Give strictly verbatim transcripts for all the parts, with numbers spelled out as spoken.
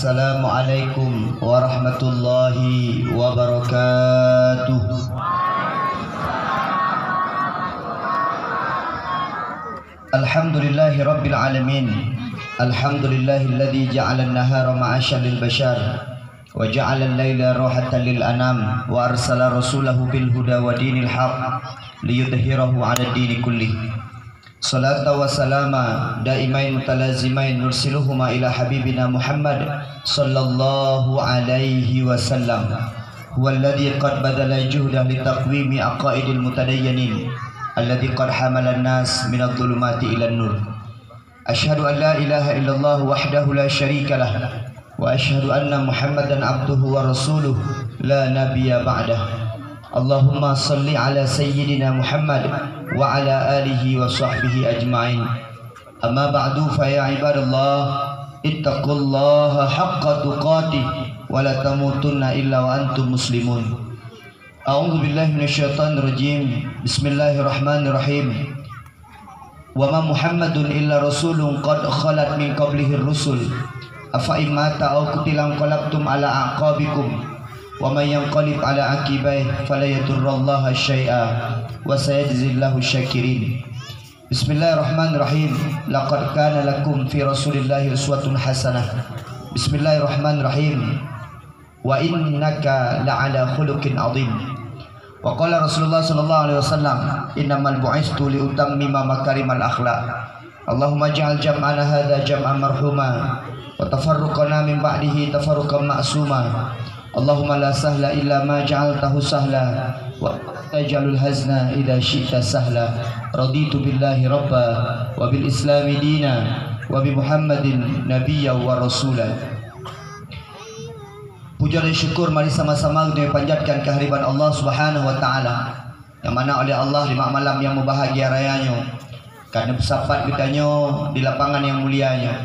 Assalamualaikum warahmatullahi wabarakatuh. Alhamdulillahi rabbil alamin. Alhamdulillahilladzi ja'alan nahara ma'asyan lil basyar, wa ja'alal laila rahatan lil anam, wa arsala rasulahu bil huda wa dinil haq, liyudhhirahu 'alad dini kullih. Salata wa salama daimain mutalazimain nursiluhuma ila habibina Muhammad sallallahu alaihi wasallam. Huwa alladzi qad badala juhdah li taqwimi aqaidil mutadayyanin, alladzi qad hamalan nas minadh dhulumati ilan nur. Asyhadu an la ilaha illallah wahdahu la syarika lah, wa asyhadu anna Muhammadan abduhu wa rasuluh, la nabiyya ba'dah. Allahumma shalli ala sayyidina Muhammad wa ala alihi wa sahbihi ajma'in. Amma ba'du, fa ya ibadallah, ittaqullaha haqqa tuqatih wa la tamutunna illa wa antum muslimun. A'udzu billahi minasyaitonir rajim. Bismillahirrahmanirrahim. Wa ma Muhammadun illa rasulun qad khalat min qablihir rusul. Afa in mata aw qutila inqalabtum ala aqabikum. Wa man yanqalib ala aqibaihi fala yadurrallaha syai'a wa sayajzillahu syakirin. Bismillahirrahmanirrahim. Laqad kana lakum fi Rasulillahi uswatun hasanah. Bismillahirrahmanirrahim. Wa innaka la'ala khuluqin azim. Wa qala Rasulullah sallallahu alaihi wasallam, "Innamal bu'istu li utammima makarimal akhlaq." Allahumma ij'al jam'ana hadza jam'an marhuma, wa tafarruqana min ba'dihi tafarruqan ma'suma. Allahumma la sahla illa ma ja'altahu sahla, wa taj'alul hazna idza syi'ta sahla. Raditu billahi rabba, wa bil islami dina, wa bi Muhammadin nabiyya wa rasula. Puja dan syukur mari sama-sama geutanyoe panjatkan keuhadirat Allah Subhanahu wa Taala, nyang mana oleh Allah di malam nyang mubahgia raya nyoe ka neupeusapat geutanyoe di lapangan nyang mulia nyoe,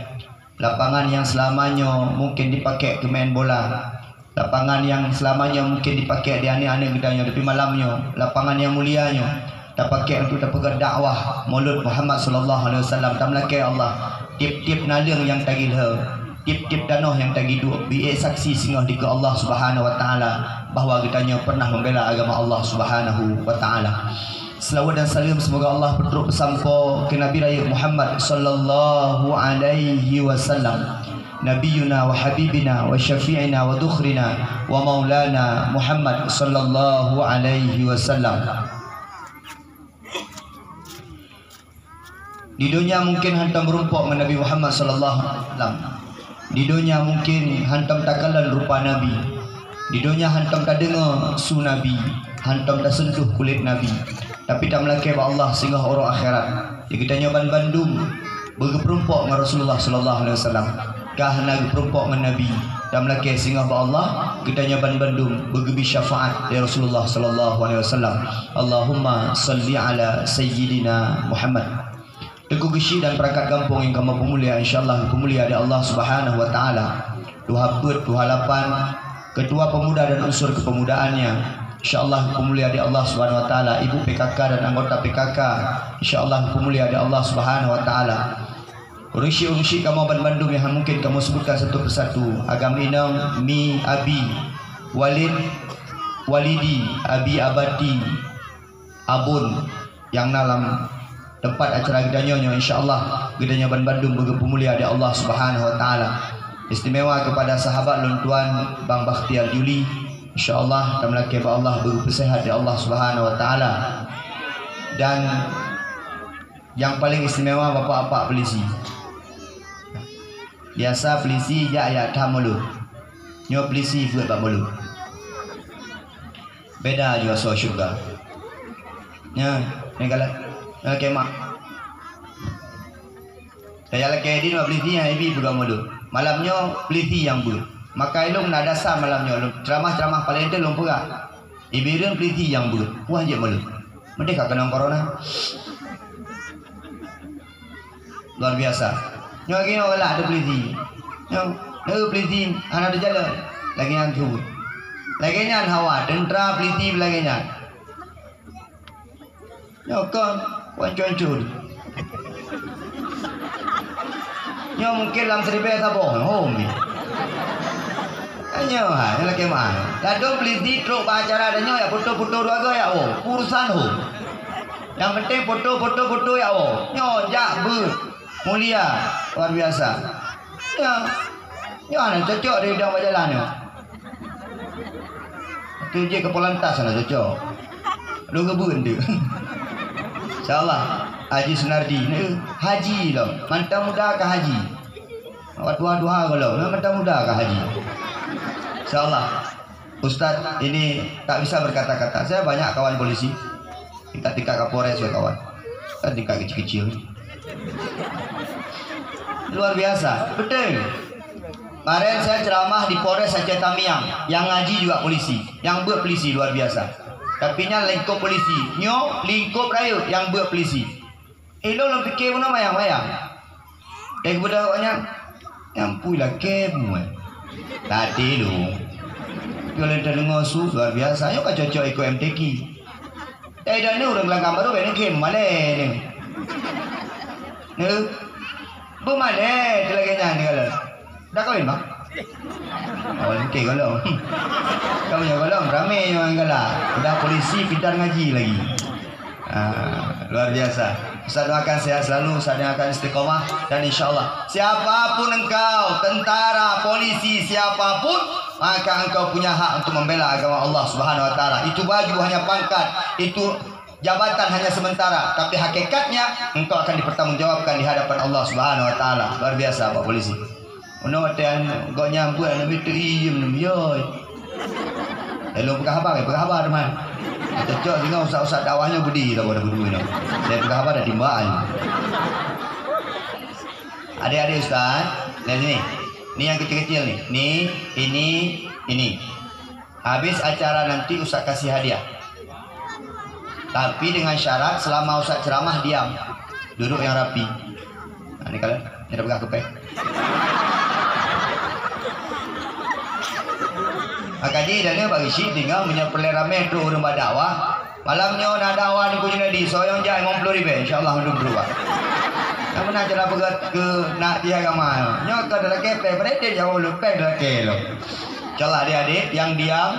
lapangan nyang seulama nyoe mungken dipakék keu meu'en bola, lapangan nyang seulama nyoe mungken dipakék di aneuk-aneuk geutanyoe, tapi malam nyoe lapangan nyang mulia nyoe tapakék untuk tapeugah dakwah Maulud Muhammad sallallahu alaihi wasallam. Tameulakée Allah, tiep-tiep naleueng nyang tagiloe, tiep-tiep tanoh nyang tagiduek, bri ék saksi singoh dikeue Allah Subhanahu wa Taala bahwa geutanyoe pernah membela agama Allah Subhanahu wa Taala. Selawat dan salam semoga Allah peutrok peusampoe keu Nabi Rayeuk Muhammad sallallahu alaihi wasallam, Nabiyuna wa habibina wa syafi'ina wa dukhrina wa maulana Muhammad sallallahu alaihi wasallam. Di donya mungken hantom meurumpok ngon Nabi Muhammad sallallahu alaihi wasallam. Di donya mungken hantom takalon rupa Nabi. Di donya hantom tadeungoe su Nabi, hantom taseuntuh kulét Nabi. Tapi tameulakée bak Allah singoh uroe akhirat. Di geutanyoe banbandum beugeupeurumpok ngon Rasulullah sallallahu alaihi wasallam. Ka hana geupeurumpok ngon Nabi, tameulakée singoh bak Allah, geutanyoe banbandum beugeubri syafaat lé Rasulullah sallallahu alaihi wasallam. Allahumma shalli ala sayyidina Muhammad. Teungku Geuchik dan perangkat gampông nyang kamoe peumulia, insya Allah geupeumulia lé Allah Subhanahu wa Taala. Tuha Peuet, Tuha Lapan, Ketua Pemuda dan unsur kepemudaannya, insya Allah geupeumulia lé Allah Subhanahu wa Taala. Ibu P K K dan anggota P K K, insya Allah geupeumulia lé Allah Subhanahu wa Taala. Ureuëng syiek-ureuëng syiek kamoe banbandum nyang mungken kamoe seubutkan satu persatu. Agam inong, mi, abi, walid, walidi, abi, abati, abon nyang na lam teumpat acara geutanyoe nyoe, insya Allah geutanyoe banbandum beugeupeumulia lé Allah Subhanahu wa Taala. Istimewa kepada sahabat lôn tuan Bang Bakhtiar Juli, insya Allah tameulakée bak Allah beugeupeusehat lé Allah Subhanahu wa Taala. Dan nyang paleng istimewa bapak-bapak peulisi. Biasa peulisi jak, jak that mulod. Nyoe peulisi beuet bak mulod. Beda nyoe asoe syeuruga. Nyoe, nyoe galak, nyoe kemah. Tajak lakée di nyoe peulisi nyang ibi peugah mulod. Malam nyoe peulisi nyang beuet. Maka ilôn na dasar malam nyoe lôn, ceramah-ceramah paléng teuh lôn peugah. Ibi rhun peulisi nyang beuet. Wah jeuet mulod. Meudeh ka keunong corona. Luar biasa. Nyoe lagée nyoe galak ada peulisi. Nyoe, nyoe peulisi hana teujalan. Lagée nyan su. Lagée nyan hawa, teuntra peulisi lagée nyan. Nyoe kon, kon hancur-hancur. Nyoe mungken lam siribée saboh, hom. Nyoe hai, nyoe lakée meu'ah. Ladôm polisi trok bak acara tanyoe, jak foto-foto dua goe jak woe. Urusan hom. Nyang penting foto, foto, foto jak woe. Nyoe jak beuet. Mulia, luar biasa. Nyoe. Nyoe hana cocok diidong bak jalan nyoe. Tu jih keu polantas hana cocok. Lôn geubeuet tu. Insya Allah, Haji Sunardi ni haji lom. Mantong muda ka haji. Awak tuha-tuha gohlom, mantong muda ka haji. Insya Allah, Ustaz ini tak bisa berkata-kata. Saya banyak kawan polisi. Tingkat-tingkat Kapolres ya kawan. Kan tingkat kecil-kecil. Luar biasa. Betul. Kemarin saya ceramah di Polres Aceh Tamiang. Yang ngaji juga polisi. Yang beuet polisi luar biasa. Tapi nyan lingkup polisi. Nyoe lingkup rayeuk yang beuet polisi. Eh, lôn lôn pike bunoe mayang-mayang. Eh, keubeudoh awaknyan, "Nyan pui lakée bunoe." Tadi lôn. Yo lôn teudeungoe su luar biasa. Nyoe ka cocok ikot M T Q. Eh, dan ni ureueng Langgang Barô, bèk neukheun malèe ni. Ni, beumalèe teuh lagèe nyan ni kalon. Dah kahwin, Bang? Oh, oke, golom. Kamu nyoe golom, ramé nyoe nyang galak. Udah polisi, pintar ngaji lagi. Ah, luar biasa. Ustaz doakan sehat selalu, Ustaz doakan istiqomah, dan insya Allah, siapapun engkau, tentara, polisi, siapapun, maka engkau punya hak untuk membela agama Allah Subhanahu wa Taala. Itu baju hanya pangkat, itu jabatan hanya sementara, tapi hakikatnya engkau akan dipertanggungjawabkan di hadapan Allah Subhanahu wa Taala. Luar biasa, Pak Polisi. Meunoe watèe gobnyan buet aneuk miet teuiem nem yoi. Lôn peugah haba, peugah haba teuma. Cocok singoh ustaz-ustaz dakwah nyoe beudih lah pada beudua nyoe. Lôn peugah haba dah timbak nyoe. Adik-adik ustaz, lihat sini. Ni yang kecil-kecil ni. Ni, ini, ini. Habis acara nanti ustaz kasih hadiah. Tapi dengan syarat selama ustaz ceramah diam. Duduk yang rapi. Ha, ni kalau ni dah peugah kepeng. Maka jih dan ni bagi syik tinggal meunyoe peureulèe ramé trok ureueng bak dakwah. Malam nyoe na dakwah Teungku Junaidi, soe nyang jak limong ploh ribèe, insya Allah mandum beurubah. Nyang meunan cara peugah keu nak di agama nyoe. Nyoe ka dalakèe pèng, padahai jaweueb lôn pèng dalakèe lôn. Insya Allah adik-adik yang diam,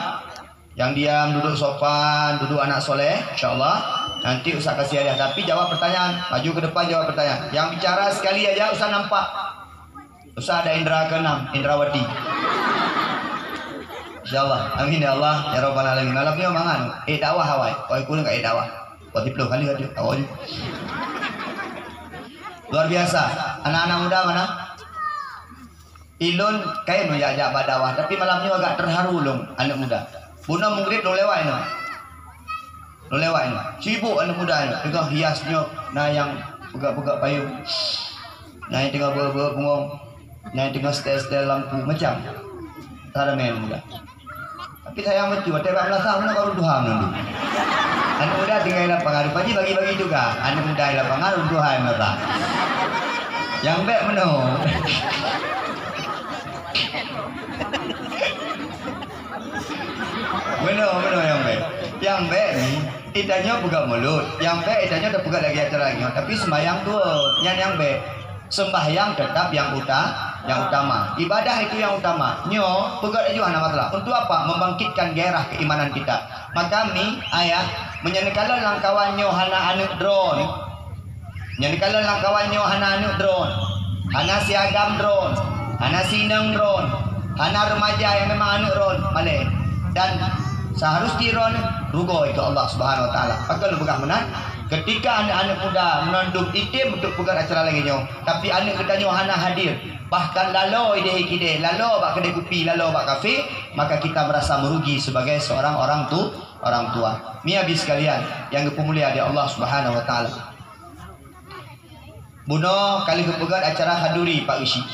yang diam duduk sopan, duduk anak soleh, insya Allah. Nanti ustaz kasih hadiah, tapi jawab pertanyaan. Maju ke depan jawab pertanyaan. Yang bicara sekali aja ustaz nampak. Ustaz ada indra keenam, indrawati. Insya Allah. Amin ya Allah ya rabbal alamin. Malam nyoe mangat. Eh dakwah awai. Oi kurang ka eh dakwah. Kau tiplôh kali aja. Awak je. Luar biasa. Anak-anak muda mana? Ilôn kayém jak-jak bak dakwah, tapi malam nyoe agak terharu lôn aneuk muda. Bunoe mugrib lôn lewat inoe. Lôn lewat inoe. Sibuk aneuk muda nyoe. Teungoh hias nyoe na nyang peugah-peugah payong. Na nyang teungoh beuet-beuet bungong. Na nyang teungoh setel-setel lampu macam. Ramé aneuk muda. Tapi sayang beutôi, watèe bak meulasah meunan baru tuha meunan tu. Aneuk muda tinggai lapangan, rupa jih bagi-bagi tugas. Aneuk muda di lapangan, ureueng tuha nyang meulasah. Nyang bèk meunoe. Meunoe, meunoe nyang bèk. Nyang bèk ni, itanyoe peugah mulod. Nyang bèk itanyoe tapeugah lagèe acara nyoe, tapi seumayang dua. Nyan nyang bèk. Sembahyang tetap yang uta-, yang utama. Ibadah itu yang utama. Nyoe, peugöt laju hana masalah. Untuk apa? Membangkitkan gairah keimanan kita. Maka mi, ayah, meunyoe neukalon lam kawan nyoe hana aneuk droeneuh. Meunyoe neukalon lam kawan nyoe hana aneuk droeneuh. Hana si agam droeneuh. Hana si inong droeneuh. Hana remaja nyang memang aneuk droeneuh. Malèe. Dan seharus jih droeneuh rugoe keu Allah Subhanahu Wa Taala. Pakon lôn peugah meunan? Ketika aneuk-aneuk muda meunan dum item untuk peugöt acara lagèe nyoe, tapi aneuk geutanyoe hana hadir, bahkan laloe idéh-idéh, laloe bak keudè kupi, laloe bak kafe, maka kita merasa merugi sebagai seorang orang tu-, orang tua. Mi abi sekalian yang geupeumulia di Allah Subhanahu Wa Taala. Bunoe ka lheueh geupeugöt acara khanduri Pak Geuchik.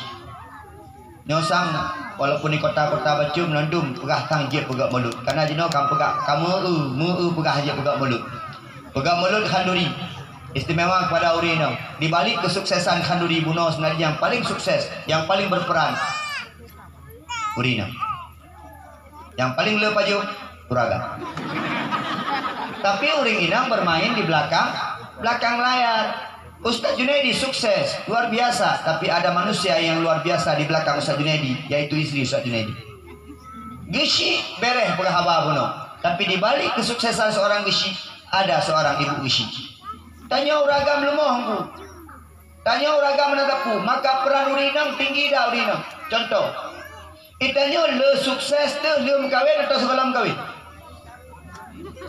Nyoe sang, walaupun di kota-kota bacut meunan dum peugah sang jeuet peugöt mulod. Karena jinoe ka peugah, ka meu-eu, meu-eu peugah jeuet peugöt mulod. Peugöt mulod khanduri istimewa kepada ureueng inong. Di balik kesuksesan khanduri bunoe sebenarnya yang paling sukses, yang paling berperan ureueng inong. Yang paling le pajoh, ureueng agam. Tapi ureueng inong bermain di belakang, belakang layar. Ustaz Junaidi sukses, luar biasa, tapi ada manusia yang luar biasa di belakang Ustaz Junaidi, yaitu istri Ustaz Junaidi. Geuchik bereh peugah haba bunoe, tapi di balik kesuksesan seorang geuchik, ada seorang ibu geuchik. Tanyoe ureueng agam leumoh, Teungku. Tanyoe ureueng agam meunan teupeu, maka peran ureueng inong tinggi dak ureueng inong. Contoh, geutanyoe le sukses teuh le meukawen atawa sigohlom meukawen?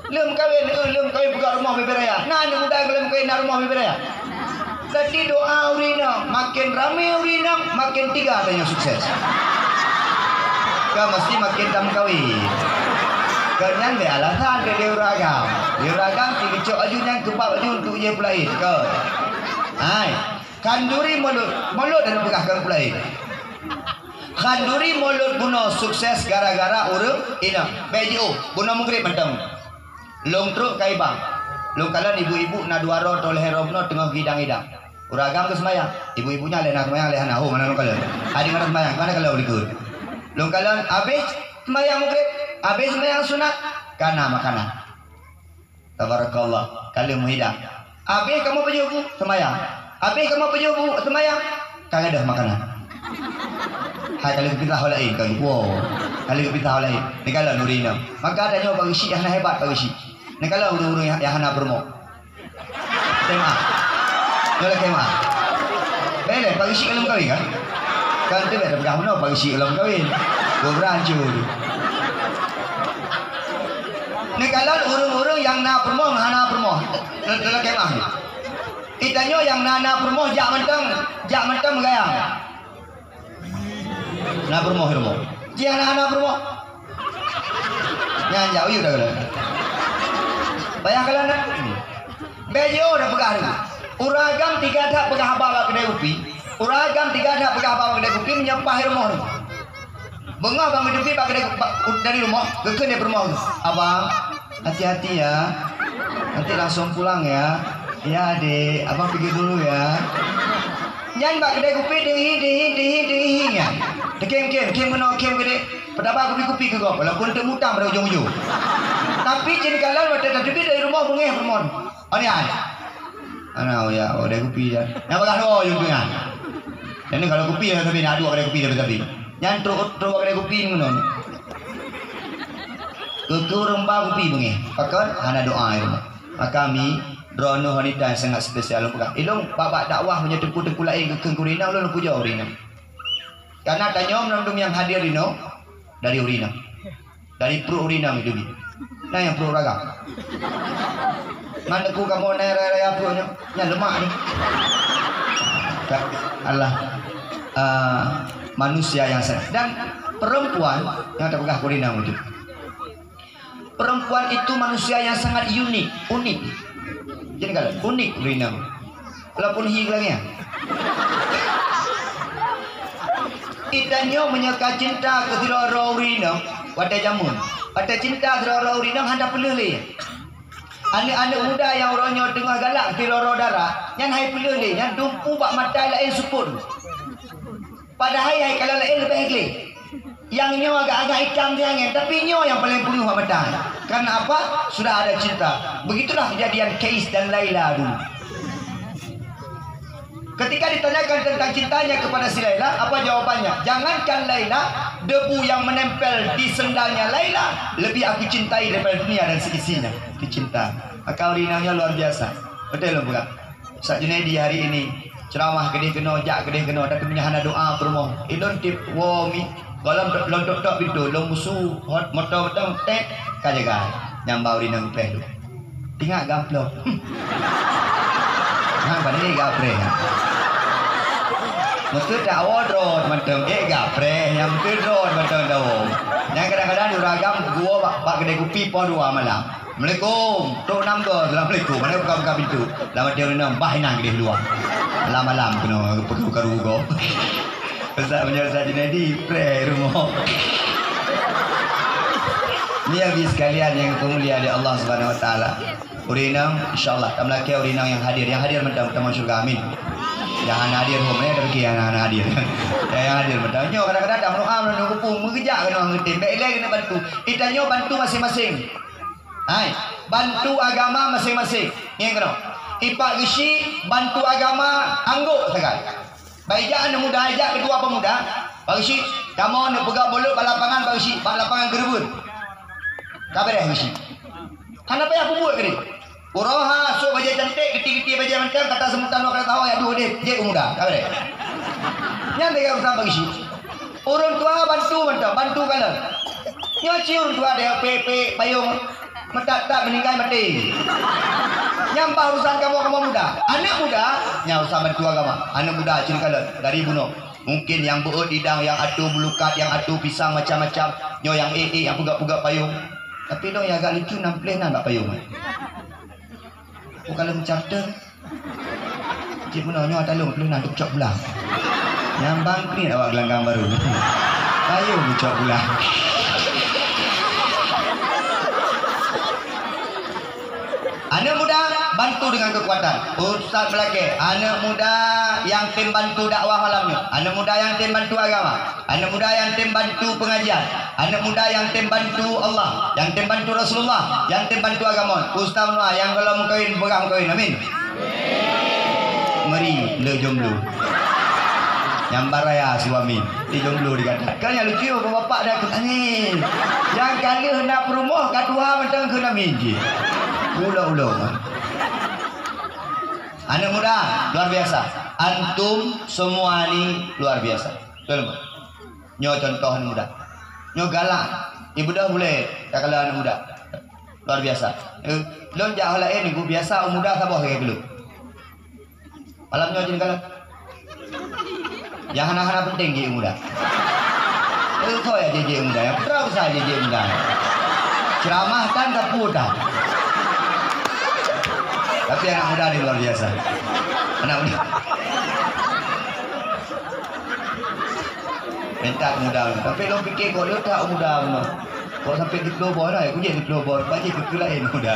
Le meukawen, eh, le meukawen peugah rumoh bubé raya. Na aneuk muda nyang le meukawen na rumoh bubé raya. Jadi doa ureueng inong, maken ramé ureueng inong, maken tiga tanyoe sukses. Kan mesti maken tameukawen. Kon nyan lé alasan keu di ureueng agam. Di ureueng agam si geucok aju nyan keubab aju untuk jih peulaén. Kon. Hai. Khanduri Mulod, Mulod dan peugah keu peulaén. Khanduri Mulod bunoe sukses gara-gara ureueng inong. Bèk jiôh, bunoe Maghrib mantong. Lôn trok ka Ibang. Lôn kalon ibu-ibu na dua droe atau lhèe droe bunoe teungoh gidang-idang. Ureueng agam geuseumayang. Ibu-ibu nyan lheuh na seumayang, lheuh hana, ho, meunan lôn kalon. Hadi meunan seumayang, meunan kalon likot. Lôn kalon habéh seumayang Maghrib, habéh seumayang sunat, ka na makanan. Tabarakallah, ka lheuh meuhidang. Habéh kamoe pajoh bu, seumayang. Habéh kamoe pajoh bu, seumayang. Ka gadôh makanan. Hai ka lheuh geupisah ho laén, ka lheuh, wow. Ka lheuh geupisah ho laén. Neukalon ureueng inong. Maka tanyoe bak geuchik hana hebat bak geuchik. Neukalon ureueng-ureueng nyang, nyang hana peurumoh. Lakèe meu'ah. Nyoe lakèe meu'ah. Bèk lé, bak geuchik ka lheuh meukawen kan? Kan teuh bèk tapeugah meunoe bak geuchik ka lheuh meukawen. Gobra hancô. Neukalon ureueng-ureueng nyang na peurumoh ngon hana peurumoh. Neu-, neulakèe meu'ah. Geutanyoe nyang na, na peurumoh jak mantong, jak mantong meugayang. Na peurumoh, rumoh. Jih hana, hana peurumoh. Nyan jak u yue dah kala. Payah kala na. Bèk jiôh dah peugah tu. Ureueng agam teuga that peugah haba bak keudè kupi. Ureueng agam teuga that peugah haba bak keudè kupi meunyoe paih rumoh tu. Beungoh ban geuteubiet bak keudè, bak, dari rumoh, geukheun lé peurumoh, "Abang, hati-hati ya. Nanti langsung pulang ya. Ya, Dek, Abang pergi dulu ya." Nyan bak keudè kupi, deuhi, deuhi, deuhi, deuhi nyan. Teukhém-khém, khém meunoe, khém keudè. Peutaba kupi-kupi keu gob, walaupun teuk mutang bak ujong-ujong. Tapi cit neukalon watèe tateubiet dari rumoh beungèh peurumoh. Oh, nyan. Ana, oh ya, oh, dari kupi ya. Nyang bagah dua ujong tu nyan. Jadi kalau kupi ya, tapi nak dua kedai kupi, tapi, tapi. Nyan trok, trok kedai kupi ni meunoe. Keu, keu ureueng ba kupi beungèh. Pakon? Hana doa di rumoh. Maka mi, droeneuh wanita nyang sangat spesial lôn peugah. Ilôn bak, bak dakwah meunyoe teungku-teungku laén geukheun keu ureueng inong, lôn pujoe ureueng inong. Karena tanyoe mandum nyang hadir inoe dari ureueng inong. Dari pruet ureueng inong itu bi. Na nyang pruet ureueng agam. Ngon teungku kamoe na raya-raya pruet nyoe, nyan leumak ni. Ka, Allah, ah, manusia yang sangat, dan perempuan nyang tapeugah keu ureueng inong itu. Perempuan itu manusia yang sangat unik, unik. Jadi kalau unik ureueng inong. Walaupun hi lagèe nyan. Geutanyoe meunyoe ka cinta keu sidroe-droe ureueng inong, watèe jameun. Watèe cinta sidroe-droe ureueng inong hana peuleueh lé. Aneuk-aneuk muda nyang uroe nyoe teungoh galak sidroe-droe dara, nyan hai peuleueh lé, nyan dumpu bak mata laén seupôt. Padahai hai kalon laén leubeh gleh. Nyang nyoe agak-agak itam siat angén, tapi nyoe nyang paleng peungeuh bak mata. Karena apa? Sudah ada cinta. Begitulah kejadian Kais dan Laila dulu. Ketika ditanyakan tentang cintanya kepada si Laila, apa jawabannya? "Jangankan Laila, debu yang menempel di sendalnya Laila lebih aku cintai daripada dunia dan seisinya." Itu cinta. Maka ureueng inong nyoe luar biasa. Beutôi lôn peugah. Ustaz Junaidi hari ini ceramah keudeh keunoe, jak keudeh keunoe, tapi meunyo hana doa peurumoh. Ilôn tiep woe mi, gohlom lôn tok-tok pintoe, lôn musu hot moto mantong, tek, ka jaga. Nyang ba ureueng inong geupreh tu. Ingat gamplo. Hang pandai gapreh. Meukeue tak awoe droe mantong, eh, gapreh, nyang meukeue droe mantong dawoe. Nyang kadang-kadang ureueng agam geuwoe bak, bak keudè kupi poh dua malam. "Assalamualaikum." Trok nam go, "Assalamualaikum." Mana buka-buka pintu. Lam até ureueng inong, bah inan keudeh luwa. Malam-malam keunoe, buka-buka rugoe. Ustaz, meunyoe Ustaz Junaidi, preh rumoh. Ni, Abi sekalian yang dimuliakan Allah Subhanahu Wa Taala. Ureueng inong, insya-Allah, tameulakèe ureueng inong nyang hadir. Nyang hadir mantong tamong syeuruga, amin. Nyang hana hadir, ho, mana ada pikir nyang hana hadir. Nyang hadir mantong. Nyoe kadang-kadang dak meudoa, meudoa kupu, meugeujak keunoe ngon tem. Bèk ilèe keuneuk bantu. Geutanyoe bantu maséng-maséng. Hai, bantu agama maséng-maséng. Ngieng keunoe. Ipak geuchik bantu agama anggôk sagai. Bak ijak aneuk muda, ijak keudua pemuda, bak geuchik, Kamoe neupeugah mulod bak lapangan bak geusyik, bak lapangan geureubeuen. Ka beureh geusyik. Hana payah peubuet keudeh. Uroe ha sôk bajèe cantik, geuti-geuti bajèe mantong, kata seumeutan dua kali tahu ya dua deh, jeuet u muda. Ka beureh. Nyan teuka urusan bak geusyik. Ureueng tuha bantu mantong, bantu kalon. Nyoe cit ureueng tuha deh pek-pek payong meutat-tat meuninggai maté. Nyan bah urusan kamoe-kamoe muda. Aneuk muda, nyan urusan bantu agama. Aneuk muda cit kalon dari bunoe. Mungkin nyang beuet idang, nyang atoe bulukat, nyang atoe pisang macam-macam. Nyoe nyang ék-ék, nyang peugah-peugah payong. Tapi lôn nyang agak lucu, nam ploh nan bak payong. Bukan lôn charter. Cit meunoe nyoe ata lôn ploh nan teucok pulang. Nyang bangkit awak gelanggang baru. Payong teucok pulang. Aneuk muda, bantu dengan kekuatan. Ustaz meulakèe, aneuk muda nyang tem bantu dakwah malam nyoe. Aneuk muda nyang tem bantu agama. Aneuk muda nyang tem bantu pengajian. Aneuk muda nyang tem bantu Allah, nyang tem bantu Rasulullah, nyang tem bantu agama. Ustaz Noah nyang gohlom meukawen, peugah meukawen. Amin. Meri, le jomblo. Nyang baraya suami, di jomblo dikata. Kan nyang lucu, bapak dah keu tani. Nyang ka lheueh na peurumoh, ka tuha mantong keu namin jih. Ulo-ulo. Aneuk muda, luar biasa. Antum semua ni luar biasa. Betul, Mak? Nyoe contoh aneuk muda. Nyoe galak. Ibudah mulai takalon aneuk muda. Luar biasa. Eh, lôn jak halaén nyoe biasa ureueng muda saboh lagèe keu lôn. Malam nyoe jeuet kalon. Nyang hana-hana penting jeuet muda. Eh, soe ya jeuet muda? Nyang putra besar jeuet muda. Ceramah tan sapu tan. Tapi anak muda ni luar biasa. Anak muda. Minta muda. Tapi lôn pikir kok lôn tak muda meunoe. Kok sampai diploh boh lah, aku jadi diploh boh. Pajih ke lain muda.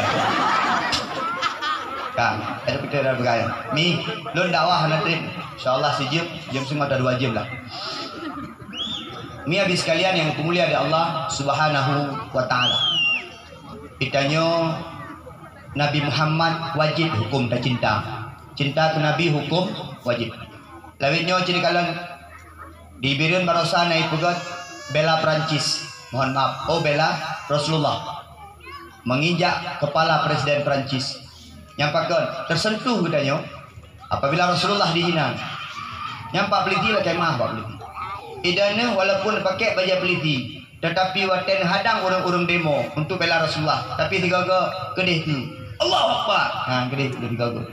Kan, ada kita dah bergaya. Mi, lôn dakwah nanti. InsyaAllah sejam, jam setengah atau dua jam lah. Mi habis sekalian yang dimuliakan Allah Subhanahu wa Ta'ala. Geutanyoe Nabi Muhammad wajéb huköm tacinta. Cinta keu Nabi huköm wajéb. Lawét nyoe cit kalon di Bireuen barosa na ipeugöt bela Perancis. Mohon maaf, oh bela Rasulullah. Menginjak kepala Presiden Perancis. Nyang pakon teuseuntuh geutanyoe. Apabila Rasulullah dihina, nyan bak peulisi lakèe meu'ah bak peulisi. Ideh neuh walaupun pakèk bajèe peulisi, teutapi watèe neuhadang ureueng-ureueng demo untuk bela Rasulullah, tapi sigoe-goe keudeh keu, "Allahu Akbar!" Ha, keudeh keu sigoe-goe.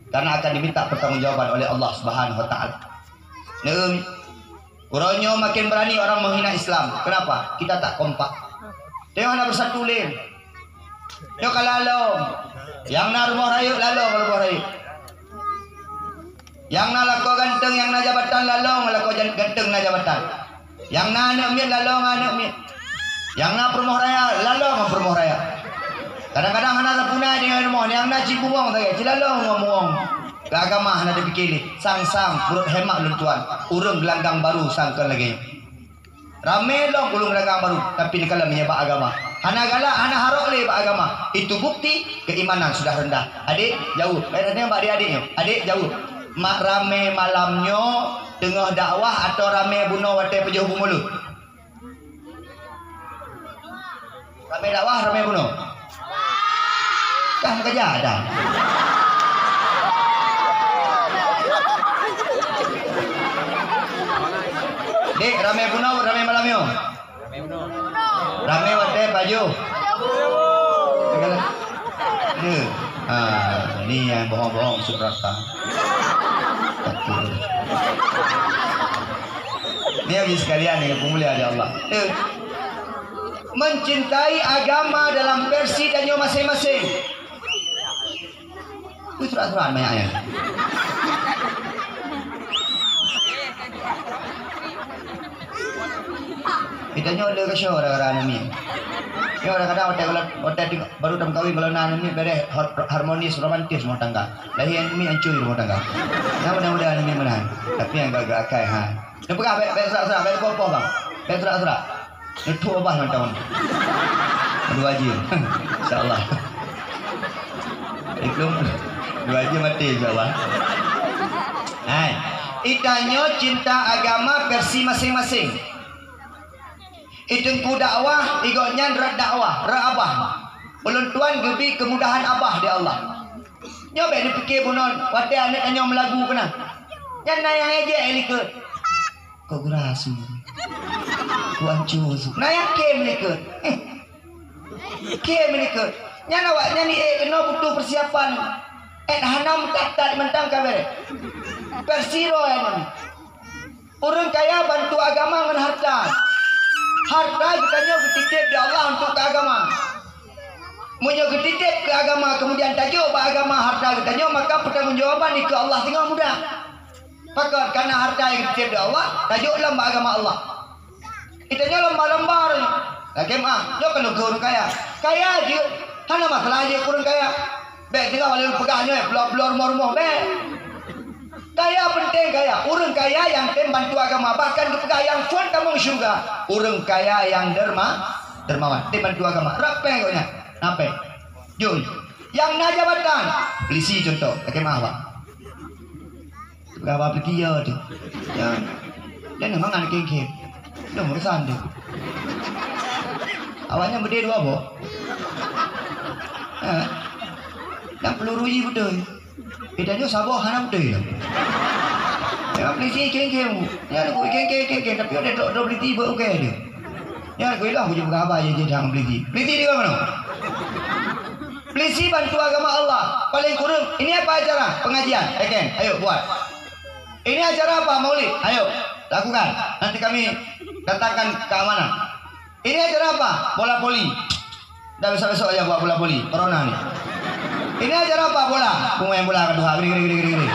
Karena akan diminta pertanggungjawaban oleh Allah Subhanahu wa Ta'ala. Neuh, uroe nyoe makin berani orang menghina Islam. Kenapa? Kita tak kompak. Tengok hana bersatu lé. Nyoe ka lalong. Nyang na rumoh rayeuk lalong rumoh rayeuk. Nyang na lakoe ganteng, nyang na jabatan lalong lakoe jan-, ganteng na jabatan. Nyang na aneuk miet lalong aneuk miet. Nyang na peurumoh raya lalong peurumoh raya. Kadang-kadang hana sapeue na deungon rumoh, nyang na cit bungong sagai, cit lalong ngon bungong. Keu agama hana teupike lé. Sang-sang, pruet hemat lôn tuan. Ureueng geulanggang baru sang kon lagèe nyoe. Ramé lom ureueng geulanggang baru, tapi neukalon meunyoe bak agama. Hana galak, hana harok lé bak agama. Itu bukti keimanan sudah rendah. Adék, jaweueb. Bèk tanyong bak adék-adék nyoe. Adék, jaweueb. Mak ramé malam nyoe teungoh dakwah atawa ramé bunoe watèe pajoh bu mulod? Ramé dakwah, ramé bunoe. Kah meukeujah dah. Dek, ramé bunoe, ramé malam nyoe. Ramé watèe pajoh. Deh. Ah, ni nyang bohong-bohong sut rata. Ni habis sekalian ni, peumulia di Allah. Eh. Mencintai agama dalam versi tanyoe maséng-maséng. Wih, surat-surat banyak ya. Kita nyoe le kesyo gara-gara aneuk miet. Nyoe kadang-kadang watèe, watèe baru tameukawen kalau na aneuk miet beres har-, harmonis romantis rumah tangga. Lahé aneuk miet hancô rumah tangga. Nah, mudah-mudahan aneuk miet meunan. Tapi nyang agak-agak akai ha. Neupeugah bèk, bèk surat-surat, bèk neupoh-poh bang. Bèk surat-surat. Neuthok babah mantong. Dua jeuem. Insya Allah. Ikung dua jeuem maté insya Allah. Hai. Itanyoe cinta agama versi maséng-maséng. I teungku dakwah, i gobnyan rot dakwah, rot abah. Ulôn tuan geubi keumudahan abah di Allah. Nyoe bék neupike bunoe watée aneuk tanyoe meulagu keunan. Nyan na nyang ejek likot. Kok gura su. Ku ancu su. Na nyang kem likot. Kem likot. Nyan awaknyan ék keunoe butuh peusiapan. Ék hana meutat-tat mantong ka bék. Persiro nyan. Ureuëng kaya bantu agama ngon harta. Harta geutanyoe geutitép di Allah untuk keu agama. Meunyoe geutitép keu agama, keumudian tajok bak agama harta geutanyoe, maka peutanggong jawaban dikeue Allah singoh mudah. Pakon? Kareuna harta nyang geutitép di Allah, tajok lom bak agama Allah. Geutanyoe lomba-lomba roh nyoe. Lakée meuah, nyoe keuneuk keu ureuëng kaya. Kaya jeuet, hana masalah jeuet keu ureuëng kaya. Bék singoh lôn peugah nyoe, bloe-bloe rumoh-rumoh bék. Kaya peunteng kaya. Ureuëng kaya nyang tem bantu agama, bahkan geupeugah nyang phon tamong syeuruga. Ureuëng kaya nyang derma, dermawan, tem bantu agama. Rab péng gobnyan. Na péng. Jom. Nyang na jabatan. Polisi contoh. Lakée meuah, Pak. Peugah bak polisi ya tu. Ya. Dan memang anak kengkeng. Dah urusan tu. Awaknyan beudé dua boh. Ha. Dan peluru i beutôi. Kita nyoe saboh hana beutôi tu. Ya, polisi kengkeng. Ya, aku kengkeng, kengkeng. Tapi ada dok, dok polisi buat okey tu. Ya, aku hilang, aku jumpa apa je, je, jangan polisi. Polisi di mana? Polisi bantu agama Allah. Paling kurang, ini apa acara? Pengajian. Eken, ayo buat. Ini acara apa? Maulid. Ayo, lakukan. Nanti kami datangkan keamanan. Ini acara apa? Bola voli. Dah besok-besok aja buat bola voli. Corona ni. Ini acara apa? Bola. Pemain bola kedua. Gini, gini, gini, gini, gini.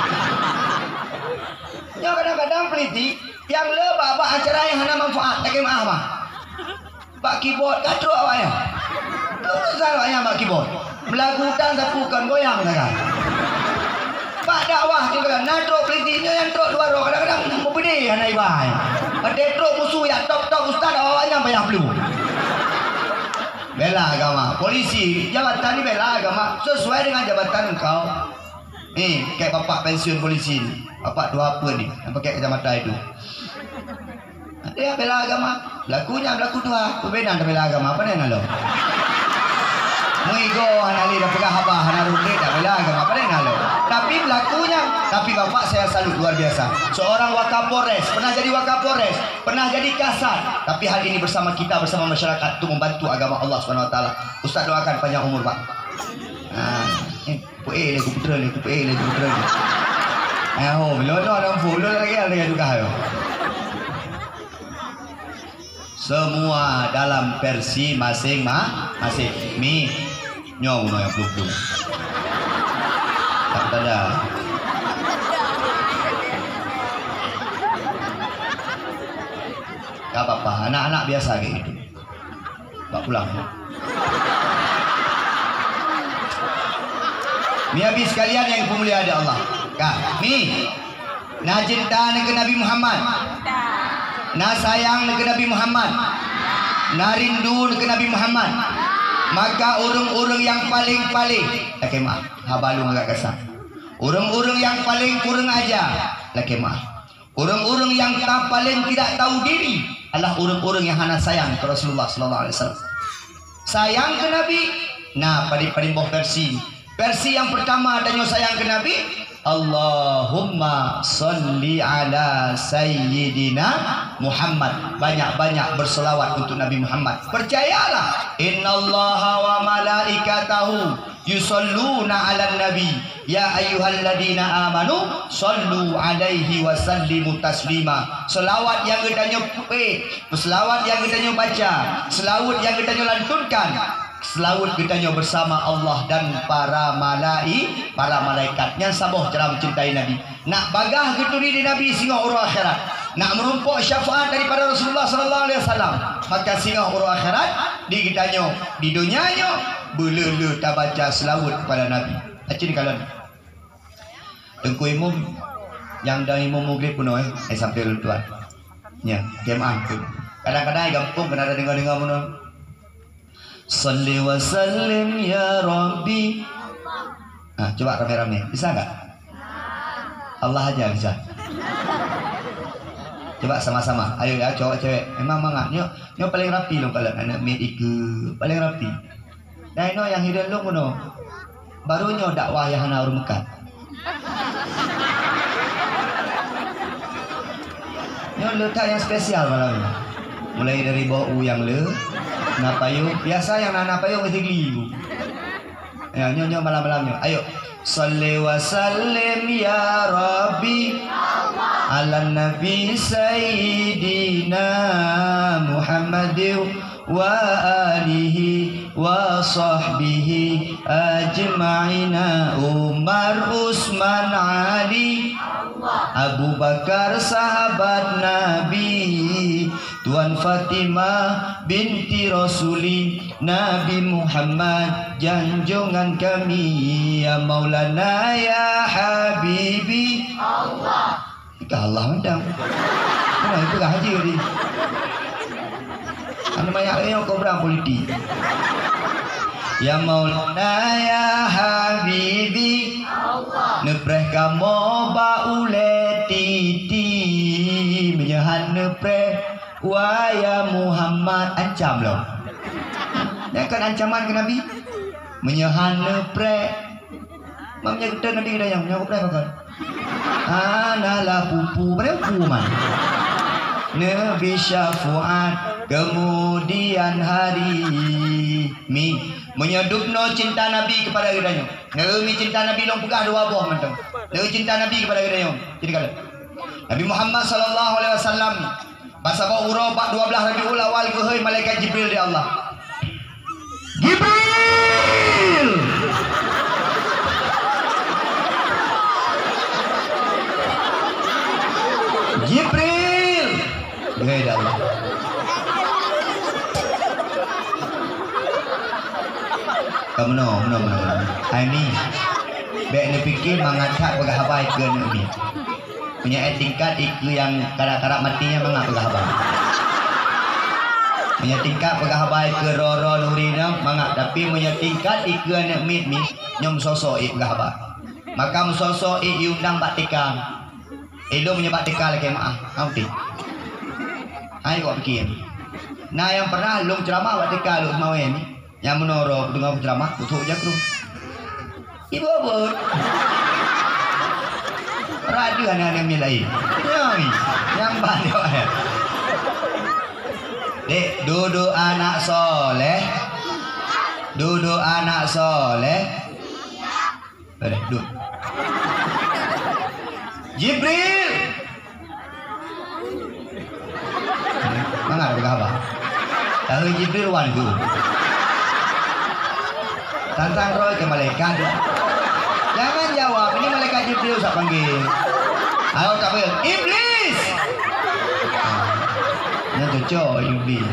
Nyoe kadang-kadang peliti yang le bak-bak acara yang hana manfaat. Lagi maaf, Bang. Bak keyboard ka trok awaknyan. Keurusan awaknyan bak keyboard. Meulagu tan sapeue kon goyang sagai. Bak dakwah tu kan na trok peliti nyoe nyang trok dua droe kadang-kadang meubeude hana iba. Watée trok musoh jak top-top ustaz awaknyan payah peuleueh. Bela agama, polisi, jabatan ni bela agama sesuai dengan jabatan engkau. Ni, kayak bapak pensiun polisi ni. Bapak tua apa ni? Yang pakai kacamata itu. Dia bela agama. Belakunya belaku tuha. Pembinaan dah bela agama. Apa dia nalo? Muigo hana li dah pegang haba hana rundek dah bela agama. Apa dia nalo? Tapi belakunya. Tapi bapak saya salut luar biasa. Seorang wakapolres. Pernah jadi wakapolres. Pernah jadi kasat. Tapi hari ini bersama kita, bersama masyarakat untuk membantu agama Allah Subhanahu Wa Taala. Ustaz doakan panjang umur, Pak. Ha. Eh. Kupeue lé, kupeue lé, kupeue lé, kupeue lé. Eh, ho, lo, lo, lo, lo, lagi ada yang juga, yo. Semua dalam versi masing-masing. Mi, nyoe unoe nyang belum-belum. Tak ada. Gak apa-apa, anak-anak biasa kayak gitu. Bak pulang. Mi abi sekalian yang dipeumulia di Allah. Ka, mi. Na cinta neuh keu Nabi Muhammad. Na sayang neuh keu Nabi Muhammad. Na rindu neuh keu Nabi Muhammad. Maka ureuëng-ureuëng nyang paleng-paleng, lakée maaf, haba lôn agak kasar. Ureuëng-ureuëng nyang paleng kureueng aja, lakée maaf. Ureuëng-ureuëng nyang ka paleng tidak tahu diri adalah ureuëng-ureuëng nyang hana sayang keu Rasulullah sallallahu alaihi wasallam. Sayang keu Nabi, na padum-padum boh versi. Versi nyang pertama tanyoe sayang keu Nabi, Allahumma salli ala sayyidina Muhammad. Banyak-banyak berselawat untuk Nabi Muhammad. Percayalah, innallaha wa malaikatahu yusalluna 'alan nabi, ya ayyuhalladzina amanu sallu 'alaihi wa sallimu taslima. Selawat nyang geutanyoe peuék, selawat nyang geutanyoe baca, selawat nyang geutanyoe lantunkan, selawat geutanyoe bersama Allah dan para malai-, para malaikat. Nyan saboh cara mencintai Nabi. Nak bagah geuturi di Nabi singoh uroe akhirat. Nak meurumpok syafaat daripada Rasulullah sallallahu alaihi wasallam. Maka singoh uroe akhirat, di geutanyoe, di donya nyoe, beuleu-leu tabaca selawat kepada Nabi. Acin kalon. Teungku Imum, nyang dang imum mugrib peunoh, eh, eh, sampai lôn tuan. Ya, jemaah tu. Kadang-kadang di gampông kena ada dengar-dengar peunoh. Salli wa sallim ya Rabbi. Ah, coba rame-rame. Bisa nggak? Allah aja bisa. Cuba sama-sama. Ayo ya, cowok cewek. Memang mangat. Nyoe, nyoe paling rapi lôn kalon. Aneuk miet ikeue paling rapi. Dan inoe nyang hireuen lôn bunoe. Baru nyoe dakwah nyang hana ureueng meukat. Nyoe le that nyang spesial malam nyoe. Mulai dari boh u nyang le, na payong. Biasa nyang na, na payong meusigli. Ya, nyoe, nyoe malam-malam nyoe. Ayo. Shalli wa sallim ya Rabbi ala Nabi Sayyidina Muhammad wa alihi wa sahbihi ajma'ina. Umar, Usman, Ali, Abu Bakar sahabat Nabi, Tuan Fatimah binti Rasuli, Nabi Muhammad janjongan kami, ya Maulana ya Habibi. Allah. Ka Allah mandang. Mana itu dah haji tadi? Anu banyak lagi yang kobra politik. Ya Maulana ya Habibi. Allah. Neupreh kamoe bak ulée titi. Meunyoe han neupreh, wahai Muhammad, ancam lom. Nyan kan ancaman keu Nabi. Meunyoe han neupreh, Mam nyan geutanyoe Nabi geutanyoe, nyoe geupreh pakon. Hana lah pupu, padahai pupu man. Nabi syafaat kemudian hari. Mi, meunyoe dubnoe cinta Nabi keupada geutanyoe. Neu mi cinta Nabi lôn peugah dua boh mantong. Neu cinta Nabi keupada geutanyoe. Jadi kalau Nabi Muhammad sallallahu alaihi wasallam Bak saboh uroe bak dua blaih Rabiul Awal geuhôi malaikat Jibril di Allah. Jibril! Jibril! Geuhôi di Allah. Ka meunoe, meunoe, meunoe, meunoe. Hai Mi, bèk neupike mangat that peugah haba keu aneuk Mi. Meunyoe tingkat ikeue nyang karab-karab maté nyan mangat peugah haba. Meunyoe tingkat peugah haba ikeue ro-ro nuri nyan mangat, tapi meunyoe tingkat ikeue aneuk miet mi, nyoe meusosok ie peugah haba. Maka meusosok ie iundang bak TK. Ilôn meunyoe bak TK lakèe meu'ah, ngerti? Hai, awak pike. Na nyang pernah lôn ceuramah bak TK Lhokseumawe ni. Nyang meunoe droe deungoe peuceramah, peutrok jatroe. Ibu abot. Raduh aneuk-aneuk miet laén. Nyoe, nyang banyak. Dek, dudoe anak soleh. Dudoe anak soleh. Ada, duduk. Jibril. Mangat peugah haba. Tahu Jibril wan tu. Tantang roh ke malaikat. Jangan jawab, ini malaikat Jibril usah panggil. Ayo tak panggil, Iblis. Nyan cocok Iblis.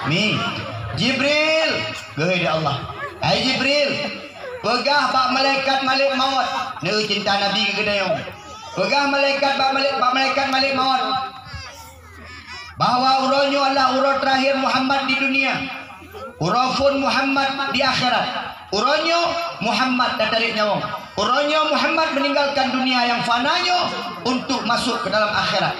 Mi, Jibril. Geuhôi di Allah. Hai Jibril, peugah bak malaikat Malik Maut, neu cinta Nabi keu geutanyoe. Peugah malaikat bak male-, bak malaikat Malik Maut, bahwa uroe nyoe adalah uroe terakhir Muhammad di dunia. Uroe phon Muhammad di akhirat. Uroe nyoe Muhammad tatarek nyawöng. Uroe nyoe Muhammad meninggalkan dunia yang fana nyoe untuk masuk ke dalam akhirat.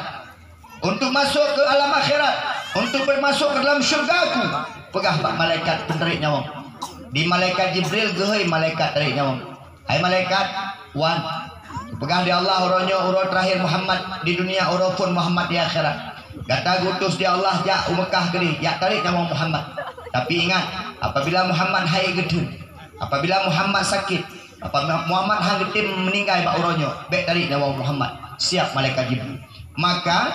Untuk masuk ke alam akhirat, untuk masuk ke dalam syurga-Ku, peugah bak malaikat peuntarek nyawöng. Di malaikat Jibril geuhôi malaikat tarek nyawöng. Hai malaikat, wan. Peugah di Allah, uroe nyoe uroe terakhir Muhammad di dunia, uroe phon Muhammad di akhirat. Gata geuutus di Allah jak u Meukah keudeh, jak tarek nyawöng Muhammad. Tapi ingat, apabila Muhammad hai geutheun, apabila Muhammad sakit, apabila Muhammad han geutem meuninggai bak uroe nyoe, bèk tarek nyawöng Muhammad. Siap malaikat Jibril. Maka,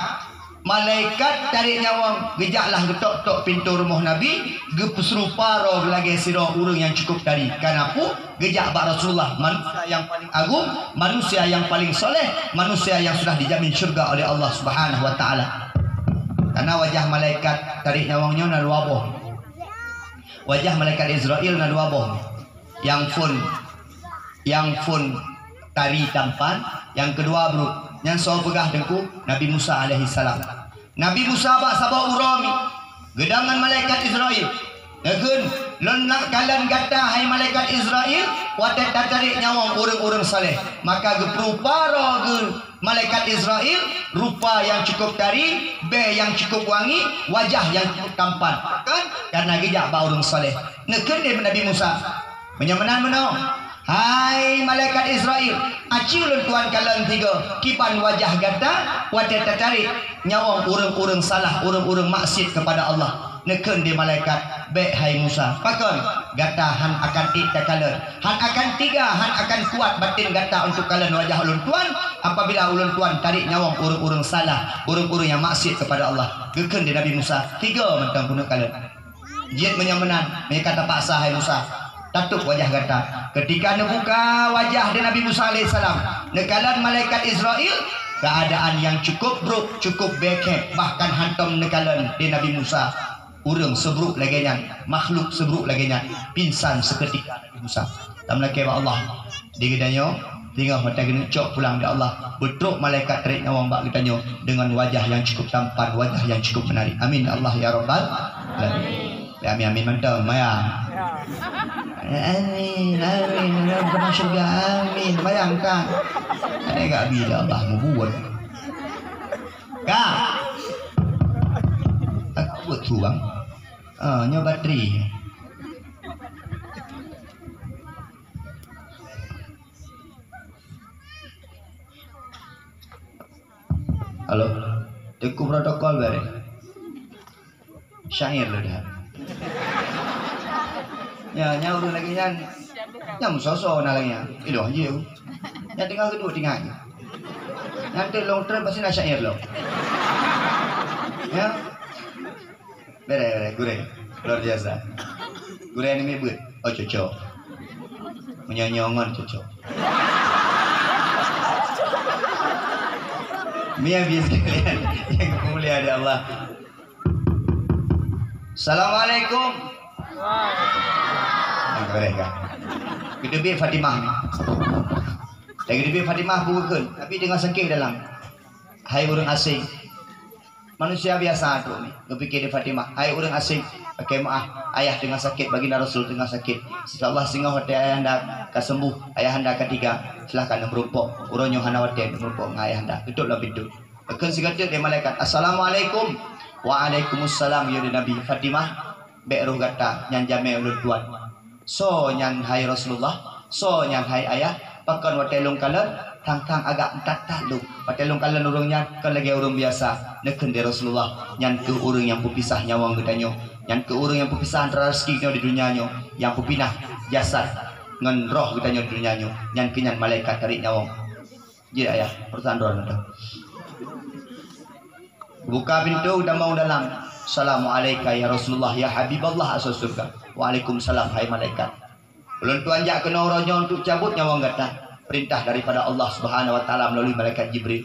malaikat tarek nyawöng geujaklah geutok-tok pintoe rumoh Nabi, geupeuserupa droe lagèe sidroe ureueng nyang cukup tari. Kana peue? Geujak bak Rasulullah, manusia yang paling agung, manusia yang paling soleh, manusia yang sudah dijamin syurga oleh Allah Subhanahu wa Taala. Karena wajah malaikat tarek nyawöng nyoe na dua boh. Wajah malaikat Israel na dua boh. Nyang phon, nyang phon tari tampan, nyang keudua brok. Nyan soe peugah Teungku? Nabi Musa alaihissalam. Nabi Musa bak saboh uroe mi geudong ngon malaikat Israel. Neukheun, lôn nak kalon gata hai malaikat Israel, Watée tatarék nyawöng ureuëng-ureuëng saleh, maka geupeurupa droe geuh malaikat Israel, rupa nyang cukup tari, bée nyang cukup wangi, wajah nyang cukup tampan. Kan? Karena geujak bak ureuëng saleh. Neukheun lé Nabi Musa, "Meunyoe meunan meunoe, hai malaikat Israel, aci ulôn tuan kalon tiga, kiban wajah gata watée tatarék nyawöng ureuëng-ureuëng salah, ureuëng-ureuëng maksiet kepada Allah." Neukheun lé malaikat, "Bék, hai Musa, pakon gata hán akan ék takalon, hán akan tiga, hán akan kuat baten gata untuk kalon wajah ulôn tuan, apabila ulôn tuan tarék nyawöng ureuëng-ureuëng salah, ureuëng-ureuëng nyang maksiet kepada Allah?" Geukheun lé Nabi Musa, "Tiga mantong keuneuk kalon." Jeuet meunyoe meunan, meunyoe ka tapaksa, hai Musa, tatôb wajah gata. Ketika neubuka wajah di Nabi Musa alaihissalam, neukalon malaikat Israel, keadaan yang cukup brok, cukup bék, bahkan hantom neukalon di Nabi Musa. Ureuëng seubrok lagée nyan, makhluk seubrok lagée nyan, pingsan seketika Nabi Musa. Tameulakée bak Allah. Di geutanyoe, singoh watée geuneuk cok pulang di Allah, beutrok malaikat tarék nyawöng bak geutanyoe dengan wajah yang cukup tampan, wajah yang cukup menarik. Amin ya Allah ya Rabbal Alamin. Ya, amin, amin mantong, maya. Amin, amin, amin, amin, syurga, amin. Bayangkan. Ada gak bila Allah membuat. Kak. Takut tu bang. Ah, nyoba tri. Halo. Teungku protokol bareh. Syair lo dah. Ya, nyan ureuëng lagée nyan. Nyan musoso na lagée nyan. Iloh je. Nyan tinggal kedua tinggal. Nanti long term pasti na syair lo. Ya. Bere, bere, gurée. Luar biasa. Gurée ni mibut. Oh, cocok. Menyonyongan cocok. Mia bias kalian yang mulia di Allah. Assalamualaikum. Nah, bere, kan. Kita bi Fatimah ni. Lagi di Fatimah bukan, tapi dengan sakit dalam. Hai ureuëng asing. Manusia biasa tu ni, geupike di Fatimah, "Hai ureuëng asing, pakai maaf, ayah teungoh sakét, baginda Rasul teungoh sakét. Insya Allah singoh watée ayahanda ka sembuh, ayahanda ka tiga, silahkan neumeurumpok. Uroe nyoe hana watée neumeurumpok ngon ayahanda. Tutup lah pintoe." Geukheun sigoe teuk lé malaikat, "Assalamualaikum." "Waalaikumsalam, ya Nabi." "Fatimah, bék roh gata, nyan jamé ulôn tuan." "Soe nyan hai Rasulullah? Soe nyan hai ayah?" "Pakon watée lôn kalon, thang-thang agak meutat-tat lôn. Watée lôn kalon ureuëng nyan, kon lagée ureuëng biasa." Neukheun lé Rasulullah, "Nyan kheueh ureuëng nyang peupisah nyawöng geutanyoe. Nyan kheueh ureuëng nyang peupisah antara raseuki nyoe di donya nyoe, nyang peupinah jasad ngon roh geutanyoe di donya nyoe. Nyan kheueh nyan malaikat tarék nyawöng." Jeuet ayah, peurusan droe nyoe. Buka pintoe, tamong dalam. "Assalamualaika ya Rasulullah, ya Habiballah, asoe syeuruga." "Waalaikumsalam, hai malaikat." "Ulôn tuan jak keunoe uroe nyoe untuk cabot nyawöng gata. Perintah daripada Allah Subhanahu wa Taala melalui malaikat Jibril."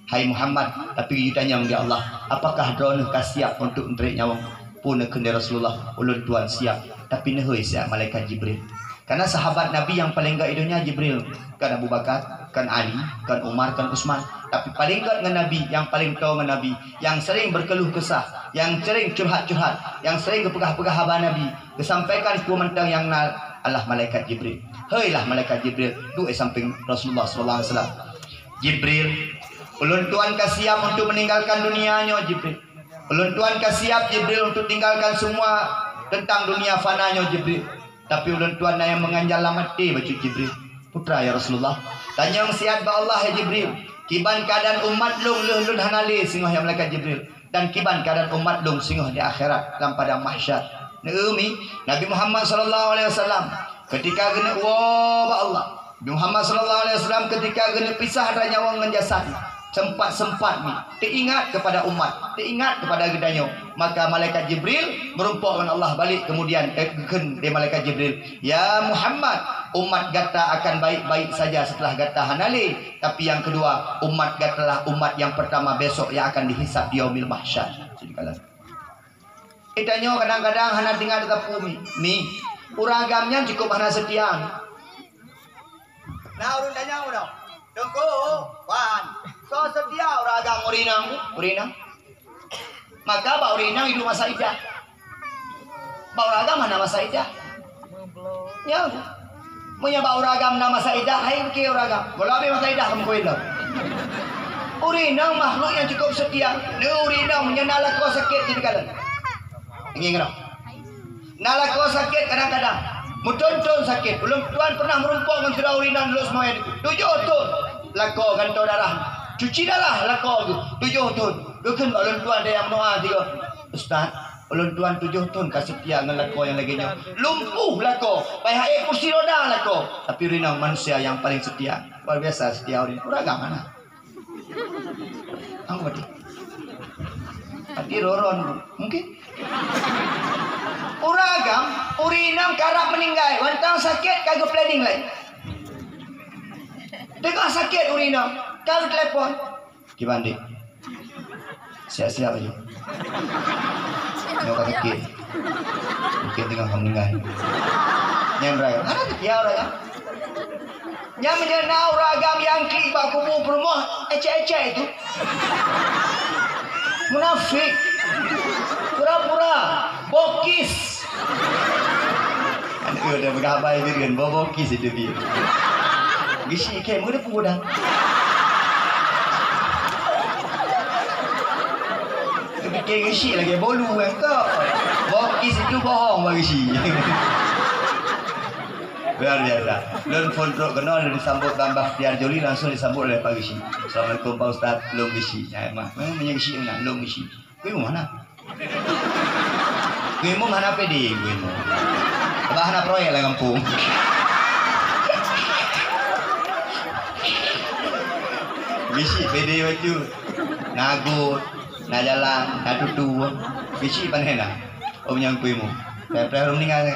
"Hai Muhammad, tapi geutanyong di Allah, apakah droeneuh ka siap untuk neutarék nyawöng?" "Peue," neukheun lé Rasulullah, "ulôn tuan siap, tapi neuhôi siat malaikat Jibril." Karena sahabat Nabi nyang paleng gét di donya Jibril, kon Abu Bakar, kon Ali, kon Umar, kon Utsman. Tapi paleng gét ngon Nabi, nyang paleng toe ngon Nabi, nyang sering berkeluh kesah, nyang sering curhat-curhat, nyang sering geupeugah-peugah haba Nabi, geusampaikan peue mantong nyang na, adalah malaikat Jibril. "Hei lah malaikat Jibril, duek sampéng Rasulullah sallallahu alaihi wasallam." "Jibril, ulôn tuan ka siap untuk meninggalkan dunia nyoe, Jibril. Ulôn tuan ka siap, Jibril, untuk tinggalkan semua tentang dunia fana nyoe, Jibril. Tapi ulôn tuan na nyang meunganjal lam até bacut, Jibril." "Peue teuma, ya Rasulullah?" "Tanyong siat bak Allah, ya Jibril. Kiban keuadaan umat lôn lheueh lôn hana lé singoh, ya malaikat Jibril. Dan kiban keuadaan umat lôn singoh di akhirat lam padang mahsyar." Neueu mi, Nabi Muhammad sallallahu alaihi wasallam ketika geuneuk woe bak Allah. Nabi Muhammad sallallahu alaihi wasallam ketika geuneuk pisah antara nyawöng ngon jasad, sempat-sempat mi teuingat kepada umat, teuingat kepada geutanyoe. Maka malaikat Jibril meurumpok ngon Allah balik, kemudian, eh, geukheun lé malaikat Jibril, "Ya Muhammad, umat gata akan baik-baik saja setelah gata hana lé. Tapi yang kedua, umat gata lah umat yang pertama besok yang akan dihisab di Yaumil Mahsyar." Geutanyoe kadang-kadang hana teuingat teupeue mi. Mi, ureuëng agam nyan cukup hana seutia. Nah, ureuëng tanyong uroe nyoe, "Teungku, wan, soe seutia ureuëng agam ureuëng inong?" Ureuëng inong. Maka bak ureuëng inong iduek masa idah. Bak ureuëng agam hana masa idah. Ya. Meunyoe bak ureueng agam na masa idah, hai piké ureueng agam. Walau habéh masa idah, kamoe kawin lom. Ureueng inong makhluk nyang cukup seutia. Neu ureueng inong meunyoe na lakoe sakét jeuet kalon. Ingat keunoe. Na lakoe sakét kadang-kadang. Meuthon-thon sakét. Ulôn tuan pernah meurumpok ngon sidroe ureueng inong lôn seumawét. Tujoh thon lakoe gantoe darah. Cuci darah lakoe geuh. Tujoh thon. Geukheun bak ulôn tuan ada nyang meudoa tiga. Ustaz, ulôn tuan tujoh thon ka seutia ngon lakoe nyang lagèe nyoe. Lumpuh lakoe, payah ék kursi roda lakoe. Tapi ureueng inong manusia nyang paleng seutia. Luar biasa seutia ureueng inong. Ureueng agam hana. Aku berarti. Berarti roron mungkin. Ureueng agam, ureueng inong karap meuninggai, mantong sakét ka geuplanning laén. Teungoh sakét ureueng inong, ka geutelepon. Kiban dek. Siap-siap laju. Nyoe ka sakét. Mungkin teungoh ka meuninggai. Nyan raya. Hana teukiau raya. Nyan meunyoe na ureueng agam nyang klik bak kubu peurumoh, ecek-ecek itu. Munafik. Pura-pura. Bokis. Aneuk udah peugah haba Bireuen, boh bokis itu dia. Geusyik khem, udah peugah dah. Kepikir geusyik lagi bolu kan kau. Bokis itu bohong bak geusyik. Luar biasa. Lôn phon trok keunoe, lôn disambot Bang Bakhtiar Joli, langsung disambot oleh Pak Geusyik. "Assalamualaikum Pak Ustaz, lôn geusyik." Ya, mak, eh, meunyoe geusyik meunan, lôn geusyik. Kuimu hana. Kuimu hana pede, kuimu. Bah hana proyek lah gampông. Bisi pede bacut. Na got, na jalan, na tutu. Bisi panen na. Oh, nyang kuimu. Saya pernah ureueng meninggal.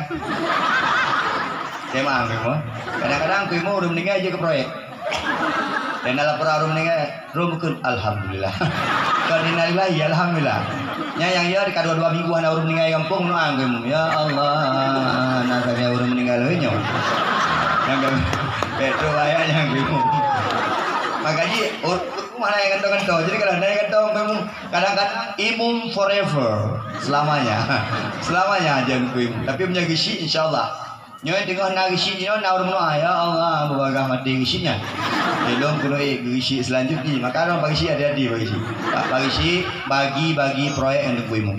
Saya maaf kuimu. Kadang-kadang kuimu ureueng meninggal je ke proyek. Dan dalam pera ureueng meninggal, Rom bukon, alhamdulillah. Kon innalillahi, alhamdulillah. Nya nyang ya, ka dua-dua minggu hana ureueng meninggai gampông, meudoa keu imum. Ya Allah, na sagai ureueng meninggal lé nyoe. Nyang ka, betul ayat nyang keu imum. Maka ji, ur-, mana yang kantong-kantong. Jadi kalau ada yang kantong keu imum, kadang-kadang imum forever, selamanya. Selamanya aja keu imum. Tapi punya gisi, insyaallah. Nyoe teungoh na geusyik nyoe na ureueng meudoa, "Ya Allah, beubagaih maté geusyik nyan." Ilôn keuneuk ék geusyik seulanjut jih. Maka droe bak geusyik hati-hati bak geusyik. Bak, bak geusyik, bagi-bagi proyek ngon teungku imum.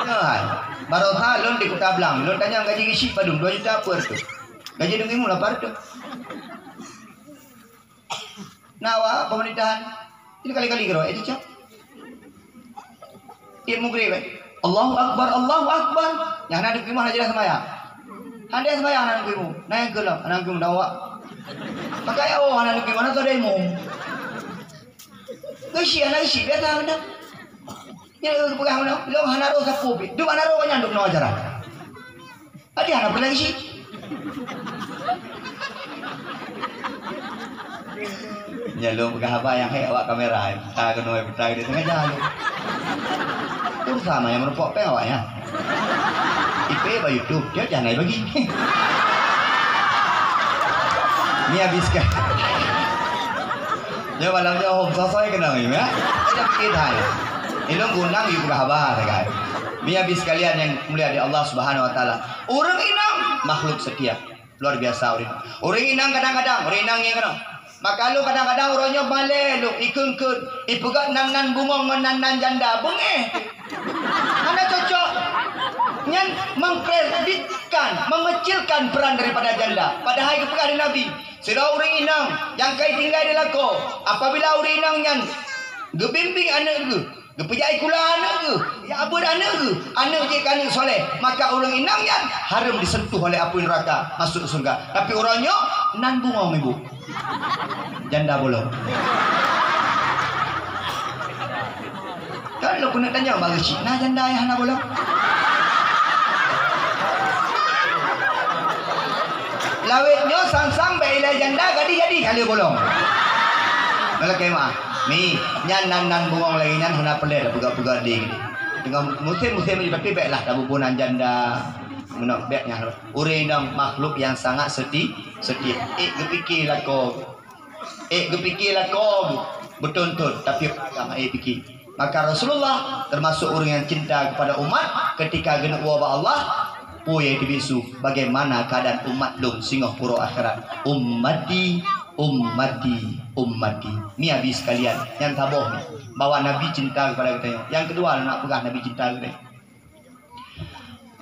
Nyoe hai, baroesa lôn di Kuta Blang, lôn tanyong gaji geusyik padum, dua juta peue reutôh. Gaji teungku imum lapan reutôh. Na awak pemerintahan. Ini kali-kali keroe, eh, cicak. Tiep mugrib, eh. Allahu Akbar, Allahu Akbar. Nyang hana deukeue imum hana jeulaih seumayang. Hana jeulaih seumayang hana deukeue imum. Na nyang keulom, hana deukeue imum, dah awak. Maka ya Allah, hana deukeue imum, hana teuh ada imum. Geusyik, hana geusyik, biasa hana. Nyan, eh, peugah meunoe, lôn hana roh sapeue pih. Dum hana roh nyan dum nyoe ajaran. Adi hana peureulèe geusyik. Nyan lôn peugah haba nyang hék awak kamera, peuta keunoe, peuta keudéh, teungoh jalan. Ureueng sama nyang meurumpok péng awak nyan. Ipé bak YouTube, tiep jih hana bagi. Ni habis kan. Nyoe malam nyoe hom sosoi keunong nyoe, ya. Kita pikir hai. Ilôn guna yue peugah haba sagai. Meunyoe bit sekalian nyang mulia di Allah Subhanahu wa Taala. Ureueng inong makhluk setia. Luar biasa ureueng inong. Ureueng inong kadang-kadang, ureueng inong nyang keunoe. Maka lôn kadang-kadang uroe nyoe malèe lôn, ikheun-kheun, ipeugöt nan-nan bungöng ngon nan-nan janda. Beungéh. Hana cocok. Nyan mengkreditkan, mengecilkan peran daripada janda. Padahai geupeugah lé Nabi, sidroe ureueng inong nyang ka itinggai di lakoe, apabila ureueng inong nyan geubimbing aneuk geuh, geupeujai kula aneuk geuh, ya, abeuet aneuk geuh, aneuk jeuet keu aneuk soleh, maka ureueng inong nyan hareuem disentuh oleh apui neuraka, masuk syeuruga. Tapi uroe nyoe nan bungöng ibu. Janda bolong. Kan lôn keuneuk tanyong bak geusyik, na janda nyang hana bolong? Lawét nyoe sang-sang bèk ilèe janda, gadih jadi hana bolong. Nalakèe meu'ah. Mi, nyan nan-nan bungöng lagèe nyan hana peureulèe tapeugah-peugah deh. Teungoh musém-musém nyoe, tapi bèklah tabubunan janda. Meunan bèk nyan. Ureueng inong makhluk nyang sangat seti-, setia. Ék geupike lakoe. Ék geupike lakoe beuton-ton, tapi agama ék pike. Maka Rasulullah termasuk ureueng nyang cinta kepada umat, ketika geuneuk woe bak Allah, Peue nyang teubiet su, bagaimana keadaan umat lôn singoh uroe akhirat? Ummati, ummati, ummati. Ni Abi sekalian, nyang saboh ni, bahwa Nabi cinta kepada geutanyoe. Nyang keudua, lôn nak peugah Nabi cinta geutanyoe.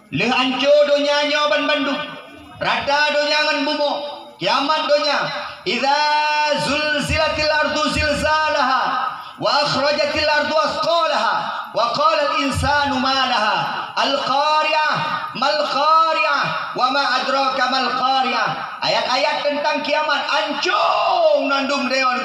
Lheueh ancô donya nyoe banmandum, rata donya ngon bumoe, kiamat donya. Idza zulzilatil ardu zilzalaha, wa akhrajatil ardu athqalaha, wa qalal insanu ma laha. Al-Qari'ah, mal Qari'ah, wa ma adraka mal Qari'ah. Ayat-ayat teuntang kiamat ancô mandum deungon.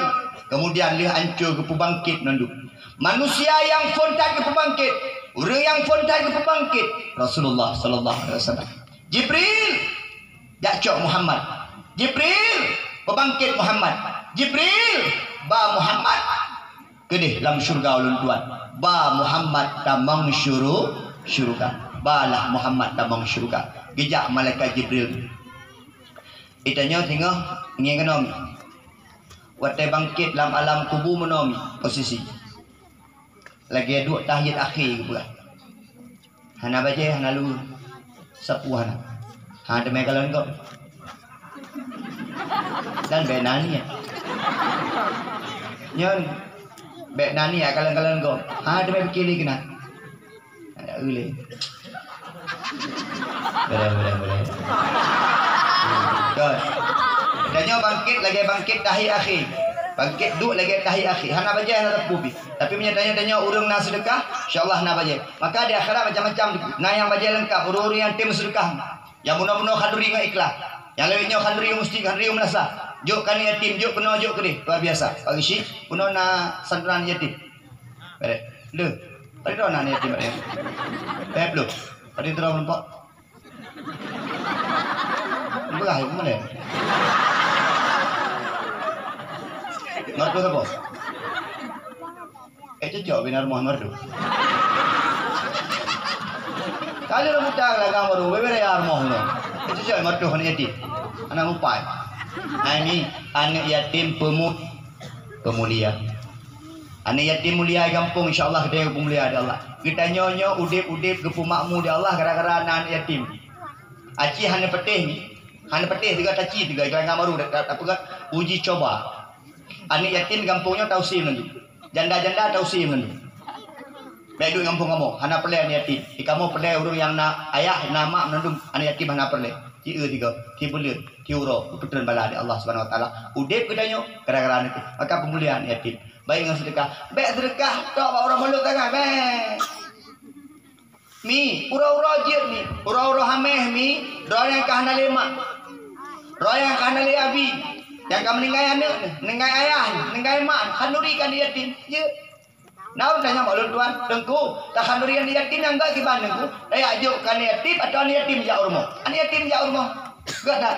Kemudian lheueh ancô geupeubangkét mandum. Manusia nyang phon that geupeubangkét, ureuëng nyang phon that geupeubangkét, Rasulullah sallallahu alaihi wasallam. Jibril, jak cok Muhammad. Jibril, peubangkét Muhammad. Jibril, ba Muhammad keudeh lam syeuruga ulôn tuan. Ba Muhammad tamong syuru-, syeuruga. Balah Muhammad tamong syeuruga. Geujak malaikat Jibril. Geutanyoe singoh ngieng keunoe mi. Watée bangkét lam alam kubu meunoe mi posisi. Lagée duek tahyat akhé geupeugah. Hana bajée, hana luweue. Sapeue hana. Ha, teumé kalon gob. Dan bék na niet. Nyan, bék na niet kalon-kalon gob. Ha, teumé pike lé keunan. Ada ulée. Boleh, boleh, boleh. Betul. Tanyoe bangkét lagée bangkét tahyat akhé. Bangkét duek lagée tahyat akhé. Hana bajée, hana sapeue pih. Tapi meunyoe tanyoe, tanyoe ureuëng na seudeukah, insya Allah na bajée. Maka di akhirat macam-macam. Na nyang bajée leungkab, ureuëng-ureuëng nyang tem seudeukah. Nyang bunoe-bunoe khanduri ngon ikhlas. Nyang lewat nyoe khanduri meusti khanduri meunasah. Jok keu aneuk yatim, jok keunoe, jok keudeh. Luar biasa. Bagi syik, bunoe na santunan yatim. Baik. Le. Pada droe na aneuk yatim, Pak. Eh, belum. Pada droe meureumpok. Beurah, ya, mana? Marco sapa? Eh, cocok bina rumoh Marco. Kali dah muda lah gang baru, bebere ya rumoh tu. Eh, cocok Marco aneuk yatim. Aneuk mupai. Nah, ini aneuk yatim pemu-, pemulia. Aneuk yatim mulia di gampông, insya Allah geutanyoe peumulia di Allah. Geutanyoe nyoe udeb-udeb geupeumakmu di Allah gara-gara na aneuk yatim. Aci hana peuteh ni. Hana peuteh tiga taci tiga, jalan baru dak, dak, dak peugah uji coba. Aneuk yatim gampông nyoe tausim laju. Janda-janda tausim laju. Bék duek gampông kamoe, hana peureulée aneuk yatim. Di kamoe peureulée ureuëng nyang na ayah, na mak, mandum aneuk yatim hana peureulée. Ci eu tiga, ci buleuen, ci uroe, geupeutreun bala di Allah Subhanahu Wa Taala. Udeb geutanyoe gara-gara aneuk yatim. Maka peumulia aneuk yatim. Baik ngon seudeukah. Bék seudeukah tok bak uroe mulod tangai, bék. Mi, uroe-uroe jeuet mi, uroe-uroe hameh mi, droe nyang ka hana lé mak, droe nyang ka hana lé abi, nyang ka meuninggai aneuk, meuninggai ayah, meuninggai mak, khanduri keu aneuk yatim. Jeuet. Na ureuëng tanyong bak ulôn tuan, Teungku, takhanduri aneuk yatim nyang gét kiban Teungku, tajak jok keu aneuk yatim atawa aneuk yatim jak u rumoh? Aneuk yatim jak u rumoh. Gét that.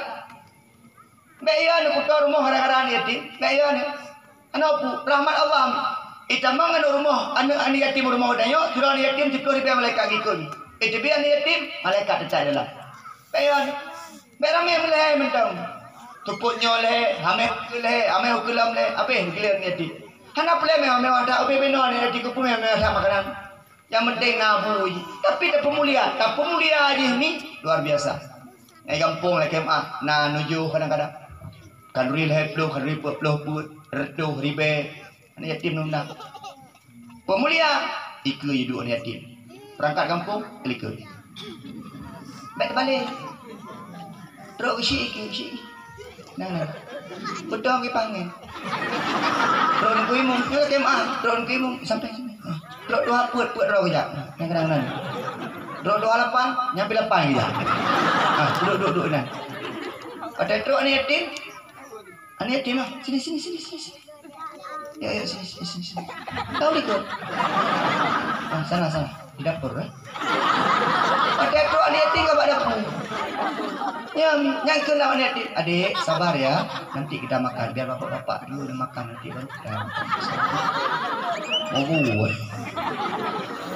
Bék ya neukuto rumoh gara-gara aneuk yatim. Bék ya neu. Hana peue, rahmat Allah. Itamong aneuk rumoh, aneuk, aneuk yatim rumoh tanyoe, sidroe aneuk yatim siplôh ribée malaikat geukheun. Iteubiet aneuk yatim, malaikat teucak dalam. Bék ya neu. Bék ramé meulhèe mantong. Seupôt nyoe lhèe, hamé ukeue lhèe, hamé ukeue lom lhèe, habéh geulier aneuk yatim. Hana peulé meuwah-meuwah that, ubé binoe aneuk yatim keupeue meuwah-meuwah that makanan. Nyang penting na bu jih. Tapi tapeumulia, tapeumulia jih ni luar biasa. Ngai gampông lakée meuah na nujoh kadang-kadang. Khanduri lhèe plôh, khanduri peuet plôh peuet, reutôh ribée. Aneuk yatim nundang. Peumulia, ikeue jiduek aneuk yatim. Peurangkat gampông, likot. Bék teubalik. Trok geusyik ikeue, geusyik. Nah, nah. Beutôi geupanggil. Trok Teungku Imum, nyoe lakée meuah, trok Teungku Imum, sampai, sampai. Ah, trok dua peuet, peuet droe geujak. Nah, kadang-kadang. Trok dua lapan, nyang pi lapan geujak. Ah, duduk, duduk, duduk, nah. Watée trok aneuk yatim, aneuk yatim lah, sini, sini, sini, sini, sini. Ya, ya, sini, sini, sini, sini. Kau likot. Ah, sana, sana. Di dapur, eh. Watée trok aneuk yatim ka bak dapur. Ya, nyang keuh lawak aneuk yatim. Adik, sabar ya. Nanti kita makan. Biar bapak-bapak dulu yang makan, nanti baru kita makan. Mau buat.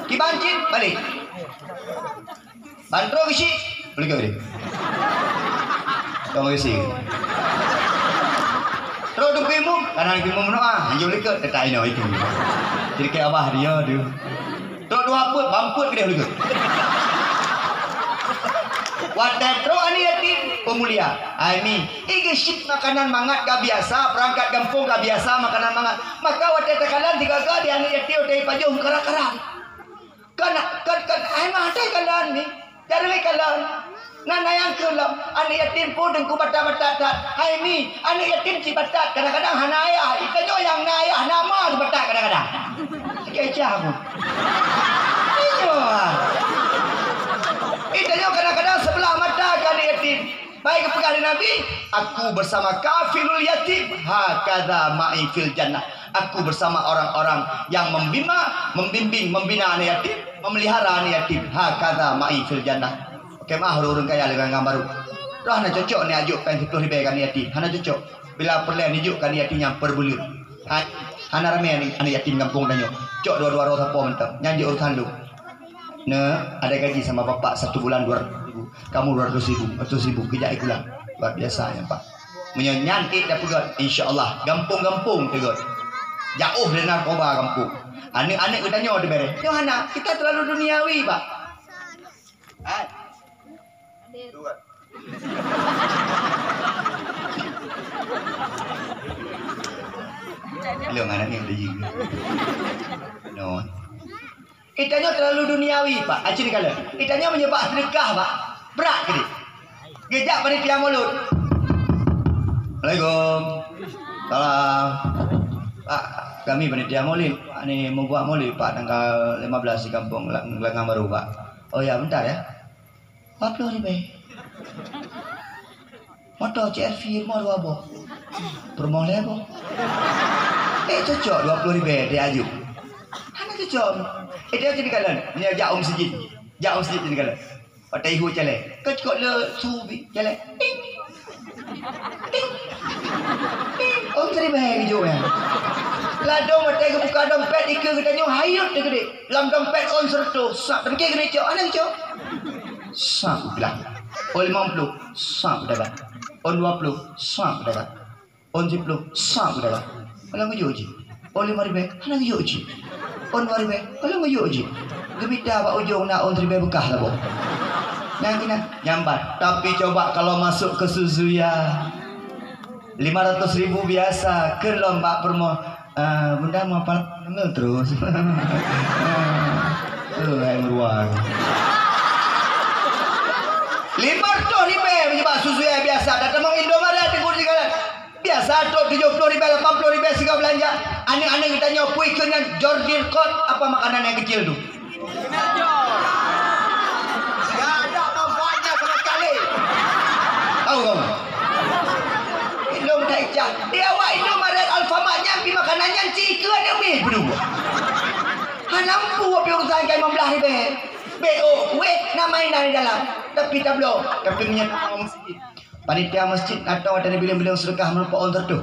Kiban cit, balik. Ban trok geusyik, likot deh. Tong geusyik. Trok Teungku Imum, kanan Teungku Imum meunoe, hanjeuet likot, teutai inoe itu. Jadi keu abah dia tu. Trok dua peuet, ban peuet keudeh likot. Watèe trok aneuk yatim, peumulia. Hai Mi, i geusyik makanan mangat ka biasa, peurangkat gampông ka biasa makanan mangat. Maka watèe takalon sigaga di aneuk yatim watèe ipajoh meukarat-karat. Kan, kan, kan, hai mah, hai kalon ni. Jareueng kalon. Na, na nyang keu lom. Aneuk yatim peue teungku batat-batat that. Hai Mi, aneuk yatim cit batat. Kadang-kadang hana ayah. Itanyoe nyang na ayah, na ma batat kadang-kadang. Kecah aku. Inyoe. Itanyoe kadang-kadang sebelah mata keu aneuk yatim. Baik geupeugah lé Nabi, "Aku bersama kafilul yatim, hakadha ma'i fil jannah." Aku bersama orang-orang yang membima, membimbing, membina aneuk yatim, memelihara aneuk yatim, hakadha ma'i fil jannah. Oke, maah ureueng kaya lé ngon barô. Roh hana cocok ni ajok péng siploh ribèe keu aneuk yatim, hana cocok. Bila peureulèe neujok keu aneuk yatim nyang peureubeuleuen. Hai, hana ramè aneuk yatim gampông tanyoe. Cok dua-dua droe sapo mantong. Nyan jeuet urusan lôn. Nah, ada gaji sama bapak satu bulan dua ratus ribu. Kamu dua ratus ribu, seratus ribu, kejak iklan. Luar biasa nyan, Pak. Meunyoe nyan ék tapeugöt, insya Allah, gampông-gampông teugöt. Jauh dari narkoba gampông. Aneuk-aneuk geutanyoe teubèrèh. Nyoe hana, kita terlalu duniawi, Pak. Hai. Ilong aneuk ni udah jing. No. Itanyoe terlalu duniawi, Pak. Aci ni kala. Itanyoe meunyoe bak seudeukah, Pak. Brat keudéh. Geujak panitia mulod. Assalamualaikum. Salam. Pak, kami panitia mulod. Pak ni meubuat mulod, Pak, tanggal lima belas di kampung Lang-, Langang Baru, Pak. Oh ya, bentar ya. Dua ploh ribèe. Moto C R V rumoh dua boh. Peurumoh lhèe boh. Eh, cocok dua ploh ribèe di aju. Hana cocok. Eh, dia jadi kalon. Ni jak um sijin. Jak um sijin jadi kalon. Patai ihu calai. Kau cukok le subi calai. Ting. Ting. Ting. Om siribèe geujok nyan. Ladôm watèe geubuka dompet ikeue geutanyoe hayot teuh geude. Lam dompet ôn sireutoh, sak, teumike geude cok, hana geucok. Sak geubilang. Ôn limong ploh, sak geudagat. Ôn dua ploh, sak geudagat. Ôn siploh, sak geudagat. Hana geujok jih. Ôn limong ribèe, hana geujok jih. Ôn dua ribèe, hana geujok jih. Geumita bak ujong na ôn siribèe beukah saboh. Nyang keunan, nyambat. Tapi coba kalau masuk ke Suzuya, lima ratus ribu biasa, keu lom bak peurumoh. Ah, bunda mau apa? Ngeul terus. Ah, eh, hai meuruang. Lima ratus ribèe meunyoe bak Suzuya biasa, tatamong Indomaret di kursi kanan. Biasa trok tujoh ploh ribèe, lapan ploh ribèe sigoe beulanja. Aneuk-aneuk geutanyoe pui keu nyan Jordi Kot apa makanan nyang kecil tu. Tidak ada manfaatnya sama sekali. Tahu kamu? Ilong taicah. Di awak Indomaret Alfamart nyan pi makanan nyan ci ikeu aneuk mi peuduh. Hana mampu pi urusan kai lima belas ribèe. Beo, kueh, na mainan di dalam. Tapi tabloe, tapi meunyoe panitia masjid atau ada bileng-bileng sedekah meureumpok ôn sireutoh.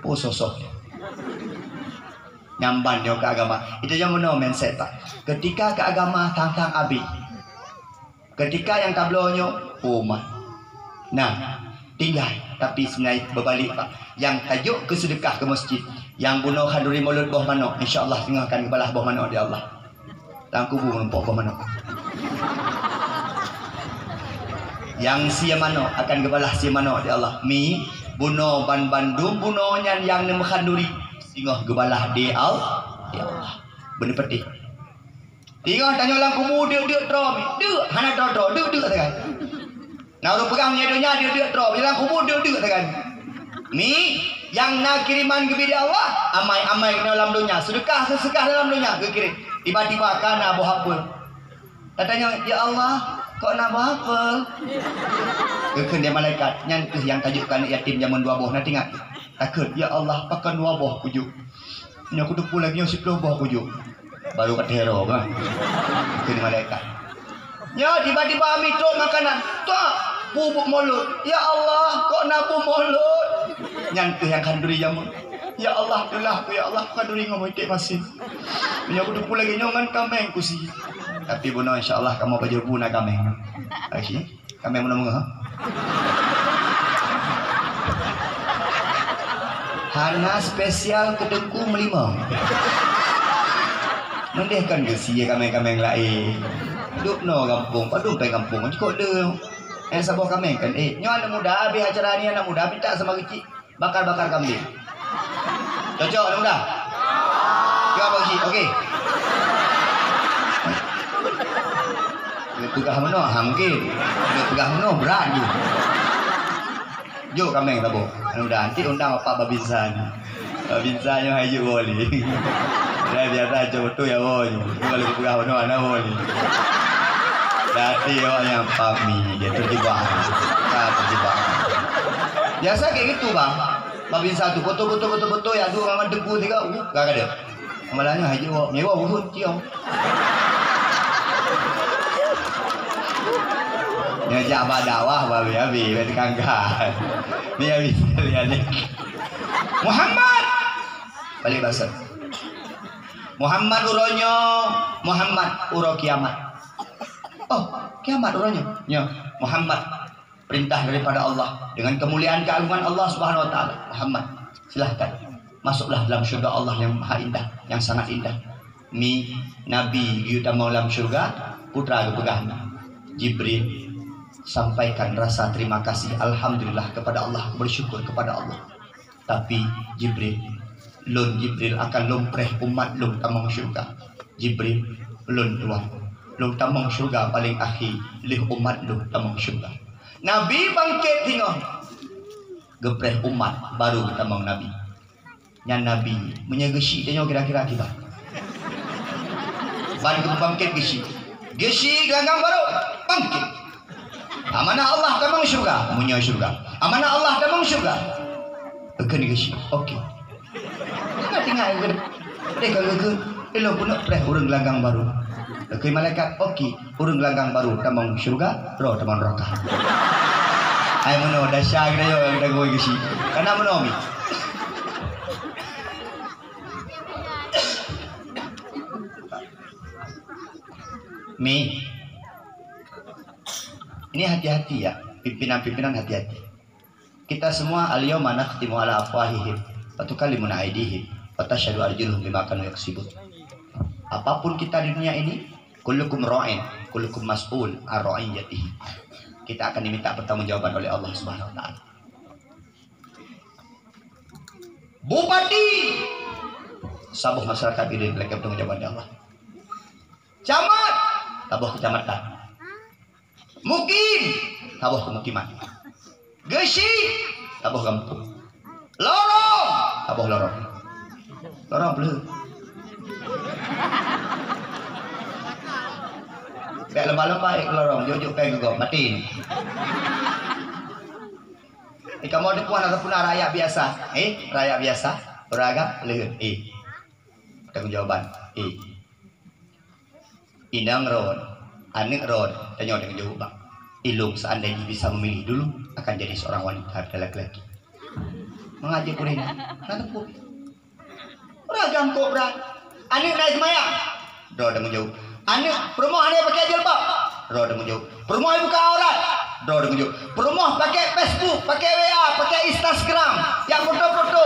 Oh, sosok. Nyamban nyoe keu agama. Itu nyang meunoe mindset, Pak. Ketika keu agama, sang-sang abéh. Ketika nyang tabloe nyoe, oh, mat. Nah, tinggai. Tapi sebenarnya beubalik, Pak. Nyang tajok keu seudeukah keu masjid. Nyang bunoe khanduri mulod boh manok, insya Allah singoh akan geubalah boh manok di Allah. Lam kubu meurumpok boh manok. Nyang sie manok akan geubalah sie manok di Allah. Mi, bunoe ban bandum bunoe nyan nyang neumeuhan duri, singoh geubalah di Al-, di Allah. Beuneupeuteh. Singoh tanyoe lam kubu deuk-deuk droe mi. Deuk, hana droe-droe, deuk-deuk sagai. Na ureueng peugah meunyoe donya deuk-deuk droe, lam kubu deuk-deuk sagai. Mi, nyang na kiriman geubri di Allah, amai-amai keunoe lam donya, seudeukah-seudeukah lam donya geukirim. Tiba-tiba ka na boh apel. Tatanyong, "Ya Allah, kok na boh apel?" Geukheun lé malaikat, "Nyan kheueh nyang tajok keu aneuk yatim jameun dua boh, na teuingat?" Takheun, "Ya Allah, pakon dua boh kujok? Nyoe kuteupeue lagèe nyoe siploh boh kujok." Baru ka teuhero, kan? Kheun malaikat. Nyoe tiba-tiba ami trok makanan. Tok, bubuk mulod. Ya Allah, kok na bubuk mulod? Nyan kheueh nyang khanduri jameun. Ya Allah, teulah aku, ya Allah, khanduri ngon meuiték masin. Nyoe kuteupeue lagèe nyoe ngon kaméng kusi. Tapi bunoe insya Allah kamoe pajoh bu na kaméng. Aci. Kaméng meunoe meungoh. Hana spesial keu Teungku meulimong. Meudeh kan geusie kaméng-kaméng laén. Duek noe gampông, padum péng gampông, cukôp le. Eh, saboh kaméng kan, eh. Nyoe aneuk muda, habéh acara ni aneuk muda, minta sama geuchik. Bakar-bakar kambing. Cocok, aneuk muda? Cuba bagi, okey. Dia peugah meunoe, ha, mungkin. Dia peugah meunoe, brat ju. Jok kaméng saboh. Aneuk muda, nanti undang bapak Babinsa ni. Babinsa nyoe hai jok woe lé. Dah biasa cok beutôi ya woe nyoe. Kalau peugah meunoe, hana woe lé. Berarti awak nyang pami, dia terjebak. Ha, terjebak. Biasa kayak gitu, Bang. Babinsa tu, beutôi, beutôi, beutôi, beutôi, ya, dua orang teungku tiga, uh, gak ada. Malah nyoe haji wak, nyewa buhun ciong. Nyoe jak bak dakwah, babi-abi, bak teukangkan. Ni habis sekalian ni. Muhammad! Balik basa. Muhammad uroe nyoe, Muhammad uroe kiamat. Oh, kiamat uroe nyoe? Nyoe, Muhammad. Perintah daripada Allah dengan kemuliaan keagungan Allah Subhanahu wa Taala. Muhammad, silahkan masuklah dalam syurga Allah yang maha indah, yang sangat indah. Mi, Nabi geuyue tamong lam syurga, peue geupeugah, Jibril, sampaikan rasa terima kasih, alhamdulillah kepada Allah, bersyukur kepada Allah. Tapi Jibril, lôn Jibril akan lôn preh umat lôn tamong syurga. Jibril, lôn tuan, lôn tamong syurga paling akhé, lheueh umat lôn tamong syurga. Nabi bangkét singoh, geupreh umat baru geutamong Nabi. Nyan Nabi, meunyoe geusyik tanyoe kira-kira kiban? Ban geubangkét geusyik. Geusyik gelanggang barô, bangkét. Amanah Allah tamong syurga, meunyoe syurga. Amanah Allah tamong syurga. Keuneuk geusyik. Okey. Ingat-ingat keuneuk. Deh ka geukheun, ilong peuneuk preh ureueng gelanggang barô. Keu malaikat, okey, ureueng gelanggang barô tamong syurga, droe tamong neuraka. Hai meunoe, dasya geutanyoe nyang geutanyoe geusyik. Kana meunoe mi. Mi. Ini hati-hati ya, pimpinan-pimpinan hati-hati. Kita semua, "Al-yauma nakhtimu ala afwahihim wa tukallimuna aidihim wa tasyhadu arjuluhum bima kanu yaksibun." Apapun kita di dunia ini, kullukum ra'in, kullukum mas'ul an ra'iyatihi. Kita akan diminta pertanggungjawaban oleh Allah Subhanahu wa Taala. Bupati, saboh masyarakat ini dilekat pertanggungjawaban dari Allah. Camat, saboh kecamatan. Mukim, saboh pemukiman. Geusyik, saboh gampông. Lorong, saboh lorong. Lorong peuleueh. Bèk leumbah-leumbah ék lorong, jôk-jôk péng keu gob, maté. Eh, kamoe teupeue hana sapeue na rakyat biasa. Eh, rakyat biasa, ureueng agam, leuheut. Eh. Tanggung jawaban. Eh. Inong rot, aneuk rot, tanyoe tanggung jaweueb bak. Ilong seandainya bisa memilih dulu, akan jadi seorang wanita dan laki-laki. Mangat jeuet kureueng, na teupeu. Ureueng agam kobra. Aneuk na seumayang, droe tanggung jaweueb. Aneuk peurumoh hana pakai jilbab, droe tanggung jaweueb. Peurumoh buka aurat, droe tanggung jaweueb. Peurumoh pakai Facebook, pakai W A, pakai Instagram, jak foto-foto.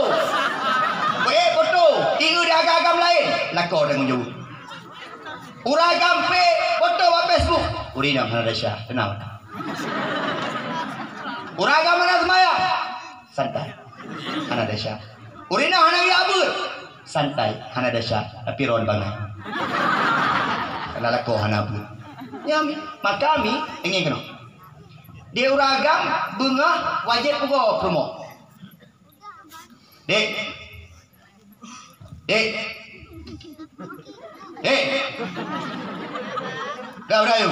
Beuék foto, ié di agam-agam laén, lakoe tanggung jaweueb. Ureueng agam peuék foto bak Facebook, ureueng inong hana desya, teunang. Ureueng agam hana seumayang, santai, hana desya. Ureueng inong hana geujak beuet, santai, hana desya, tapi ron bangai. Karena lakoe hana beuet. Ya, mi. Maka mi, ingat keunoe. Di ureueng agam beungoh wajéb peugoe peurumoh. Dek. Dek. Dek. Dah berayu.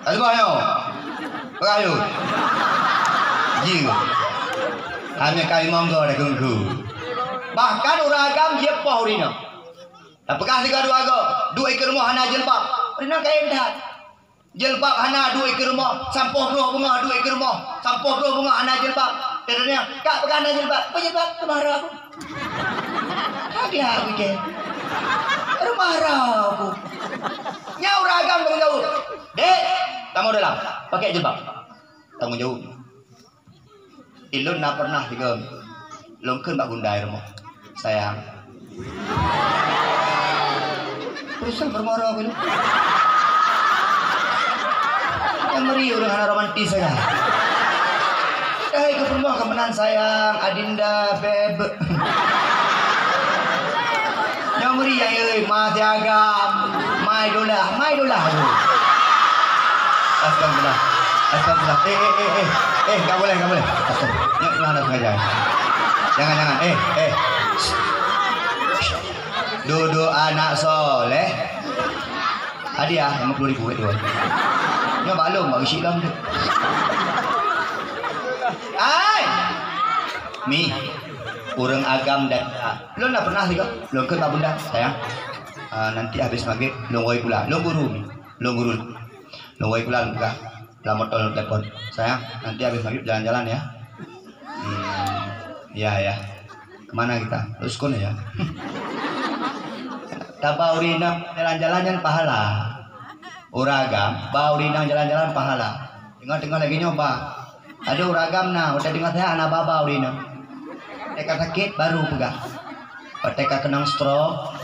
Dah sebuah nyoe. Berayu. Ji. Kami kami monggo dah kungku. Bahkan ureueng agam jeuet poh ureueng inong. Dah peugah sigoe dua goe, duek ikeue rumoh hana jilbab. Ureueng inong kayém that. Jilbab hana duek ikeue rumoh, sampoe brôh beungoh duek ikeue rumoh, sampoe brôh beungoh hana jilbab. Teudeungoe, "Kak, peugah hana jilbab." "Peue jilbab?" "Teumara aku." Hak lah aku keh. Teumara aku. Nyan ureueng agam tanggung jaweueb. "Dek, kamoe dalam. Pakai jilbab." Tanggung jaweueb. Ilôn na pernah sigoe lôn kheun bak gunda i rumoh, "Sayang, Perusahaan bermoro gitu. Nyang meuri ureueng hana romantis saja. Dah ikut rumah kemenangan sayang, Adinda, Beb. Nyang meuri nyang, eh, Ma Siagam, Ma Idola, Ma Idola tu. Astagfirullah. Astagfirullah. Eh, eh, eh, eh. Eh, enggak boleh, enggak boleh. Astagfirullah. Nyak, nyak, nyak, sengaja. Jangan, jangan. Eh, eh. Duduk anak soleh. Hadiah lima puluh ribu, eh, dua. Nyoe balum, bak geusyik lom tu. Ai! Mi. Ureueng agam dan, ah, lôn dah pernah juga. Lôn kheun bak bunda, sayang. Ah, nanti habis maghrib, lôn wai pula. Lôn guru ni. Lôn guru. Lôn wai pula, lôn peugah. Lam moto lôn telepon. Sayang, nanti habis maghrib jalan-jalan ya. Hmm, ya, ya. Kemana kita? Terus kon ya. Taba ureueng inong jalan-jalan nyan pahala. Ureueng agam, ba ureueng inong jalan-jalan pahala. Teungoh-teungoh lagèe nyoe ba. Adoe ureueng agam na, watèe teungoh seuhat hana ba-ba ureueng inong. Watèe ka sakét baru peugah. Watèe ka keunong stroke,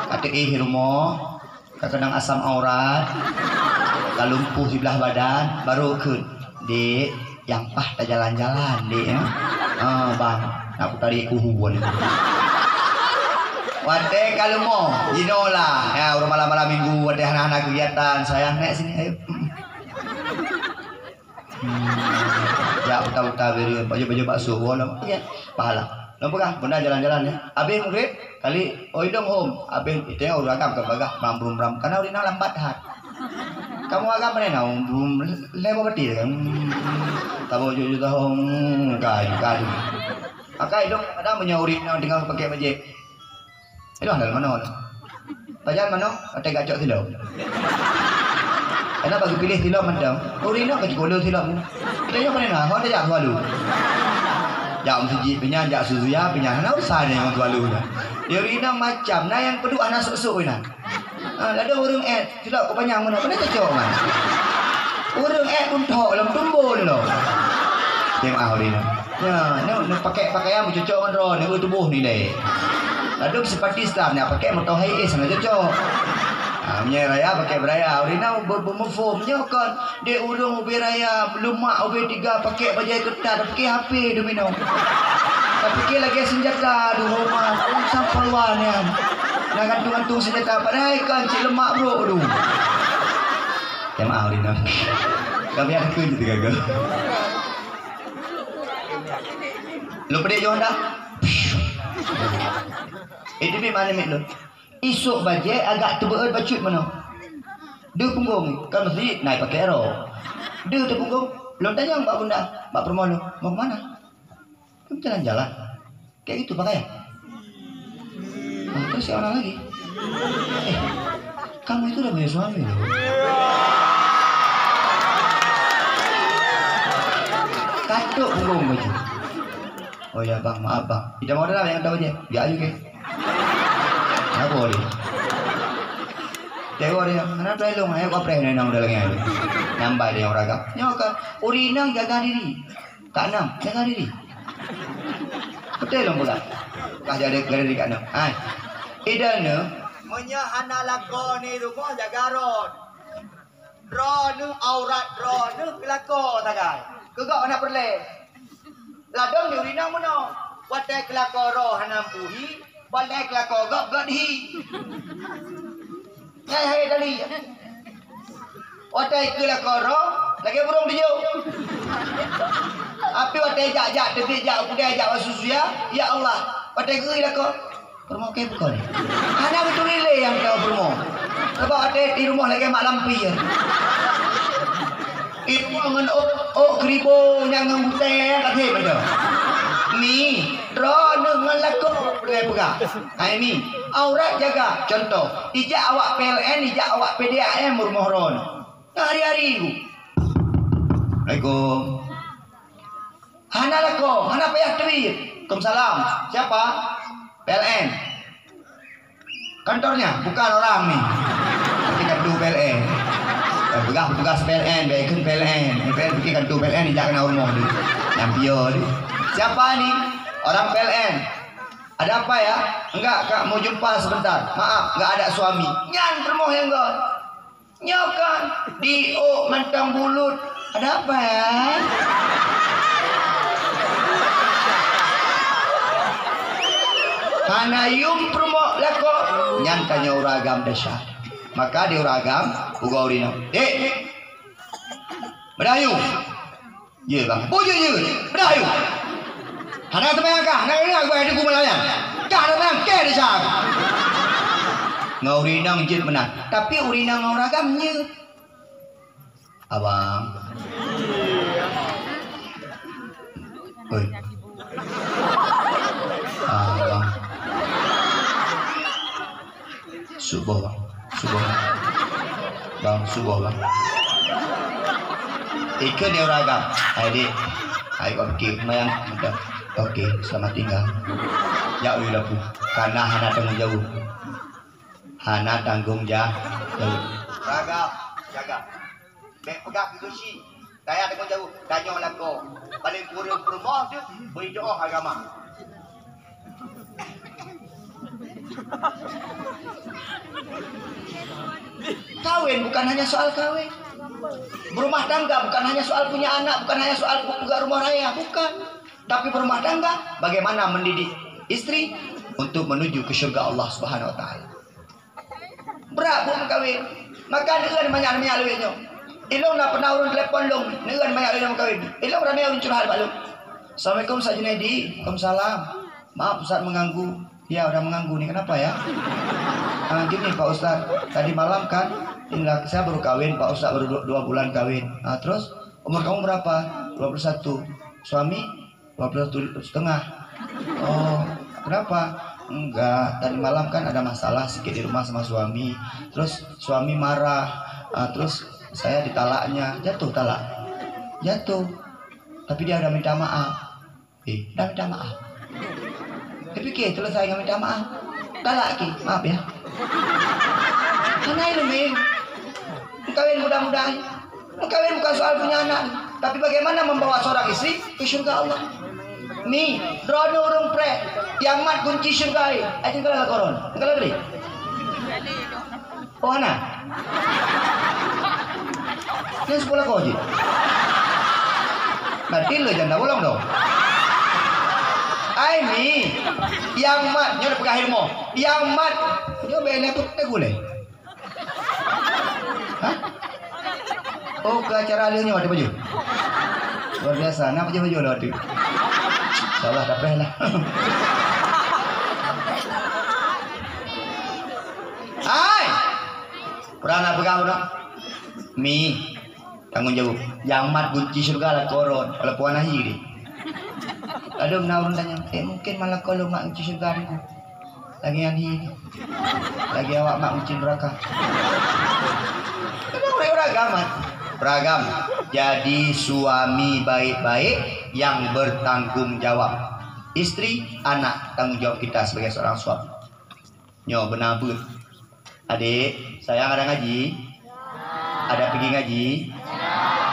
ka teuéh rumoh, ka keunong asam urat, ka lumpuh siblah badan, baru kheun, "Dek, nyang paih tajalan-jalan, Dek, ya." "Ah, bang, nak kutarék kuhu bunoe." Watèe ka leumo, jinoe lah. Ya, ureueng malam-malam minggu, watèe hana-hana kegiatan, sayang, naik sini, ayo. Hmm. Jak uta-uta bireuen, baju-baju bakso, woe lom. Oke, pahala. Lom peugah, bunda jalan-jalan, ya. Habis maghrib, kali, oi dong hom. Habis, itu yang ureueng agam ka bagah, bram, brum, bram. Karena ureueng inong lambat that. Kamoe agam mana nak, brum, lewat bati dah. Hmm. Tabo ju-ju tahu, hmm, kayu, kayu. Maka idong kadang meunyoe ureueng inong tinggal pakai bajèe. Aduh, dalam mana? Pajan manoe, watèe gacok silop. Kenapa geupiléh silop mantong? Ureueng inong ka jikolo silop. Kita nyoe mana na? Ho tajak tualu. Jak meuseujid pih nyan, jak suzuya pih nyan. Hana urusan nyan ngon tualu nyan. Di ureueng inong macam, na nyang peuduek hana sôk-sôk inan. Ah, ladôm ureueng èt, silop keu panyang meunoe, keuneuk cocok man. Ureueng èt pun thok lom tumbon lom. Teumaah ureueng inong. Nyan, nyoe, nyoe pakai pakaian meucocok ngon droeneuh, tuboh nilai. Ladôm sipati Islam nyan pakai moto Hiace hana cocok. Ha, meunyoe raya pakai beraya. Ureueng inong be-, be-, meuphom nyoe kon. Dek ureueng ubé raya, leumak ubé tiga, pakai bajèe keutat, pakai H P domino. Tapiké lagèe seunjata, aduh, hormat, ureueng sampalwan nyan. Na gantung-gantung seunjata, padahai kon cit leumak brôk, aduh. Teumaah ureueng inong. Ka biar takheun cit teuga-ga. Lôn peudeh jih dah. Itu di mana mit lôn? Isôk bajèe agak teubeuet bacut meunoe. Deuh punggong, ka meuseujid, na pakai rok. Deuh teuh punggong, lôn tanyong bak bunda, bak peurumoh lôn, "Mau ke mana?" "Kami jalan-jalan." Kayak gitu pakaian. Nah, terus si orang lagi, "Eh, kamu itu udah punya suami loh." Katuk punggong baju. "Oh ya bang, maaf bang." Tidak mau dah yang tahu aja. Dia ayu ke? Kenapa dia? Tengok dia, kenapa elong? Ayo kau pernah nang dalam ni. Nambai dia orang agam. Nyoka, ureueng inong jaga diri. Kak Nam, jaga diri. Betul dong peugah. Kah jaga diri Kak Nam. Hai. Idane, meunyoe hana lakoe ni rumoh jaga rot. Droeneuh aurat droeneuh keulakoe sagai. Keu gob hana peureulèe. Ladôm di ureueng inong meunoe. Watèe keulakoe droe hana meupuhi, watèe keulakoe gob gèt hi. Hai, hai, Dali. Watèe keulakoe droe, lagèe burông tijôh. Tapi watèe jak-jak teubiet jak u keudè jak bak susu ya, ya Allah, watèe geu lakoe. Peurumoh kèe bukon. Hana beutôi lé nyang tau peurumoh. Sabab watèe di rumoh lagèe mak lampie. Di rumoh ngon ôk, ôk keuribo nyang ngon gutèe ka thèe mantong. Mi, droeneuh ngon lakoe lagèe peugah. Hai mi, aurat jaga. Contoh, ijak awak P L N, ijak awak P D A M rumoh droeneuh. Hari-hari ku. Assalamualaikum. Hana lakoe, hana payah teubiet. Waalaikumsalam. Siapa? P L N. Kantornya? Bukan orang ni. Tapi kartu P L N. Eh, peugah petugas P L N, bèk ikheun P L N. P L N pikir kartu P L N, ijak keunan rumoh ni. Nyang piôh ni. Siapa ni? Orang P L N. "Ada apa ya?" "Enggak, Kak, mau jumpa sebentar. Maaf, enggak ada suami." Nyan peurumoh nyang göt. Nyoe kan diôk mantong bulut. "Ada apa ya?" Hana yum peurumoh lakoe, nyan tanyoe ureueng agam desya. Maka di ureueng agam, peugah ureueng inong, "Dek, beudah yum." "Ye, Bang." "Peue jeuet, jeuet? Beudah yum." "Hana seumayang kah? Hana seumayang kah?" Di kumae layan. "Kah hana seumayang, keh desya." Ngon ureueng inong jeuet meunan. Tapi ureueng inong ngon ureueng agam nyeut. "Abang." "Oi." "Abang." "Suboh, Bang. Suboh, Bang. Bang, suboh, Bang." Ikheun di ureueng agam. "Hai, Dek. Hai, oke. Mayang. Oke, selamat tinggal." Jak u dapur. Kana hana tanggong jaweueb. Hana tanggong ja-, jaweueb. Jaga, jaga. Bèk peugah keu geuchik. Tanyoe tanggong jaweueb. Tanyoe lakoe. Paléng kureueng peurumoh teuh beuidoe agama. Kawin bukan hanya soal kawin. Berumah tangga bukan hanya soal punya anak, bukan hanya soal peugöt rumoh raya, bukan. Tapi berumah tangga, bagaimana mendidik istri untuk menuju ke syurga Allah Subhanahu wa Taala. Brat buet meukawen. Maka neueun manyak-manyak lé nyoe. Ilôn na pernah ureueng telepon lôn, neueun manyak lé nyoe meukawen. Ilôn ramé ureueng curhat bak lôn. "Assalamualaikum, Ustaz Junaidi." "Waalaikumsalam. Maaf, Ustaz mengganggu." "Ya, udah mengganggu nih, kenapa ya?" "Ah, gini, Pak Ustaz, tadi malam kan, inilah, saya baru kawin, Pak Ustaz, baru dua, dua bulan kawin. Ah, terus, umur kamu berapa?" "Dua puluh satu." "Suami?" "Dua belas tu setengah." "Oh, kenapa?" "Enggak, tadi malam kan ada masalah sedikit di rumah sama suami. Terus suami marah. Ah, terus saya ditalaknya. Jatuh talak?" "Jatuh. Tapi dia udah minta maaf." "Eh, udah minta maaf?" "Dia pikir selesai dengan minta maaf. Talak ki, maaf ya." Hana ilmu. Kawin mudah-mudahan. Meukawen bukan soal punya anak, tapi bagaimana membawa seorang istri ke syurga Allah. Mi, droeneuh ureueng preh, nyang mat kunci syurga, ai, ai, tinggal lakoe droeneuh. Tinggal bri. Oh, hana? Nyan sekolah kau je. Nanti le janda bolong dong. Ai, Mi, nyang mat, nyoe peugah ilmu. Nyang mat, nyoe bèk na tu, na gulai. Hah? Oh, ke acara lé nyoe ada baju? Luar biasa, nak baju-baju lah tu. InsyaAllah, dah preh lah. Hai! Pernah nak pegang pun tak? Mi, tanggung jawab. Nyang mat kunci syurga lakoe droeneuh, walaupun hana hi deh. Lalu na ureueng tanya, "Eh, mungkin malah kau lôn mat kunci syurga ni?" Lagèe nyan hi. Lagèe awak mat kunci neuraka. Kenapa ureueng agam? Beragam. Jadi suami baik-baik yang bertanggung jawab. Istri, anak, tanggung jawab kita sebagai seorang suami. Nyoe beuna beuet. Adik, sayang ada ngaji? Ada pergi ngaji?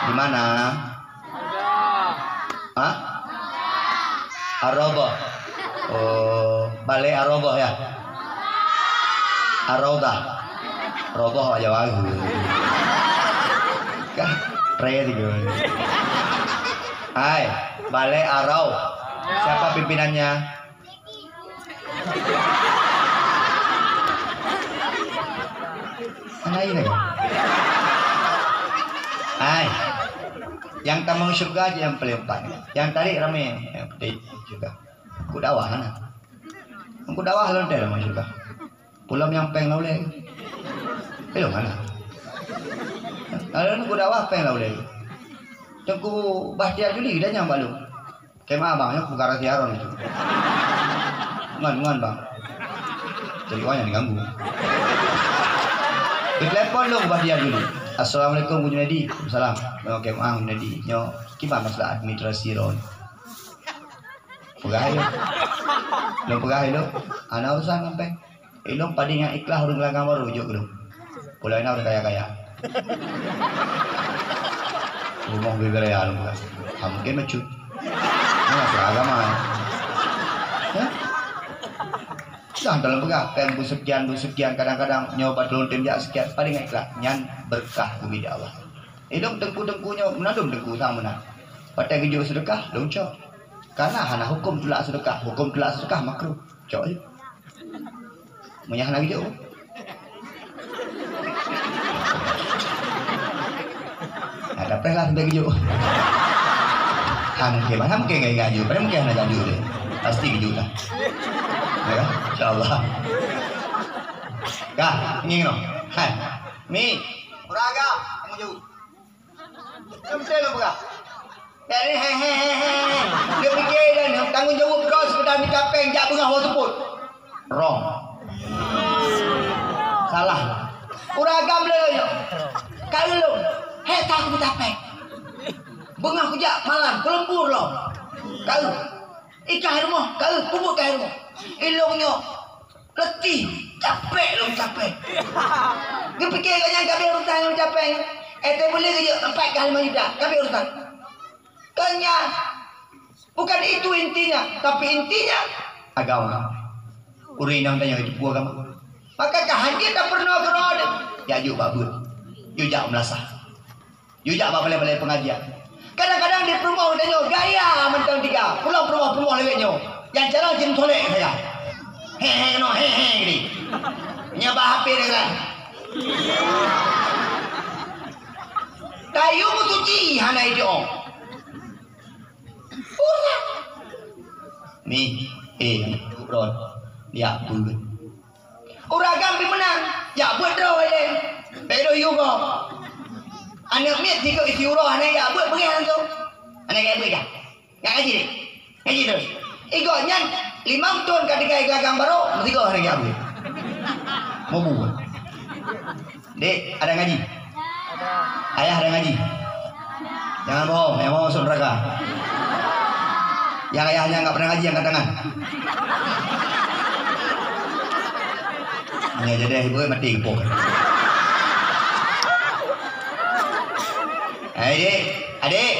Di mana? Hah? Ar-Raudhah. Oh, balè Ar-Raudhah ya? Ar-Raudhah. Raudhah awak Jawa. Kah, re tiga. Hai, balè Ar-Rau. Siapa pimpinannya? Hana ié lagèe. Hai. Nyang tamong syeuruga jih nyang paleng pat. Nyang tarek ramè, nyang peuté syeuruga. Ku dakwah hana. Ku dakwah lôn teuh tamong syeuruga. Pulang nyang péng lam ulèe. Eh, lôn hana. Lalu ku dakwah péng lam ulèe. Teungku Bahtiar Juli dah nyang balu. Kemah abang, nyoe peugah rahasia droeneuh. Ngon, ngon, bang. Jadi, awak nyang diganggu. Ditelepon lôn Bahtiar Juli. "Assalamualaikum, Bu Junaidi." "Salam." "Nyoe kemah, Bu Junaidi. Nyoe, kiban masalah administrasi droeneuh?" Peugah ilôn. Lôn peugah ilôn. Hana urusan ngon péng. Ilôn padé nyang ikhlas ureueng geulagang barô jok keu lôn. Peue lom na ureueng kaya-kaya. Rumoh bibir raya lôn peugah. Ha, mungkin bacut. Nah, masalah agama. Ya? Kan dalam peugah, kan beuseukian, beuseukian, kadang-kadang nyoe bak lôn tem jak seukian, paling ikhlaih. Nyan beureukat geubri lé Allah. Ilong teungku-teungku nyoe, meunan lom teungku sang meunan. Watèe geujok seudeukah, lôn cok. Karena hana huköm tulak seudeukah, huköm tulak seudeukah makruh. Cok jih. Meunyo hana geujok. Nah, dapat lah sampai geujok. Hang ke mana mungkin gaya gaju, pada mungkin hana gaju deh. Pasti geujok lah. Ya kan? InsyaAllah. Kah, ngieng noh. Hai. Mi, ureueng agam, kamu jauh. Beutôi lôn peugah. Jadi, he, he, he, he, he. Dia fikir dan tanggung jawab kau sekedar minta peng jak beungah wang seupôt. Wrong. Salah. Ureueng agam le nyoe. Ka lôn. He, tak minta peng. Beungah kujak malam, keuleumbur lom. Ka. Ikah rumoh, ka. Peubuet ka rumoh. Ilong nyoe. Letih, capek lom capek. Geupike gobnyan ka habéh urusan nyang capek. Eh, teuh boleh geujok empat kali lima juta, ka habéh urusan. Kon nyan. Bukan itu intinya, tapi intinya agama. Ureueng inong tanyoe itu peue agama. Maka ka hanjeuet tapeurunoe keu droe, ya jok bak beuet. Jok jak meulasah. Yue jak bak balai-balai pengajian. Kadang-kadang di peurumoh geutanyoe gaya mantong tiga. Pulang peurumoh-peurumoh lewat nyoe. Nyang cara jin solek saya. He he no he he gini. Nya bah H P dia kan. Kayu meusuci hana idiong. Ni, eh, Ron. Ya, beuh. Ureueng agam pih meunan, jak beuet droe ilèe. Bèk lôn yue gob. Aneuk miet sigoe isi uroe hana jak beuet, beungèh langsông. Hana jak beuet dah. Ngat ngaji deh. Ngaji terus. Igoe nyan limong thôn ka tinggai geulagang barô, meusigoe hana jak beuet. Mubu. Dek, ada ngaji? Ayah ada ngaji? Jangan bohong, yang mau masuk neraka. Yang ayahnya nggak pernah ngaji, angkat tangan. Ya, jadi ibu mati kepung. Hai, Dek. Adik.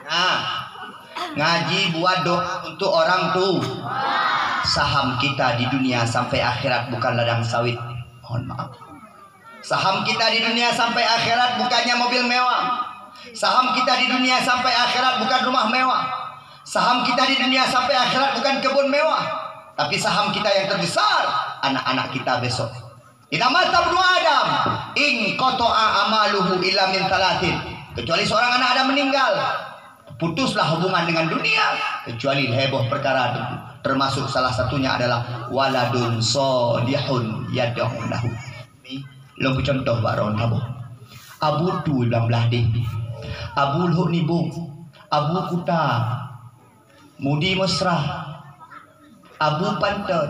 Nah. Ngaji buat doa untuk orang tu. Saham kita di dunia sampai akhirat bukan ladang sawit. Mohon maaf. Saham kita di dunia sampai akhirat bukannya mobil mewah. Saham kita di dunia sampai akhirat bukan rumah mewah. Saham kita di dunia sampai akhirat bukan kebun mewah. Tapi saham kita yang terbesar, anak-anak kita besok. Idza mata ibnu Adam, inqata'a amaluhu illa min thalathin. Kecuali seorang anak Adam meninggal, putuslah hubungan dengan dunia, kecuali lhèe boh perkara, termasuk salah satunya adalah waladun shalihun yad'u lahu. Lôn peucontoh bak droen saboh. Abu Tui Blang Blahdeh, Abu Lhok Nibong, Abu Kuta, Mudi Mesra, Abu Panton,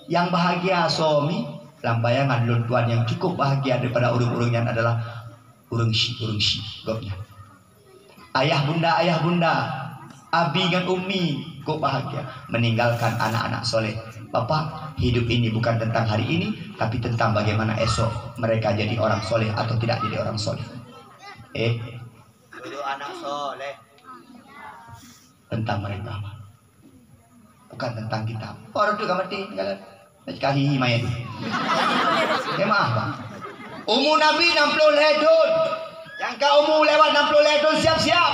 nyang bahagia soe mi, lam bayangan lôn tuan nyang cukup bahagia daripada ureueng-ureueng nyan adalah ureueng syiek, ureueng syiek gobnyan. Ayah bunda, ayah bunda, abi ngon umi, kok bahagia meninggalkan anak-anak soleh. Bapak, hidup ini bukan tentang hari ini, tapi tentang bagaimana esok mereka jadi orang soleh atau tidak jadi orang soleh. Eh, dulu anak soleh. Tentang mereka, Pak. Bukan tentang kita. Orang tu ka mati, jalan. Kahi mayat. Ya maaf, Pak. Umu Nabi enam puluh lhèe thôn. Nyang ka umu lewat enam puluh lhèe thôn, siap-siap.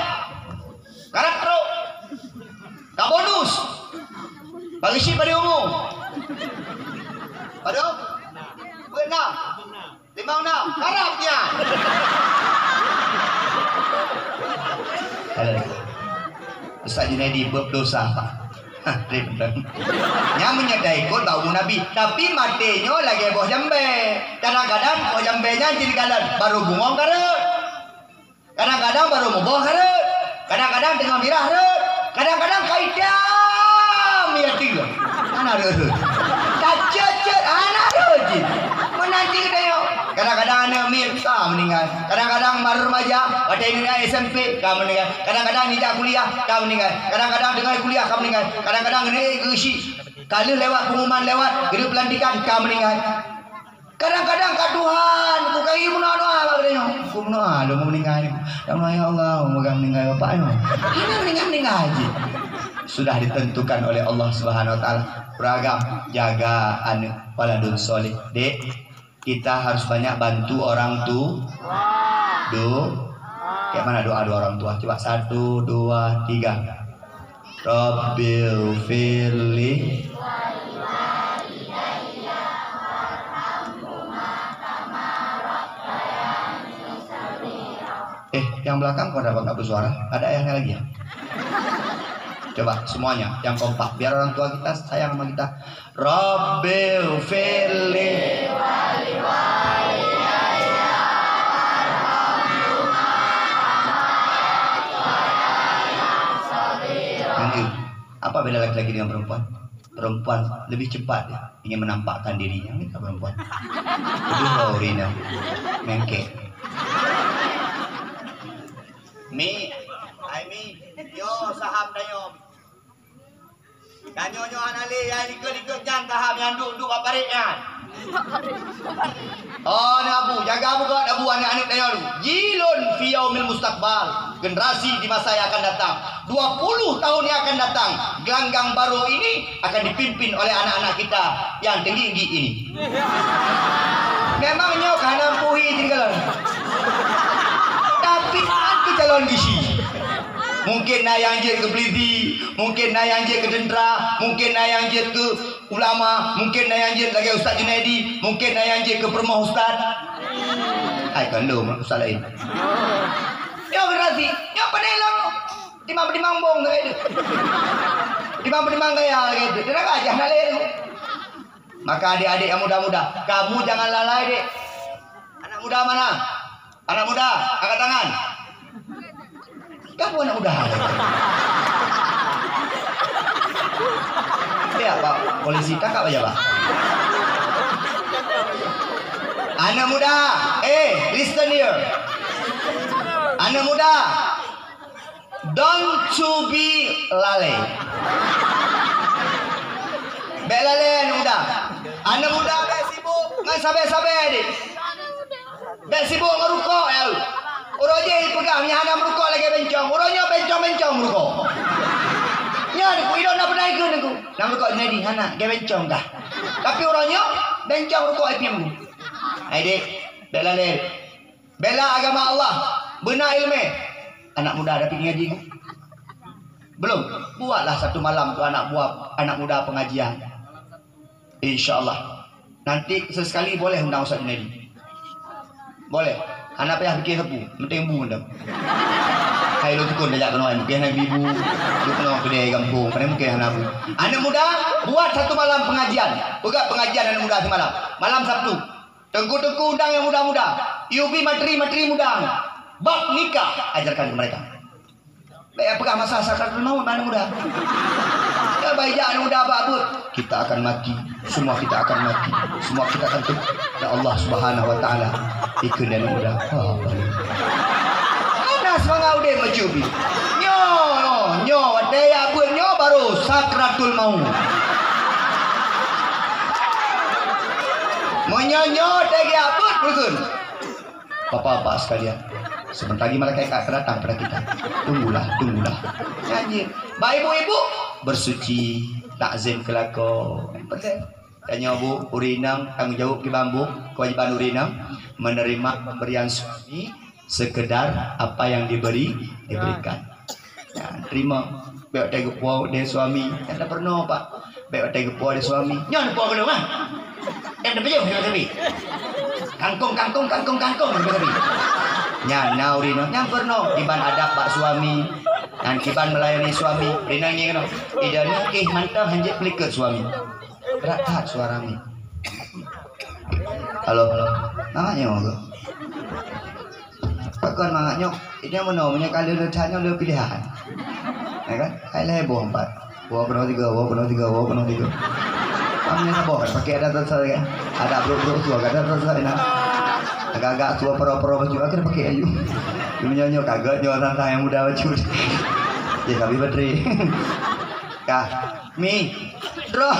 Karab trok. Ka bonus. Bagi si pada umu. Pada? Beunam. Limong nam, harap nyan. Halo. Ustaz Junaidi, beup dosa, Pak. Hah, trép beutôi. Nyan meunyoe taikot bak umu Nabi. Tapi maté nyoe lagèe boh jambé. Kadang-kadang boh jambé nyan jeuet kalon, barô bungong ka rhot. Kadang-kadang barô muboh ka rhot, kadang-kadang teungoh mirah rhot, kadang-kadang ka itam, ya, tiga. Hana rhot-rhot. Ka cot-cot, hana rhot jih. Meunan cit geutanyoe. Kadang-kadang aneuk miet ka meuninggai. Kadang-kadang baru remaja, watèe ninggai S M P, ka meuninggai. Kadang-kadang nijak kuliah, ka meuninggai. Kadang-kadang teungoh kuliah, ka meuninggai. Kadang-kadang ninggai geuchik. Ka lheueh lewat pengumuman lewat, geuduek pelantikan, ka meuninggai. Kadang-kadang ka Tuhan, ku kayue meunoe-noe bak geutanyoe. Ku meunoe, lôn meuninggai. Dak meunoe, "Ya Allah, meuninggai bapak nyoe." Hana meuninggai-meuninggai jih. Sudah ditentukan oleh Allah Subhanahu wa Taala. Beragam, jaga aneuk, waladun soleh. Dek, kita harus banyak bantu orang tu. Do. Kayak mana doa dua orang tua? Coba satu, dua, tiga. Rabbil firli. Eh, yang belakang kok dapat nggak bersuara? Ada ayahnya lagi ya? Coba semuanya yang kompak, biar orang tua kita sayang sama kita. Rabbil firli. Thank you. Apa beda laki-laki dengan perempuan? Perempuan lebih cepat dia ingin menampakkan dirinya, kita perempuan. Itu baru Rina. Mengkek. Mi, ai Mi, yo saham dayo. Dan nyoe-nyoe hana lé nyang likot-likot nyan, tahap nyang duek-duek bak parit nyan. Oh, na bu, jaga bu keuh, na bu aneuk-aneuk tanyoe tu. Jilun fi yaumil mustaqbal, generasi di masa yang akan datang. Dua puluh tahun yang akan datang, gelanggang barô ini akan dipimpin oleh anak-anak kita yang tinggi-tinggi ini. Memang nyoe ka hana meupuhi jih kalon. Tapi na keu calon gisi. Mungkin na nyang jeuet keu polisi, mungkin na nyang jeuet keu tentera, mungkin na nyang jeuet keu ulama, mungkin na nyang jeuet lagèe Ustaz Junaidi, mungkin na nyang jeuet keu peurumoh ustaz. Hai, kon lôn, ustaz laén. Nyoe generasi, nyoe pandai lom. Timang-timang bong lagèe tu. Timang-timang gaya lagèe tu. Dia dah gajah nak laén. Maka adik-adik yang muda-muda, kamu jangan lalai, Dek. Anak muda mana? Anak muda, angkat tangan. Kamu anak muda. Ya, Pak Polisi, tangkap aja, Pak. Anak muda, eh, listen here. Anak muda, don't to be lalai. Bèk lalai aneuk muda. Aneuk muda bèk sibuk ngon sabé-sabé deh. Bèk sibuk ngon rukok, ya. Uroe jih peugah, "Meunyo hana meurukok lagèe bencong." Uroe nyoe bencong-bencong meurukok. Nyan ku idong na pernah ikut aku. Nang rukok jadi hana, lagèe bencong kah. Tapi uroe nyoe bencong rukok ipiep ku. Hai dek, bèk lalai. Bela agama Allah, beuna ileumèe. Anak muda dah pi ngaji? Belum. Buatlah satu malam tu anak buah, anak muda pengajian. Insya Allah. Nanti sesekali boleh undang Ustaz Junaidi. Boleh. Hana payah pikir sapeue, penting bu mantong. Hai lôn tukon tajak keunoe, mungkin hai ibu. Duk keunoe keudè gampông, padahai mungkin hana bu. Anak muda, buat satu malam pengajian. Peugah pengajian anak muda semalam. Malam Sabtu. Teungku-teungku undang nyang muda-muda. Yubi materi-materi muda. Bab nikah, ajarkan ke mereka. Bèk peugah masa sakaratul maut aneuk muda. Ya, baik jak aneuk muda bak buet. Kita akan mati. Semua kita akan mati. Semua kita akan tu. Ya Allah Subhanahu wa Taala. Ikut aneuk muda. Apa ni? Mana semangat udép macam ni? Nyoe, nyoe, watèe ya buet nyoe baru sakaratul maut. Meunyoe nyoe teuga buet, buet. Bapak-bapak sekalian, sebentar lagi malaikat akan datang pada kita. Tunggulah, tunggulah. Nyanyi. Bak ibu-ibu, bersuci, takzim keu lakoe. Betul. Tanyoe bu, ureueng inong, tanggung jawab kiban bu, kewajiban ureueng inong, menerima pemberian suami sekedar apa yang diberi, diberikan. Ya, terima. Bèk watèe geupo deh suami. Nyan dah peurunoe, Pak. Bèk watèe geupo deh suami. Nyoe neupo keunoe, ah. Nyan dah peuyoh, nyoe tapi. Kangkong, kangkong, kangkong, kangkong, nyoe tapi. Nyan, na ureueng inong. Nyan peurunoe. Kiban adab bak suami. Nyan kiban melayani suami. Ureueng inong ngieng keunoe. Ida nyoe keh mantong hanjeuet peulikot suami. Brat that suara mi. Halo. Mangat nyoe ke? Pakon mangat nyoe? Ini meunoe, meunyoe ka lheueh that nyoe lheueh pilihan. Ya kan? Hai lhèe boh empat. Boh keunoe tiga, boh keunoe tiga, boh keunoe tiga. Kamu nyang saboh kan? Pakai adat sastra kan? Adat brok-brok tua kan? Adat sastra kan? Agak-agak tua poro-poro baju akhir pakai aju. Meunyoe nyoe kagak nyoe tantang nyang muda baju. Ya, kami bateri. Kah. Mi, droe.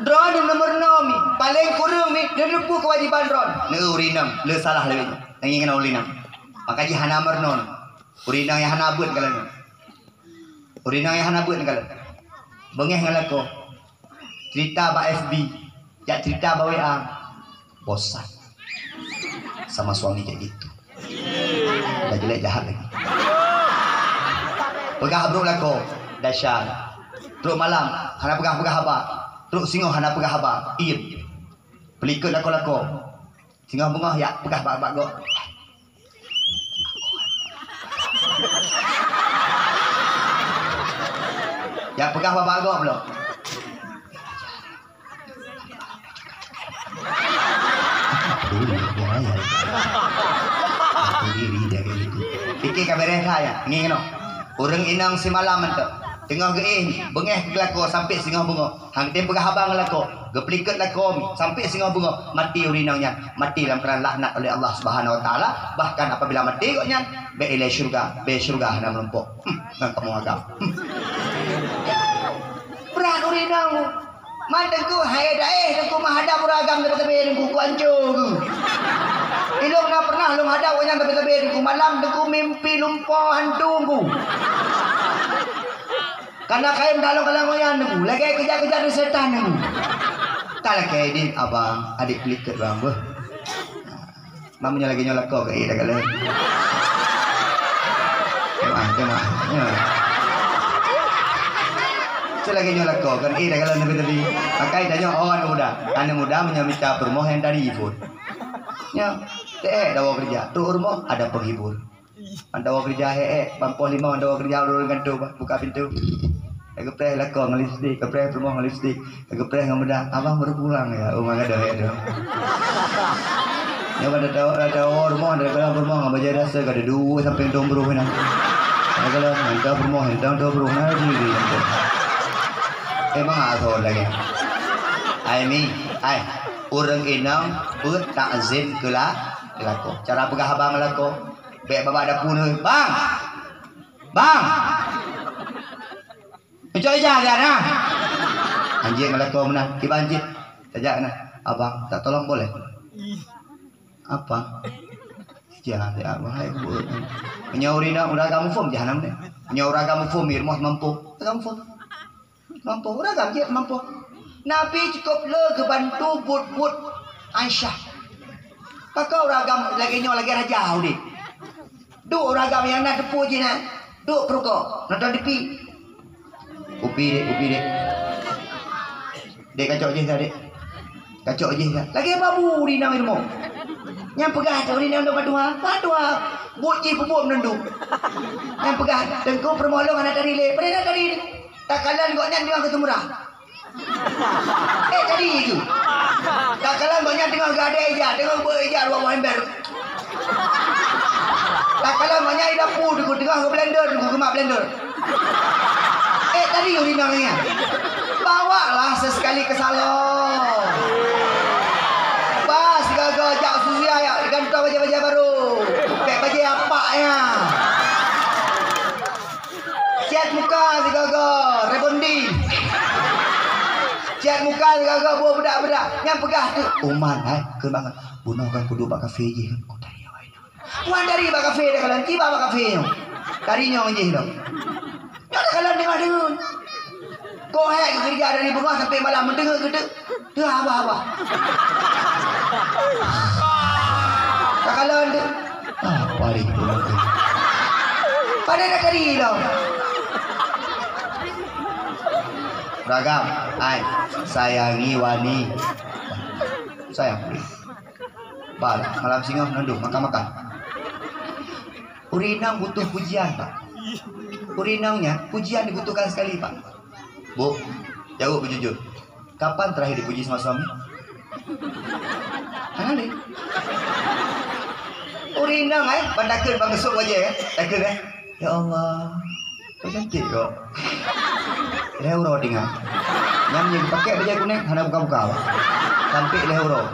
Droe di nomor enam mi. Paléng kureueng mi, neuteupeu keuwajéban droe. Neu ureueng inong, le salah lé. Tangi keunan ureueng inong. Maka jih hana meurunoe. Ureueng inong nyang hana beuet galak nyoe. Ureueng inong nyang hana beuet ngon lôn. Beungéh ngon lakoe. Cerita bak F B, jak cerita bak W A. Bosan. Sama suami kayak gitu. Udah jelek jahat lagi. Peugah brôk lakoe, dahsyat. Trok malam, hana peugah-peugah haba. Trok singoh hana peugah haba. Iem. Peulikot lakoe-lakoe. Singoh beungoh yak peugah bak-bak gob. Yak peugah bak-bak gob lom. Pikir ka beres that nyan. Ngieng keunoe. Ureueng inong simalam mantong. Teungoh geuéh, beungéh keu lakoe sampoe singoh beungoh. Han tem peugah haba ngon lakoe, geupeulikot lakoe mi, sampoe singoh beungoh, maté ureueng inong nyan, maté lam keuadaan laknat oleh Allah Subhanahu Wa Taala, bahkan apabila maté gobnyan, bèk ilèe syeuruga, bèk syeuruga hana meurumpok. Hmm, ngon kamoe agam. Hmm. Brat ureueng inong. Man teungku, hai daéh teungku, meuhadab ureueng agam teubé-teubé teungku, ku ancô geuh. Ilôn na pernah lôn hadab gobnyan teubé-teubé teungku, malam teungku mimpi lumpoe hantu teungku. Kana kayém dalong kalang oyan nunggu, lagèe keujah-keujah di setan nunggu. Tak lagèe idin abang, adik pelikot bang beuh. Mam nyoe lagèe nyoe lakoe keu éh dah kalon. Teumak, teumak. Nyoe. Cit lagèe nyoe lakoe kan éh dah kalon tapi-tapi. Makai tanyoe oh aneuk muda. Aneuk muda meunyoe mita peurumoh nyang tari phon. Nyoe, teuék dawa keureuja. Trok u rumoh ada penghibur. Mantong keureuja, eh, eh, ban poh limong mantong keureuja, ureueng gantoe buka pintoe. Geupreh lakoe ngon lipstik, geupreh peurumoh ngon lipstik, geupreh ngon bedak. Abang baru pulang ya, oh, maka dah ya dah. Nyoe kada tahu, kada tahu rumoh, kada tahu rumoh ngon bajèe dasar kada dua sampai dua puluh na. Kada kalau mantong peurumoh, mantong dua puluh na diri. Emang asal lagi. Ai mi, ai, ureueng inong beuet takzim keu la-, keu lakoe. Cara peugah abang lakoe. Bèk babah dapu nyoe, "Bang! Bang!" Mencok ija dia na. Anjing ngon lakoe meunan, kiban cit. Tajak na, "Abang, tak tolong boleh?" "Apa?" "Ija dia, wahai buet." Nyoe ureueng inong, ureueng agam muphom jahanam deh. Nyoe ureueng agam muphom, di rumoh mampu. Agam muphom. Mampu, ureueng agam jeuet mampu. Nabi cukup le geubantu buet-buet Aisyah. Pakon ureueng agam lagèe nyoe lagèe raja udép. Duek ureueng agam nyang na teupeu jih na. Duek peurukoe, nonton T V. Kupi dek, kupi dek. Dek kacok jih dah dek. Kacok jih dah. Lagèe babu di nang ilmu. Nyang peugah tu di nang dong padua. Padua. Buet jih peubuet meununduk. Nyang peugah teungku peurumoh lôn hana tari lé. Padahai na tari. Takalon gobnyan teungoh geuseumurah. Eh, tadi itu. Takalon gobnyan teungoh geuadai ija, teungoh beuet ija dua boh ember. Takalon gobnyan di dapu teungku, teungoh geublender teungku, geumat blender. Eh, tadi ureueng inong nyan. Bawalah sesekali ke salon. Bah, sigoe-goe jak susia ya, gantoe bajèe-bajèe baru. Pèk bajèe apak nyan. Cat muka sigoe-goe, rebonding. Cat muka sigoe-goe, buet beudak-beudak. Nyang peugah tu, "Uman, hai, keu bangat. Bunoe kan kuduek bak kafe jih kan, kutari awai nyoe." Wan dari bak kafe dah kalan, tiba bak kafe nyoe. Tari nyoe jih lom. Nyoe dah kalan deungoh-deungoe. Kok hai keureuja dari beungoh sampai malam, meudeungoe keu Teuh haba-haba. Takalon tu. Ah, paling pulang tu. Pada dah tadi tau. Ragam, ai, sayangi wani. Sayang. Bal, malam singoh nunduk makan-makan. Ureueng inong butuh pujian, Pak. Ureueng inong nyan pujian dibutuhkan sekali, Pak. Bu, jaweueb beujujur. Kapan terakhir dipuji sama suami? Hana lé. Ureueng inong, eh, ban takheun ban geusok bajèe, eh. Takheun, eh. Ya Allah, kok cantik kok. Lhèe uroe tinggai. Nyan nyang pakai bajèe kunéng hana buka-buka, Pak. Sampai lhèe uroe.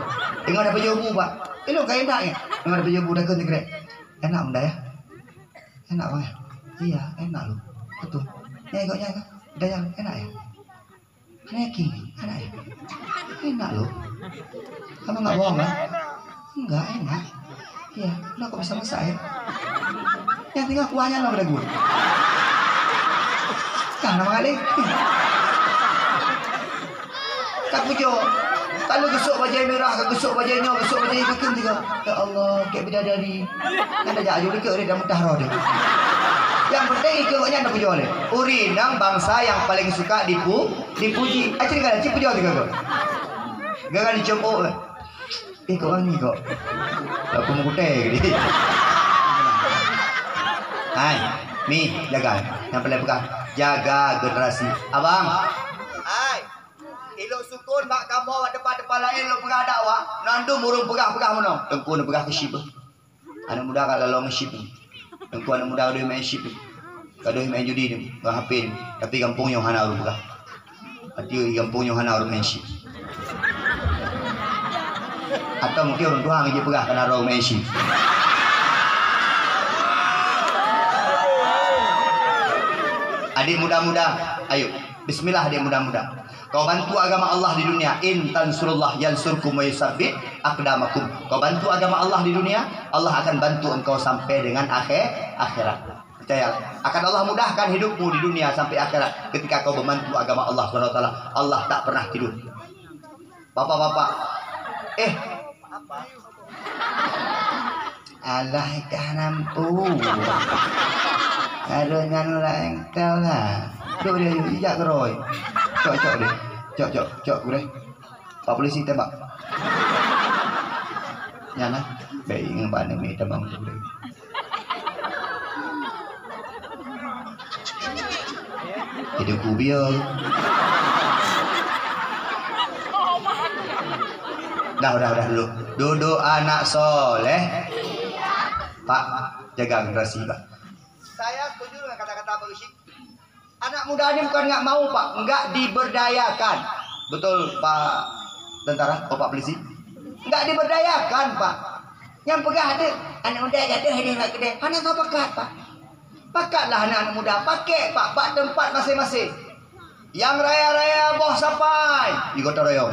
Tinggai dapat jaweueb, Pak. Ilôn ka indak, eh. Tinggai dapat jaweueb takheun sikrek. Enak benda ya? Enak bang ya? Iya, enak loh. Betul. Nyan ikut nyan kan? Udah ya, enak ya? Hana yakin? Enak ya? Enak loh. Kamu nggak bohong kan? Enggak, enak. Iya, udah kok bisa masak ya? Yang tinggal kuahnya lah pada gue. Nah, nama kali? Ka pujoe. Kalau geusok bajée mirah, ka geusok bajée nyoe, geusok bajée itu kan tiga. Ya Allah, kayak bidadari. Kan dah jak aju dekat dia dah mudah roh dia. Yang penting ikut awaknyan dah pujoe leh. Ureueng inong bangsa yang paling suka dipu-, dipuji. Ah, cerita kan, cik pujoe tiga tu. Gagal dicom oh. Eh, kok wangi kok? Aku meukutai ke dia? Hai, Mi, jaga. Yang paling pegang. Jaga generasi. Abang. Hai. Ilok sukon bak kamoe bak teumpat-teumpat laén lôn peugah dakwah. Nandum ureueng peugah-peugah meunoe. Teungku neupeugah keu syib. Aneuk muda ka lalong syib. Teungku aneuk muda deuh main syib. Ka deuh main judi ni, ngon H P ni. Tapi gampông nyoe hana ureueng peugah. Ateueh gampông nyoe hana ureueng main syib. Atau mungkin ureueng tuha ngon jih peugah kana ureueng main syib. Adik muda-muda, ayo. Bismillah, adik muda-muda. Kau bantu agama Allah di dunia, in tansurullah yansurkum wa yusabbit aqdamakum. Kau bantu agama Allah di dunia, Allah akan bantu engkau sampai dengan akhir, akhirat. Percaya, akan Allah mudahkan hidupmu di dunia sampai akhirat ketika kau membantu agama Allah Subhanahu wa Taala. Allah tak pernah tidur. Bapak-bapak, eh, alah, kah nampu. Harus nyan lain tau lah. Cok dia, yuk, ijak geroi. Cok, cok dia. Cok, cok, cok, geroi. Pak polisi tembak. Nyan lah. Baik, ngebak aneuk miet tembak untuk dia. Hidup ku biar. Dah, dah, dah, duduk. Duduk anak soleh. Pak, jaga generasi, Pak. Saya setuju dengan kata-kata Pak Rashid. Anak muda ni bukan nggak mau, Pak, nggak diberdayakan. Betul, Pak Tentara, oh, Pak Polisi? Nggak diberdayakan, Pak. Nyang peugah tu, anak muda jatuh di bak keudè. Hana soe pakat, Pak. Pakatlah anak-anak muda, pakai, Pak, bak tempat masing-masing. Yang raya-raya boh sapai di gotong royong.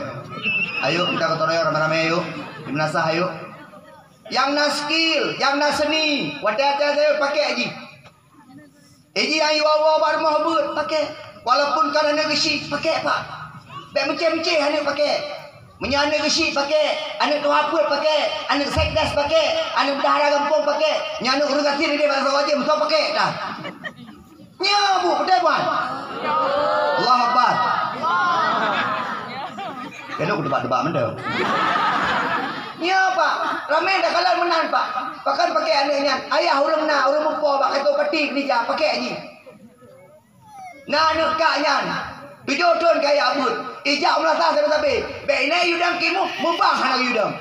Ayo, kita gotong royong ramai-ramai, ayo. Di meunasah, ayo. Yang na skill, yang na seni, watèe-watèe saya pakai jih. Eh, jih nyang jiwoe-woe bak rumoh beuet, pakai. Walaupun kon aneuk geuchik, pakai, Pak. Bèk meucéh-meucéh aneuk pakai. Meunyoe aneuk geuchik pakai, aneuk tuha peuet pakai, aneuk sekdes pakai, aneuk bendahara gampông pakai, nyan aneuk ureueng gasien idéh bak saboh jeuem, soe pakai dah. Nyoe bu, beutôi bukan? Allahu Akbar. Keuneuk deubak-deubak mantong. Nyoe, Pak, ramé takalon meunan, Pak. Pakon pakai aneuk nyan? Ayah ureueng na, ureueng mupo bak kantô pati keurija, pakai jih. Na aneuk kak nyan, tujoh thon kaya beuet, ijak meunasah sabe-sabe. Bèk inan yue dong kimu, meubang hana yue dong.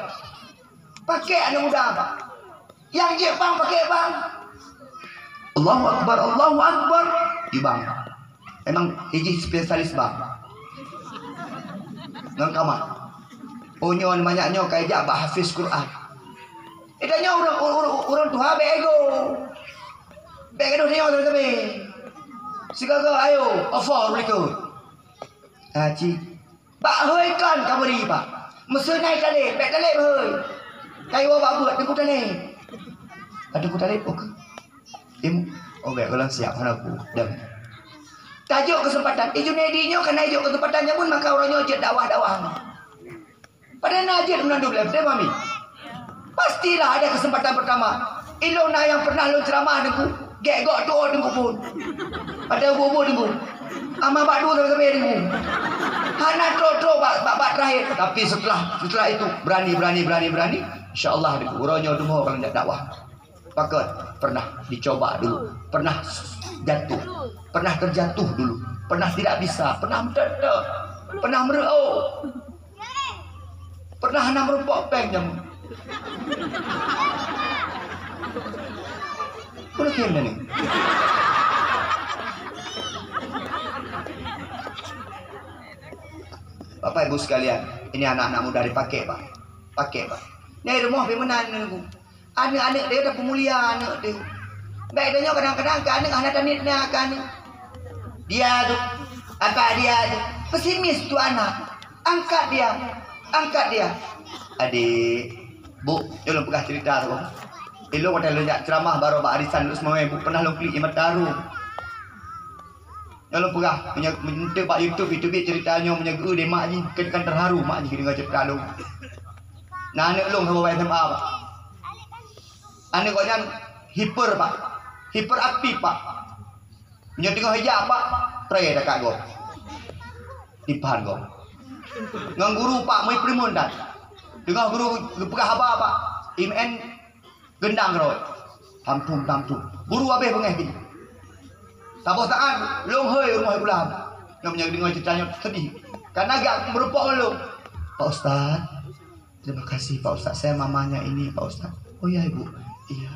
Pakai aneuk muda, Pak. Nyang jeuet bang pakai bang. Allahu Akbar, Allahu Akbar. Di bang. Memang iji spesialis bang. Ngon kamah. Oh, nyoe manyak nyoe ka ijak bak hafiz Quran. Eh, tanyoe ureueng, ureueng, ureueng tuha bèk ego. Bèk gadoh tanyoe sabe-sabe. Sigoe-goe ayo, ofo ureueng likot. Haji. Bak hôi kon ka bri, Pak. Meuseunai taleb, bèk taleb hôi. Ka iwoe bak beuet, teungku taleb. Ka teungku taleb, oke. Im, oh, bèk, gohlom siap, hana ku. Dem. Tajok keuseumpatan. I Junaidi nyoe kana ijok keuseumpatan nyan pun maka uroe nyoe jeuet dakwah-dakwah. Padahai na jeuet meunan dum lé, beutôi, Mami? Pastilah ada kesempatan pertama. Ilôn na nyang pernah lôn ceramah teungku, gèk gok tuôt teungku phôn. Padahai ubit-ubit teungku. Ama bak dua sabe-sabe teungku. Hana trok-trok bak, bak, bak terakhir. Tapi setelah, setelah itu, berani, berani, berani, berani. Insya Allah, teungku, uroe nyoe teuma ka lôn jak dakwah. Pakon, pernah dicoba dulu, pernah jatuh, pernah terjatuh dulu, pernah tidak bisa, pernah meuteuk-teuk, pernah meureu'oh. Pernah hana meurumpok péng jameun. Peue lagèe nyan ni? Bapak Ibu sekalian, ini anak-anak muda dipakai, Pak. Pakai, Pak. Nyan rumoh pi meunan nunggu. Aneuk-aneuk dia dah peumulia aneuk dia. Bèk tanyoe kadang-kadang keu aneuk hana taniet na keu aneuk. Dia tu, apa dia tu? Pesimis tu anak. Angkat dia. Angkat dia. Adik, Bu, nyoe lôn peugah cerita tu. Ilôn watèe lôn jak ceramah baroe bak arisan Luk Seumawé, Bu, pernah lôn klik ie mata haru. Nyoe lôn peugah, meunyoe, meunyoe bak YouTube, YouTube cerita nyoe, meunyoe geu deh mak jih, kan, kan terharu mak jih deungoe cerita lôn. Nah, aneuk lôn saboh S M A, Pak. Aneuk gobnyan hiper, Pak. Hiperaktif, Pak. Meunyoe teungoh ijak, Pak, tré takat gob. Timphan gob. Ngon guru, Pak, meuprimun that. Teungoh guru geupeugah haba, Pak, imeu'en gendang keudroe. Tampum, tampum. Guru habéh beungéh jih. Saboh saát, lôn hôi rumoh sikula. Nyoe meunyoe deungoe cerita nyoe sedih. Karena gak meurumpok ngon lôn. "Pak Ustaz, terima kasih Pak Ustaz. Saya mamanya ini, Pak Ustaz." "Oh ya, Ibu." "Iya.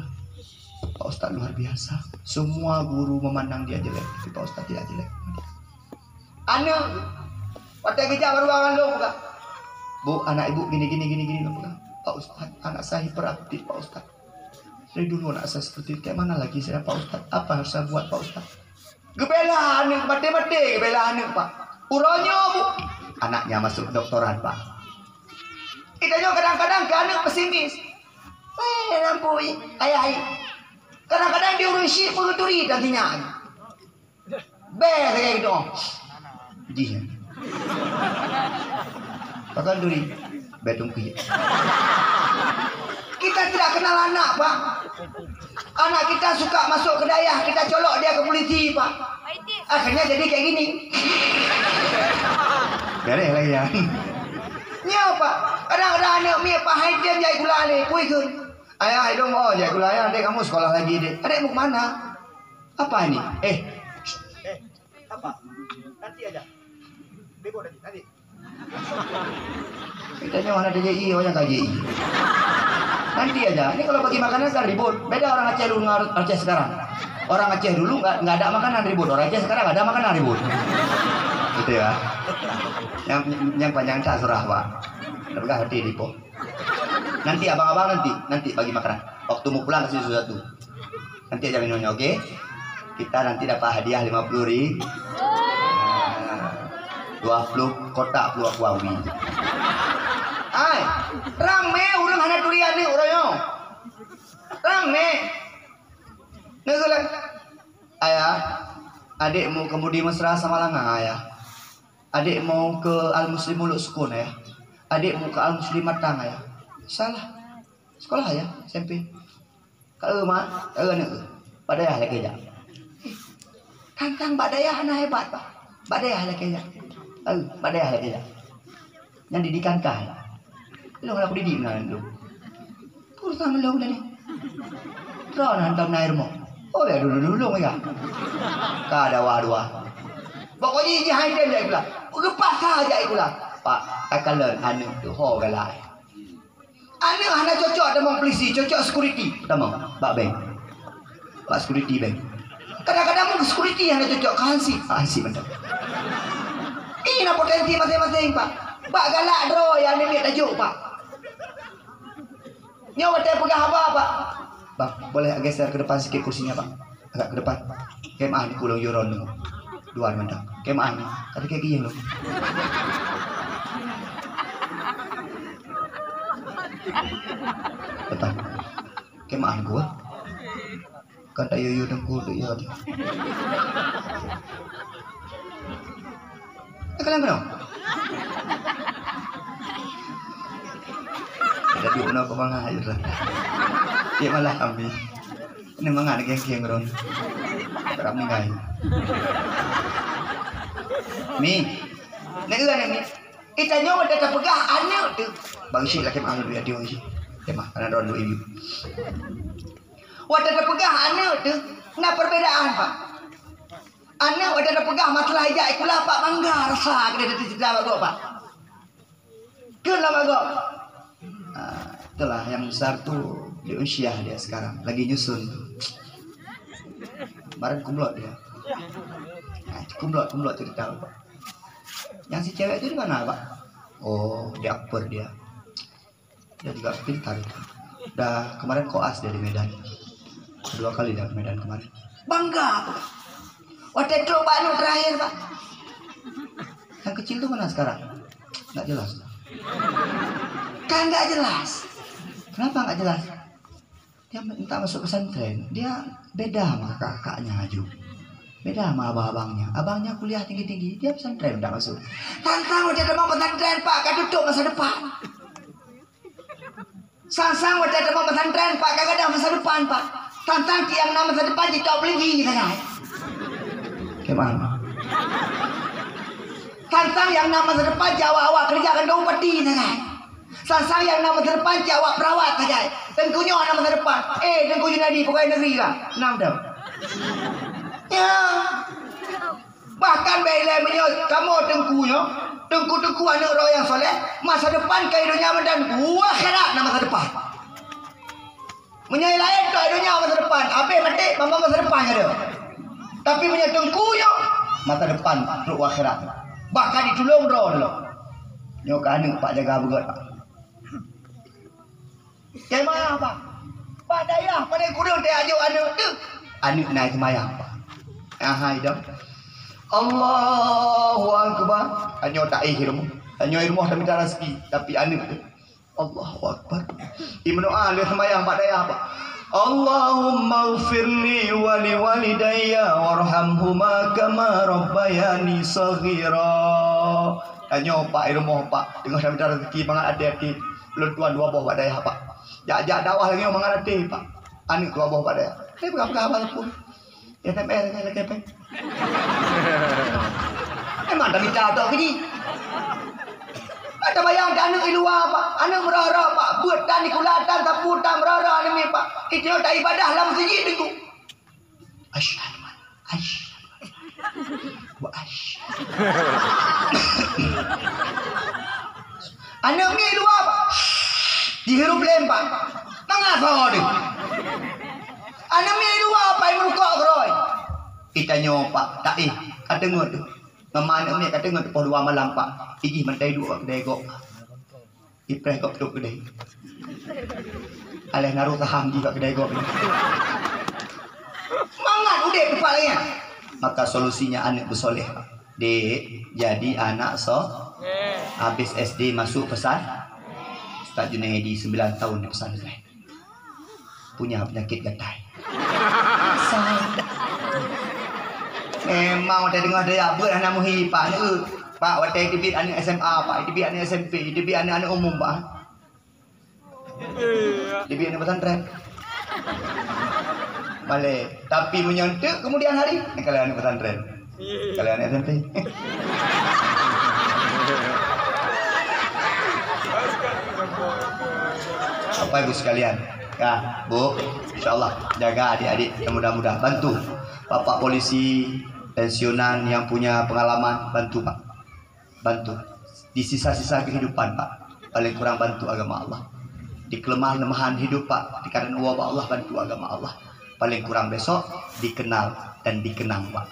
Pak Ustaz luar biasa. Semua guru memandang dia jelek, tapi Pak Ustaz tidak jelek." Aneuk, watée geujak bak ruangan lôn, Kak. "Bu, anak ibu gini, gini, gini, gini," lôn peugah. "Pak Ustaz, anak saya hiperaktif, Pak Ustaz. Dari dulu anak saya seperti itu, kayak mana lagi saya, Pak Ustaz? Apa yang harus saya buat, Pak Ustaz?" Geubela aneuk, maté-maté geubela aneuk, Pak. Uroe nyoe, Bu, anaknya masuk kedokteran, Pak. Kita nyoe kadang-kadang ke aneuk pesimis. "Eh, ampui, ayah, ayah." Kadang-kadang dia ureueng syik pun geuturi dan tinggal. Bèe sagai geudoe. Jih. Pakon duri. Bèe tungkui. Kita tidak kenal anak, Pak. Anak kita suka masuk ke dayah, kita colok dia ke polisi, Pak. Akhirnya jadi kayak gini. Beres lagi ya. Nyoe, Pak. Kadang-kadang aneuk miet, Pak, hai tem jak sikula lé, pui kheun. "Ayah, hai dong, oh, jak sikula, ayah, adek kamu sekolah lagi, Dek." "Adekmu kemana?" "Apa ini?" "Eh." "Eh, apa? Nanti aja. Ribut nanti, nanti." Kita nyoe hana T J I, oh, nyang K J I. Nanti aja. Ini kalau bagi makanan kan ribut. Beda orang Aceh dulu dengan Aceh sekarang. Orang Aceh dulu nggak, nggak ada makanan ribut. Orang Aceh sekarang ada makanan ribut. Gitu ya. Yang, yang panjang tak surah, Pak. Tapi kan hati di po. Nanti abang-abang nanti, nanti bagi makanan. Waktu mau pulang kasih sesuatu. Nanti aja minumnya, oke? Kita nanti dapat hadiah lima puluh ribu. Dua puluh kotak peluang kuawi. Hai, ramé ureueng hana turi aneuk uroe nyoe. Ramé. Neugeulak. Ayah, adek mau kemudi mesra sama langa, ayah. Adek mau ke Al Muslim Uluk Sukun, ayah. Adek mau ke Al Muslim Matang, ayah. Salah. Sekolah, ayah, S M P. Ka eu mak, ka eu aneuk eu. Bak dayah lakée jak. Kang-kang bak dayah hana hebat, Pak. Bak dayah lakée jak. Ka eu, bak dayah lakée jak. Nyan didikan kah. Lôn hana kudidik meunan lôn. Peue urusan lôn tadi? Droeneuh hantom na rumoh. Oh, biar dulu-dulu lôn ya. Ka dawa dua. Pokoknya jih hai tem jak sikula. Geupaksa jak sikula. Pak, takalon aneuk teuh ho galak. Aneuk hana cocok tamong polisi, cocok security. Tamong bak bank. Bak security bank. Kadang-kadang mun security hana cocok, ka hansip, ka hansip mantong. Ih, na potensi masing-masing, Pak. Bak galak droe nyang namiet tajok, Pak. Nyoe watée peugah haba, Pak. Bang, boleh geser ke depan sikit kursinya, Pak? Agak ke depan. Keumaah niku lôn yue droeneuh. Dua mantong. Keumaah ni. Tapi kayak gini loh. Depan. Keumaah niku, ah. Kan tak yue-yue teungku tu ya. Takkan lama dong. Ada duit nak kemana aja lah. Dia malah kami. Ini mangat lagi yang kian ron. Terap ni gai. Mi. Nak ke anak ni? Kita nyoe dah terpeugah aneuk tu. Bang Syik lagi mahal duit dia Bang Syik. Dia mah karena ron duit ibu. Watée tapeugah aneuk teuh, na perbedaan, Pak. Aneuk watée tapeugah masalah ijak sikula, Pak, bangga rasa keu dia teuh sida bagoe, Pak. Keu lam bagoe. Ah, itulah yang besar tu di Unsyiah dia sekarang, lagi nyusun tu. Kemarin kumlot dia. Ah, kumlot, kumlot cerita, Pak. Yang si cewek tu di mana, Pak? Oh, di Akper dia. Dia juga pintar itu. Dah kemarin koas dia di Medan. Dua kali dia ke Medan kemarin. Bangga aku, Pak. Watée trok bak aneuk terakhir, Pak. Yang kecil tu mana sekarang? Nggak jelas. Kan nggak jelas. Kenapa nggak jelas? Dia minta masuk pesantren. Dia beda sama kakak-kakaknya, Aju. Beda sama abang-abangnya. Abangnya kuliah tinggi-tinggi, dia pesantren tak masuk. Sang-sang watèe tamong pesantren, Pak, ka tutup masa depan. Sang-sang watèe tamong pesantren, Pak, ka gadôh masa depan, Pak. Sang-sang nyang na masa depan jicok peuligi sagai. Gimana? Sang-sang nyang na masa depan jawab-awak kerja kandong peti sagai. Sang-sang nyang na masa depan cit awak perawat sagai. Teungku nyoe na masa depan. Eh, Teungku Junadi, pegawai negeri kah? Nam dah. Ya. Bahkan bèk ilèe meunyoe kamoe teungku nyoe, teungku-teungku aneuk droe nyang soleh, masa depan keu donya mantong, akhirat na masa depan. Meunyoe laén, tok donya masa depan, habéh maté, mama masa depan ada. Tapi meunyoe teungku nyoe, masa depan trok akhirat. Bahkan ditulông droe lom. Nyoe ka aneuk Pak jaga beugöt, Pak. Seumayang, Pak. Pak dayah, pada kureueng teuh ajoh aneuk teuh. Aneuk na seumayang, Pak. Ahai dah. Allahu Akbar. Tanyoe tak eh rumoh. Tanyoe rumoh tak minta rezeki, tapi aneuk teuh. Allahu Akbar. Ibnu Ali seumayang bak dayah, Pak. Allahumma ghfirli wa li walidayya warhamhuma kama rabbayani saghira. Tanyoe Pak, i rumoh Pak, teungoh tamita rezeki mangat até-até. Lôn tuan dua boh bak dayah, Pak. Jak-jak dakwah lagèe nyoe mangat até, Pak. Aneuk dua boh bak dayah. Tapi peugah-peugah haba lôn pun. S M S nyan lakèe pèng. Memang tamita tok keu jih. Mata bayang aneuk i luwa, Pak. Aneuk meurah-rah, Pak. Beuet tan, sikula tan, sapeue tan, meurah-rah aneuk miet, Pak. Itu tak ibadah lam meuseujid teungku. Asyhadu an, asyhadu an, wa asyhadu. Aneuk miet luwa, Pak. Jihirup lé, Pak. Mangat soe deh. Aneuk miet luwa, Pak, meurukok keudroe. Itanyoe, Pak, tak eh, ka teungeut. Ngon ma aneuk miet ka teungeut poh dua malam, Pak. Ijih mantai duek bak keudè gob. Ipreh gob trok keudè. Aléh naruh saham jih bak keudè gob. Mangat udép teumpat lagèe nyan. Maka solusinya aneuk beusoleh, Pak. Dek, jadi anak so-, habis S D masuk pesan-, Ustaz Junaidi sembilan tahun di pesantren. Punya penyakit gatai. Memang watèe deungö dayah beuet hana muhi, Pak. Pak, watèe teubiet aneuk S M A, Pak, teubiet aneuk S M P, teubiet aneuk-aneuk umum, Pak. Teubiet aneuk pesantren. Malèe. Tapi meunyoe enteuk kemudian hari, kalon aneuk pesantren. Kalon aneuk S M P. Bapak Ibu sekalian, ya, Bu, insya Allah jaga adik-adik yang muda-muda, bantu. Bapak polisi, pensiunan yang punya pengalaman, bantu, Pak. Bantu. Di sisa-sisa kehidupan, Pak, paling kurang bantu agama Allah. Di kelemahan-lemahan hidup, Pak, di keadaan uwa, Pak, Allah, bantu agama Allah. Paling kurang besok dikenal dan dikenang, Pak.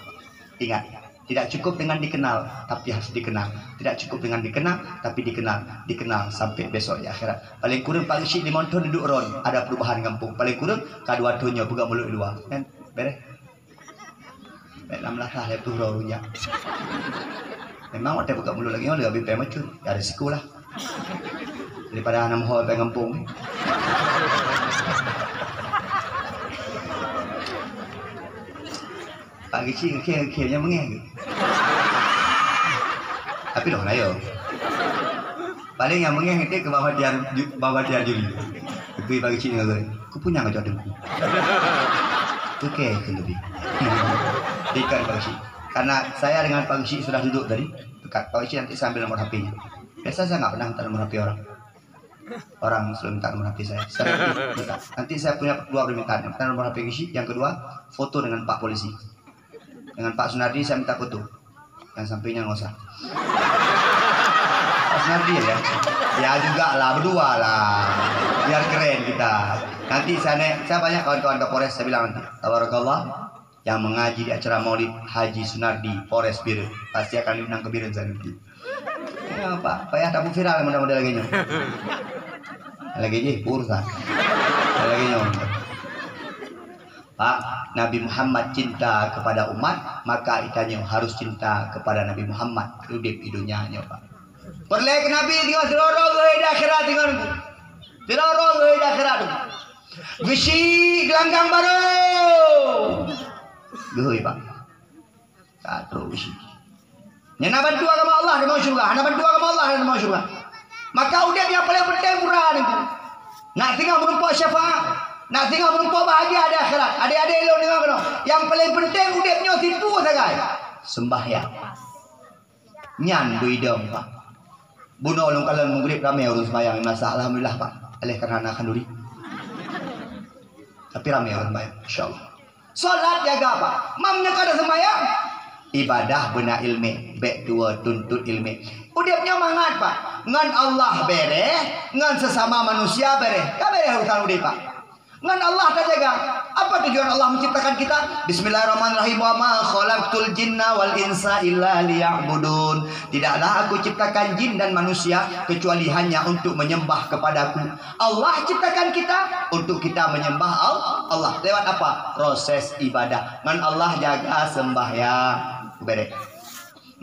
Ingat, tidak cukup dengan dikenal, tapi harus dikenang. Tidak cukup dengan dikenang, tapi dikenal. Dikenal sampai besok di akhirat. Paling kurang Pak Geuchik limong thon duek droen, ada perubahan gampông. Paling kurang ka dua thon nyoe peugah mulod luwa. Kan? Beres? Bèk lam lasah lé tuh roh rujak. Memang watèe peugah mulod lagèe nyoe, leubèh pèng macut. Ya, risiko lah. Daripada hana meuho pèng gampông. Pak Geuchik, geuchik, geuchik, nyang beungèh. Tapi dong, ayo. Paling nyang beungèh ngon keu Bang Bahtiar, Ju-, Bang Bahtiar Juri. Tapi Pak Geuchik ngon geuh, "Keupeue nyang geucok teungku?" Oke, keu lebih. Berikan Pak Geuchik. Karena saya dengan Pak Geuchik sudah duduk tadi, dekat Pak Geuchik nanti saya ambil nomor H P-nya. Biasa saya nggak pernah minta nomor H P orang. Orang selalu minta nomor H P saya. Saya nanti minta. Nanti saya punya dua permintaan. Yang pertama nomor H P Geuchik, yang kedua foto dengan Pak Polisi. Dengan Pak Sunardi saya minta foto. Yang sampingnya nggak usah. Pak Sunardi ya. Ya juga lah, berdua lah. Biar keren kita. Nanti saya naik, saya banyak kawan-kawan Kapolres, saya bilang nanti, "Tabarakallah, yang mengaji di acara Maulid Haji Sunardi, Polres Bireuen." Pasti akan diundang ke Bireuen saya nanti. Ya, Pak, payah tabu viral model-model lagèe nyoe. Lagèe jih, urusan. Lagèe nyoe. Pak, Nabi Muhammad cinta kepada umat, maka geutanyoe harus cinta kepada Nabi Muhammad. Udép di dunia nyoe, Pak. Peureulèe keu Nabi deungon sidroe-droe geuhôi di akhirat deungon, sidroe-droe geuhôi di akhirat. Geuchik geulanggang barô. Geuhôi, Pak. Ka trok bisi. Nyang na bantu agama Allah, tamong syeuruga. Hana bantu agama Allah, hana tamong syeuruga. Maka udeb nyang paleng penting pura nyoe. Nak singoh meurumpok syafaat, nak singoh meurumpok bahagia di akhirat. Adek-adek lôn deungoe keunoe. Nyang paleng penting udeb nyoe sipu sagai. Sembahyang. Nyan beuidong, Pak. Bunoe lôn kalon meugrib ramé ureuëng sembahyang, masa alhamdulillah, Pak. Oleh karena na khanduri. Tapi ramé ureuëng sembahyang, insyaallah. Salat jaga, Pak. Mam nyoe kada sembahyang. Ibadah beuna ilmé, bék tuwoe tuntut ilmé. Udeb nyoe mangat, Pak. Ngon Allah bereh, ngon sesama manusia bereh. Ka bereh urusan udeb, Pak. Ngon Allah tajaga. Apa tujuan Allah menciptakan kita? Bismillahirrahmanirrahim. Wa ma khalaqtul jinna wal insa illa liya'budun. Tidaklah Aku ciptakan jin dan manusia kecuali hanya untuk menyembah kepada-Ku. Allah ciptakan kita untuk kita menyembah Al-, Allah. Lewat apa? Proses ibadah. Ngon Allah jaga sembahyang. Bereh.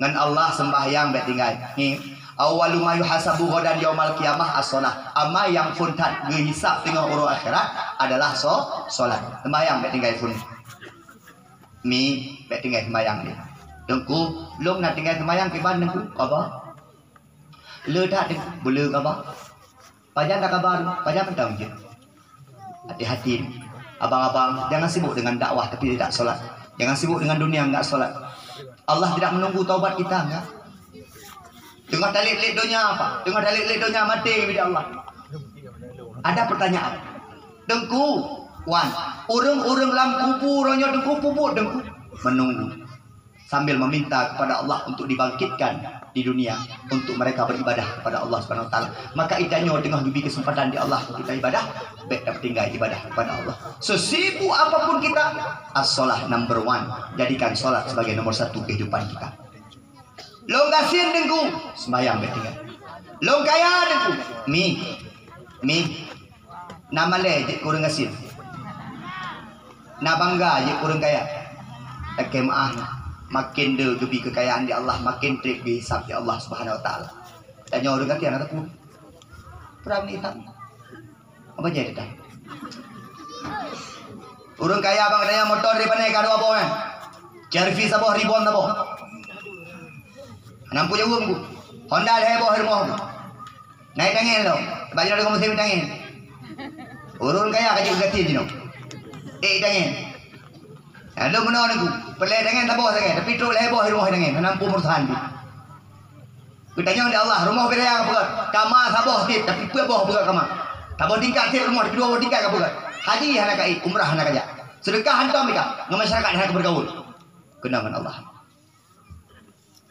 Ngon Allah sembahyang bék tinggai. Ni, awwalu ma yuhasabu ghadan yaumal qiyamah as-shalah. Amai nyang phôn that geuhisab teungoh uroe akhirat adalah so-, salat. Sembahyang bék tinggai phôn. Mi, bék tinggai sembahyang ni. Teungku, lôn na tinggai sembahyang kiban Teungku? Apa? Le that Teungku, beu le kaba. Pajan dak kaba, pajan mantong jeuet. Hati-hati. Abang-abang, jangan sibuk dengan dakwah tapi tidak salat. Jangan sibuk dengan dunia enggak salat. Allah tidak menunggu taubat kita, enggak. Teungoh talét-lét donya apa? Teungoh talét-lét donya maté bida Allah. Ada pertanyaan. Teungku, wan, ureuëng-ureuëng lam kubu uroe nyoe Teungku peubuet Teungku? Menunggu. Sambil meminta kepada Allah untuk dibangkitkan di dunia untuk mereka beribadah kepada Allah Subhanahu Wa Taala. Maka ita nyoe teungoh geubri kesempatan di Allah untuk ibadah, bék tapeutinggai ibadah kepada Allah. Sesibuk apapun kita, as-shalah number one. Jadikan salat sebagai nomor satu kehidupan kita. Lôn gasien Teungku, sembahyang bék tinggai. Lôn kaya Teungku, mi, mi. Na malée jeuet keu ureuëng gasien. Na bangga jeuet keu ureuëng kaya. Lakée meuáh, makin deuh geubri keukayaan di Allah, makin treb geuhisab di Allah Subhanahu Wa Taala. Tanyoe ureuëng gasien hana tapeue. Peurang geuhisab. Apa jadi dah? Ureuëng kaya bang tanya motor di mana ka dua boh kan? C R V saboh, Reborn saboh. Hana peue jaweueb Teungku. Honda lhée boh di rumoh Teungku. Na itangen lom. Bak jinoe deungon musém itangen. Ureuëng kaya ka jeuet geugaséh jinoe. Eh, itangen. Nah, lôn meunoe Teungku. Peureulée itangen saboh sagai, tapi trok lhée boh di rumoh itangen. Hana peue meurusan jih. Geutanyong di Allah, rumoh bidayang peugah, kama saboh cit, tapi peuet boh peugah kama. Saboh tingkat cit rumoh, tapi dua boh tingkat ka peugah. Haji hana ka ék, umrah hana ka jak. Seudeukah hantom mita, ngon masyarakat hana ka beugaul. Keunong ngon Allah.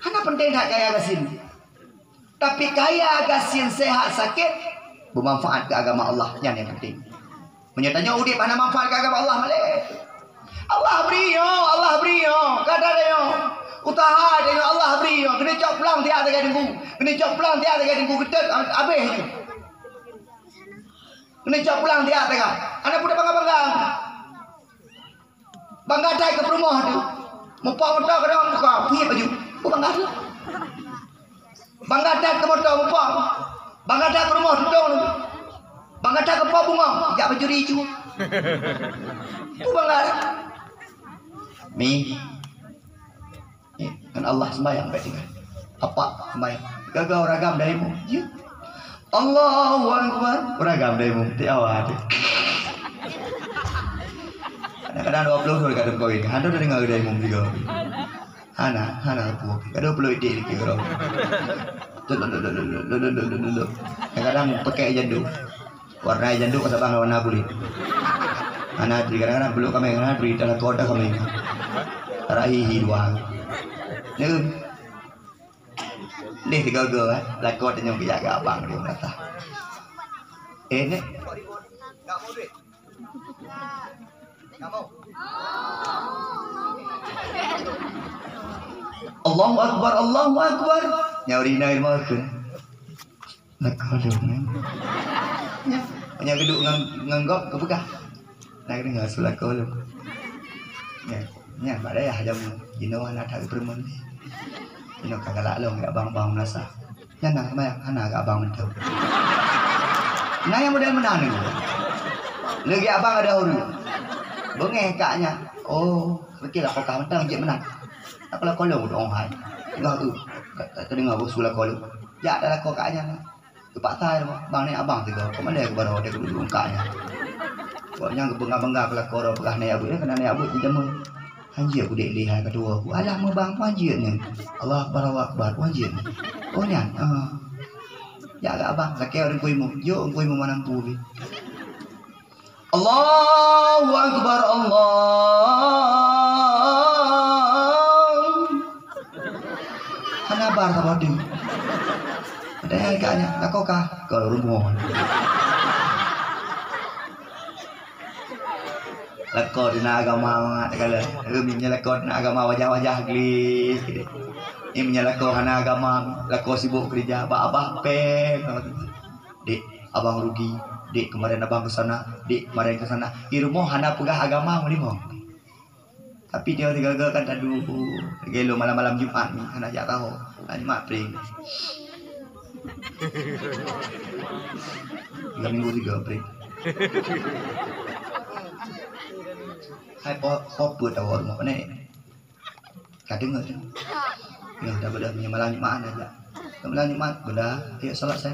Hana penting that kaya gasien. Tapi kaya gasien sehat sakét, beumanfaat keu agama Allah, nyan nyang penting. Meunyoe tanyoe udeb hana manfaat keu agama Allah malée. Allah bri nyoe, Allah bri nyoe, kada tanyoe. Usaha tanyoe Allah bri nyoe. Keuneuk cok pulang siat sagai Teungku. Keuneuk cok pulang siat sagai Teungku. Geutet habéh nyoe. Keuneuk cok pulang siat sagai. Hana peue bangga-bangga. Bangga that keu peurumoh tu. Mupok moto keudong muka, puyet baju. Peue bangga tu? Bangga that keu moto mupok. Bangga that keu rumoh tutong tu. Bangga that keu po bungong, jak baju ricu. Peue bangga that? Mi. Eh, ngon Allah sembahyang baik tinggal. Apa sembahyang? Gaga uragam dari mu. Ya. Allahu Akbar. Uragam dari mu. Di awal tu. Kadang-kadang dua puluh tahun kadang kawin. Hana dengar dari mu juga. Hana, hana aku. Kadang puluh itik di kira. Kadang-kadang pakai jandu. Warna jandu ka sabang warna kulit. Hana tri kadang-kadang belok kami hana tri dalam kota kami. Rahihi dua. Ni. Ni tiga-tiga eh. Lakot nyong bijak ke abang dia kata. Eh ni. Allahu Akbar, Allahu Akbar. Nyauri na ilmu ke? Lakoe lôn, eh. Nyan, nyan geuduk ngon, ngon gob geupeugah. Na geudeungoe su lakoe lôn. Nyan, nyan bak dayah jameun. Jinoe hana that geupeureumeun lé. Jinoe ka galak lom jak bang-bang meunasah. Nyan na seumayang, hana jak bang mantong. Na nyang model meunan nyoe. Lé jak bang ada ureueng. Beungéh kak nyan. Oh, beutôi lah pokah mantong jeuet meunan. Lakoe-lakoe lôn udong hai. Gah eu, ka, ka, ka deungoe beusu lakoe lôn. Jak dah lakoe kak nyan. Geupaksa hai rumoh, bang nèk abang sigoe, kok mandai keu baroe deh keu duek kak nyan. Kok nyan geupeugah-peugah keu lakoe droe peugah nèk abeuet, keunan nèk abeuet jideungoe. Hanjeuet kudék lé hai ka tuwoe ku. Alah meubang, peue hanjeuet nyan? Allahu Akbar, Allahu Akbar, peue hanjeuet nyan? Oh nyan, ah. Jak keu abang, lakèe ureueng kuimu. Jok ureueng kuimu manampu pih. Allahu Akbar, Allah. Hana bar saboh teuk. Padahai kak nyan, lakoe kah? Keu rumoh. Lakoe teunak agama mangat kala. Meunyoe lakoe teunak agama wajah-wajah glis. Meunyoe lakoe hana agama, lakoe sibok keurija bak abah pèng. Dek, abang rugi. Dek, kemarin abang ke sana. Dek, kemarin ke sana. Di rumoh hana peugah agama meulimong. Tapi dia tiga-tiga kan tadu gelo malam-malam Jumat ni, hana jak tahu. Malam Jumat prank. Tiga minggu tiga prank. Hai po, po peuet awak rumah ni. Ka deungoe tu. Ya, dah bedah punya malam Jumat aja. Malam Jumat bedah, ayo salat saya.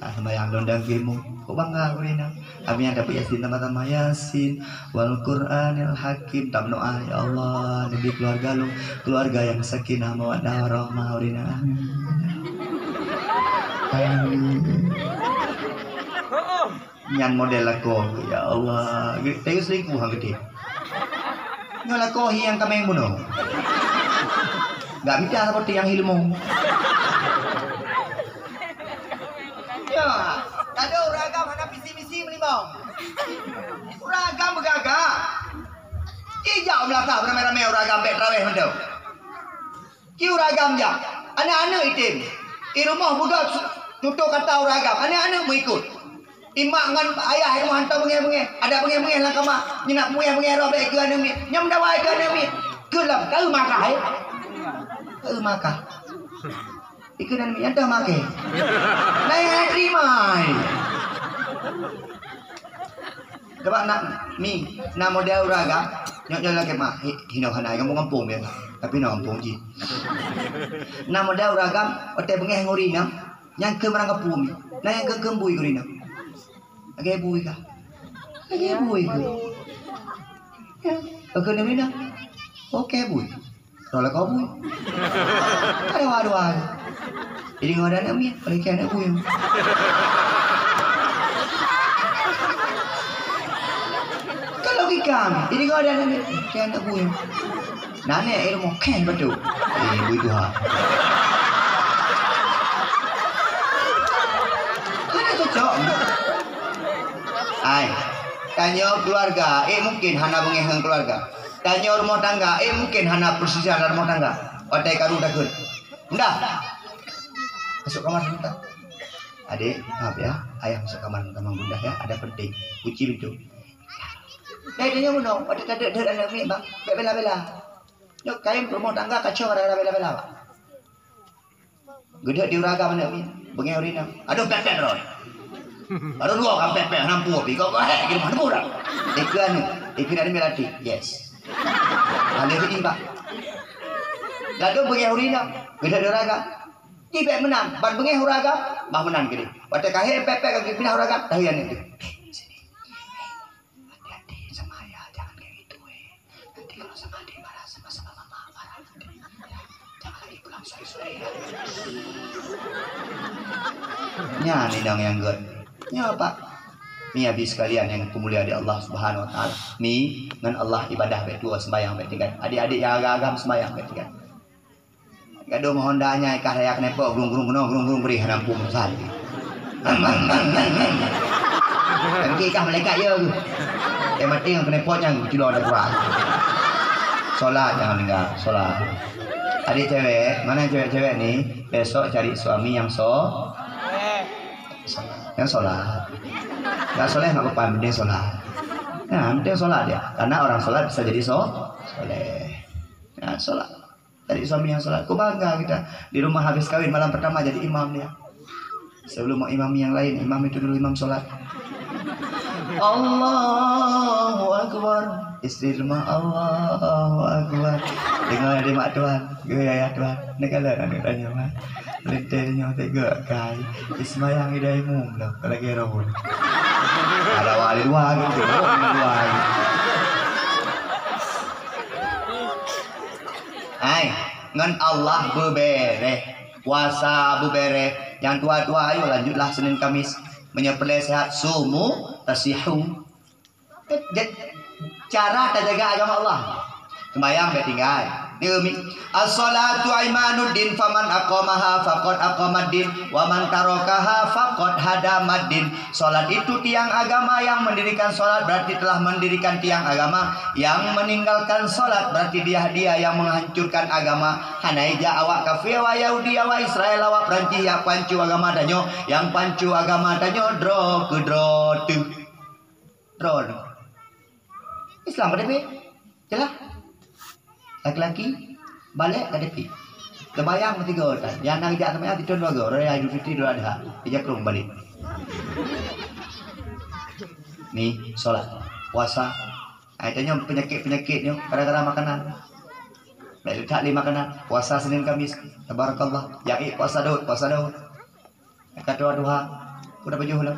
Ah, sembahyang lôn dan gemu. Kok bangga aku ni nah. Kami yang dapat Yasin tambah-tambah Yasin. Wal Qur'anil Hakim. Tak berdoa, ya Allah, neubri keluarga lôn, keluarga yang sakinah mawaddah warahmah, urina. Amin. Amin. Nyan model lakoe, ya Allah. Tayue selingkuh han geutem. Nyoe lakoe hi nyang kaméng bunoe. Gak mita seperti nyang hi leumo. Ya, tado ureueng agam hana visi misi meulimong. Ureueng agam beugagah. Ijak meulakah beramé-ramé ureueng agam bèk traweh mantong. Ci ureueng agam jak, aneuk-aneuk item. I rumoh beugöt su-, tutoe kata ureueng agam, aneuk-aneuk meuikot. I mak ngon ayah i rumoh hantom beungèh-beungèh, adak beungèh-beungèh lam kama, nyan nak beungèh-beungèh roh bèk ikeue aneuk miet. Nyan meudawai ikeue aneuk miet. Keu lom, ka eu makah, eh? Ka eu makah. Ikeue aneuk miet, nyan teuh makah. Laén hana teurimai. Coba nak mi, na model ureueng agam, nyoe, nyoe lagèe mah, hi-, hinoe hana, gampông-gampông biasa. Tapi na gampông jih. Na model ureueng agam, watèe beungèh ngon ureueng inong, nyan keuh meurang gapu mi. Na nyang keuh, keuh bui keu ureueng inong. Lagèe bui kah? Lagèe bui keuh. Ya, keuh ureueng inong. Oke, bui. Roh lakoe bui. Ada dua-dua. Jadi ngon aneuk miet, paling kaya aneuk bui. Kan logika ni. Jadi ngon aneuk miet, kaya aneuk bui. Nah, aneuk ilmu khen betul. Eh, bui tuha. Kan cocok. Ai, tanyoe keluarga, eh, mungkin hana beungèh ngon keluarga. Tanyoe rumoh tangga, eh, mungkin hana persisian lam rumoh tangga. Watèe karu takheun. Bunda. Masuk kamar sebentar. Adik, maaf ya, ayah masuk kamar sama Bunda ya, ada penting. Kunci pintu. Dai tanyoe bunoe, watèe tadeuet-deuet aneuk miet, bang, bèk bela-bela. Nyoe kayém rumoh tangga kacau gara-gara bela-bela, bang. Geudeuet di ureueng agam aneuk miet, beungèh ureueng inong. Aduh, pèt-pèt droe. Aduh, dua ka pèt-pèt, hana peue pih. Kok, kok, hèk, kira mana murah. Ikeue aneuk, ikeue aneuk miet latih. Yes. Alèh ini, Pak. Gadoh beungèh ureueng inong, geudeuet di ureueng agam. Jih bèk meunan, ban beungèh ureueng agam, bah meunan keudeh. Watèe ka hèk pèt-pèt ka geupinah ureueng agam, tahi aneuk teuh. Hati-hati sama ayah, jangan kayak gitu, eh. Nanti kalau sama adik marah, sama-sama mama marah nanti. Ya, jangan lagi pulang sore-sore, ya. Nyan inong nyang gèt. Nyoe, Pak. Ni, Abi sekalian yang dimuliakan Allah Subhanahu wa Taala. Mi, ngon Allah ibadah bèk tuwoe, sembahyang bèk tinggai. Adik-adik nyang agam-agam sembahyang bèk tinggai. Gadoh meuhonda nyan, kah raya keuneupok, grung, grung, grung, grung, grung, bri hana muphom pesan. Engki kah malaikat, ya. Eh, maté ngon keuneupok nyan, geuculo dak kurang. Solat jangan tinggal, solat. Adik cewek, mana cewek-cewek ni, besok cari suami yang so-, yang solat. Enggak soleh enggak apa-apa, yang penting solat. Nah, yang penting solat ya. Karena orang solat bisa jadi so-, soleh. Ya, solat. Cari suami yang solat. Ku bangga kita. Di rumah habis kawin, malam pertama jadi imam dia. Sebelum mau imami yang lain, imam itu dulu imam solat. Allahu Akbar. Istri rumah, Allahu Akbar. Dengar dari mak tuan, gaya ayah tuan. Ni kalau anak tanya mah. Lenteh nyoe tega kai. Ismayang idai mum lah. Kalau kira pun. Ada wali dua gitu. Dua gitu. Hai, ngon Allah beubereh. Puasa beubereh. Nyang tua-tua, ayo lanjutlah Senin Kamis. Meunyoe peureulée sehat, sumu tasihu. Jadi, cara tajaga agama Allah. Sembahyang bèk tinggai. Ni umi. As-salatu imaduddin, faman aqamaha faqad aqamaddin, wa man tarakaha faqad hadamaddin. Salat itu tiang agama, yang mendirikan salat berarti telah mendirikan tiang agama, yang meninggalkan salat berarti dia, dia yang menghancurkan agama. Hana ija awak kafé, awak Yahudi, awak Israel, awak Perancis yang pancu agama tanyoe, yang pancu agama tanyoe droe keu droe teuh. Droe. Islam ka dipik. Jelas. Laki-laki balek ka dipik. Sembahyang meusigoe tan. Nyang na geujak sembahyang sithon dua goe. Raya Idul Fitri, Idul Adha. Ija krong balek. Ni, salat, puasa. Ai tanyoe peunyakét-peunyakét nyoe gara-gara makanan. Bèk leutak lé makanan. Puasa Senin Kamis. Tabarakallah. Nyang ék puasa Daud, puasa Daud. Ka tuha-tuha, peue tapajoh lom?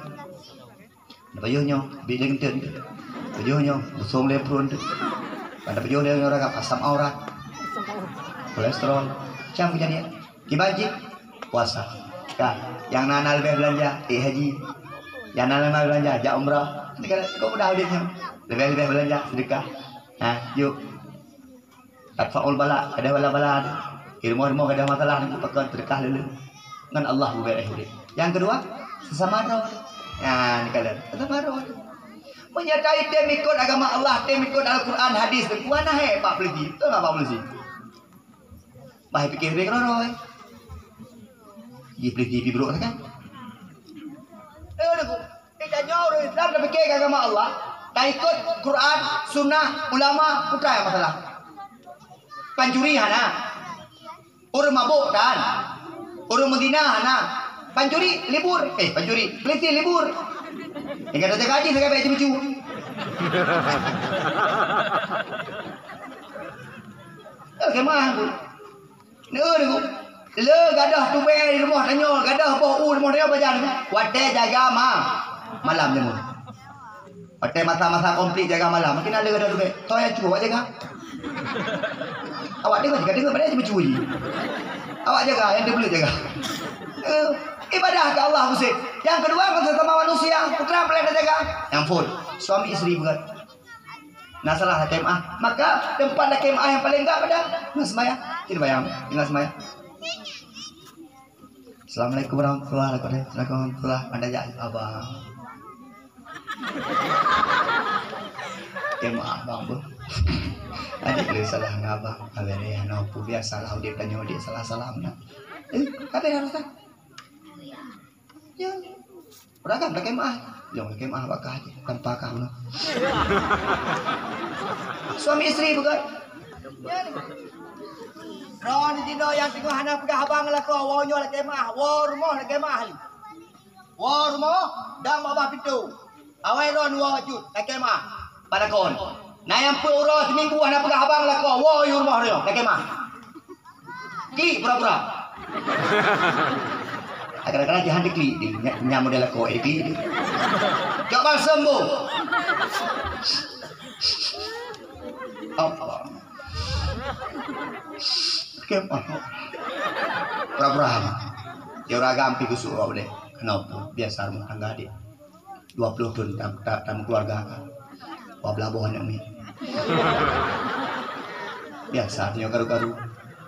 Tapajoh nyoe, bit lé geuntén teuh. Pajoh nyoe, busong lé pruet teuh. Ban tapajoh lé nyoe ragam asam urat, kolesterol, macam kejadian. Kiban cit, puasa. Ka, nyang na, na leubeh beulanja, ék haji. Nyang na leubeh beulanja, jak umrah. Ni kan kok mudah udép nyoe. Leubeh-leubeh beulanja, sedekah. Ha, yuk. Tadfa'ul bala, gadôh bala-bala teuh. Di rumoh-rumoh gadôh masalah nyoe, pakon, seudeukah lé-lé. Ngon Allah beubeureh udép. Nyang keudua, sesama droe. Nyan kalon, sesama droe. Meunyoe tatem ikot agama Allah, tem ikot Al-Quran, hadis, teukuah na hai bak peuleuji. Beutôi nggak bak peuleuji? Bah pike keudroe-droe. Ji peuleuji pih brok kan? Eh, Teungku. Tanyoe ureueng Islam tapike keu agama Allah, taikot Quran, Sunnah, ulama, peue nyang masalah. Pancuri hana. Ureueng mabök tan. Ureueng meuzina hana. Pancuri libur, eh, pancuri, peulisi libur. Nyang ka tajaga jih sagai bèk jimeucu. Eh, keumah, Bu. Neu, neu. Le gadôh tubèe di rumoh tanyoe, gadôh boh u rumoh tanyoe pajan. Watèe jaga ma-, malam jameun. Watèe masa-masa konflik jaga malam, makin na le gadôh tubèe. Toh nyang cu awak jaga. Awak deungoe, deungoe padahai cuma cu jih. Awak jaga, nyang teubeuleuet jaga. Eh, ibadah keu Allah, Bosé. Nyang keudua, ngon sesama manusia, putra paléng tajaga. Nyang phôn, suami istri peugah. Na salah lakèe meu'ah. Maka teumpat lakèe meu'ah nyang paleng gak pada ngon seumayang. Cit seumayang, ngon seumayang. Assalamualaikum warahmatullahi wabarakatuh. Assalamualaikum warahmatullahi wabarakatuh. Anda jak abang. Lakèe meu'ah abang, Bu. Adik le salah ngon abang. Abang ni hana peue, biasalah udép tanyoe udép salah-salah meunan. Eh, habéh dah rasa. Ya. Ureueng agam lakèe meu'ah. Nyang lakèe meu'ah bak kah jih, tanpa kah meunan. Suami istri peugah. Droeneuh jinoe nyang teungoh hana peugah haba ngon lakoe, woe nyoe lakèe meu'ah, woe rumoh lakèe meu'ah lé. Woe rumoh, dang bak bah pintoe. Awai droeneuh woe bacut, lakèe meu'ah. Bak lakoe. Na nyang peuet uroe siminggu hana peugah haba ngon lakoe, woe u rumoh nyoe, lakèe meu'ah. Klik pura-pura. Kadang-kadang jihan diklik di, nya, nya model lakoe diklik di. Cok balsem, Bu. Apa? Kemah. Pura-pura. Ya, ureueng agam pih gusuk awak deh. Kenapa? Biasa rumah tangga deh. Dua ploh thôn tam, tam, tam keluarga ka. Dua blah boh aneuk miet. Biasa nyoe karu-karu.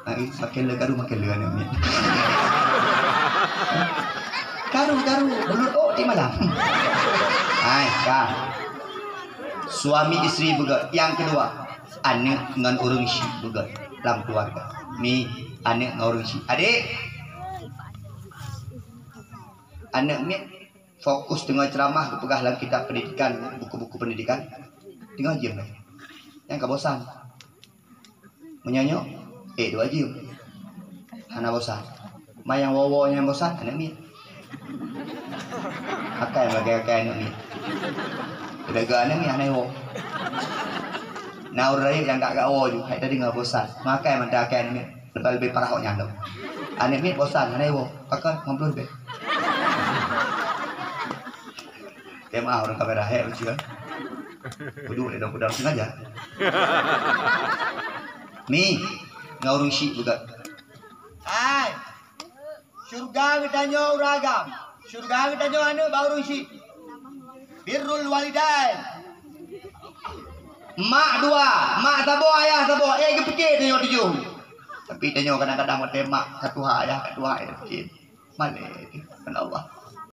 Ai, makin le karu, makin le aneuk miet. Karu-karu, bulut ôk di malam. Ai, ka. Suami istri beugöt. Nyang keudua, aneuk ngon ureueng syik beugöt lam keluarga. Mi, aneuk ngon ureueng syik. Adik. Aneuk miet fokus teungoh ceuramah geupeugah lam kitab pendidikan, buku-buku pendidikan, teungoh jeuem lom. Nyang ka bosan. Meunyoe nyoe, ék dua jeuem. Hana bosan. Ma nyang woe-woe nyang bosan, aneuk miet. Akai lagèe akai aneuk miet. Lagèe aneuk miet hana woe. Na ureuëng rayeuk nyang gak-gak woe ju, hai tadi ngon bosan. Makai mantong akai aneuk miet, leubeh-leubeh parah awak nyan lom. Aneuk miet bosan, hana iwoe. Pakon? Lima puluh leubeh. Kemah ureuëng kamera, hek lucu kan? Kudu lé dong kudang sengaja. Mi, ngon ureuëng syik juga. Hai. Syurga geutanyoe ureuëng agam. Syurga geutanyoe aneuk bak ureuëng syik. Birrul walidain. Mak dua, mak saboh, ayah saboh. Eh, geupike tanyoe tujoh. Tapi tanyoe kadang-kadang watée mak ka tuha, ayah ka tuha, eh, geupike. Malée, Allah.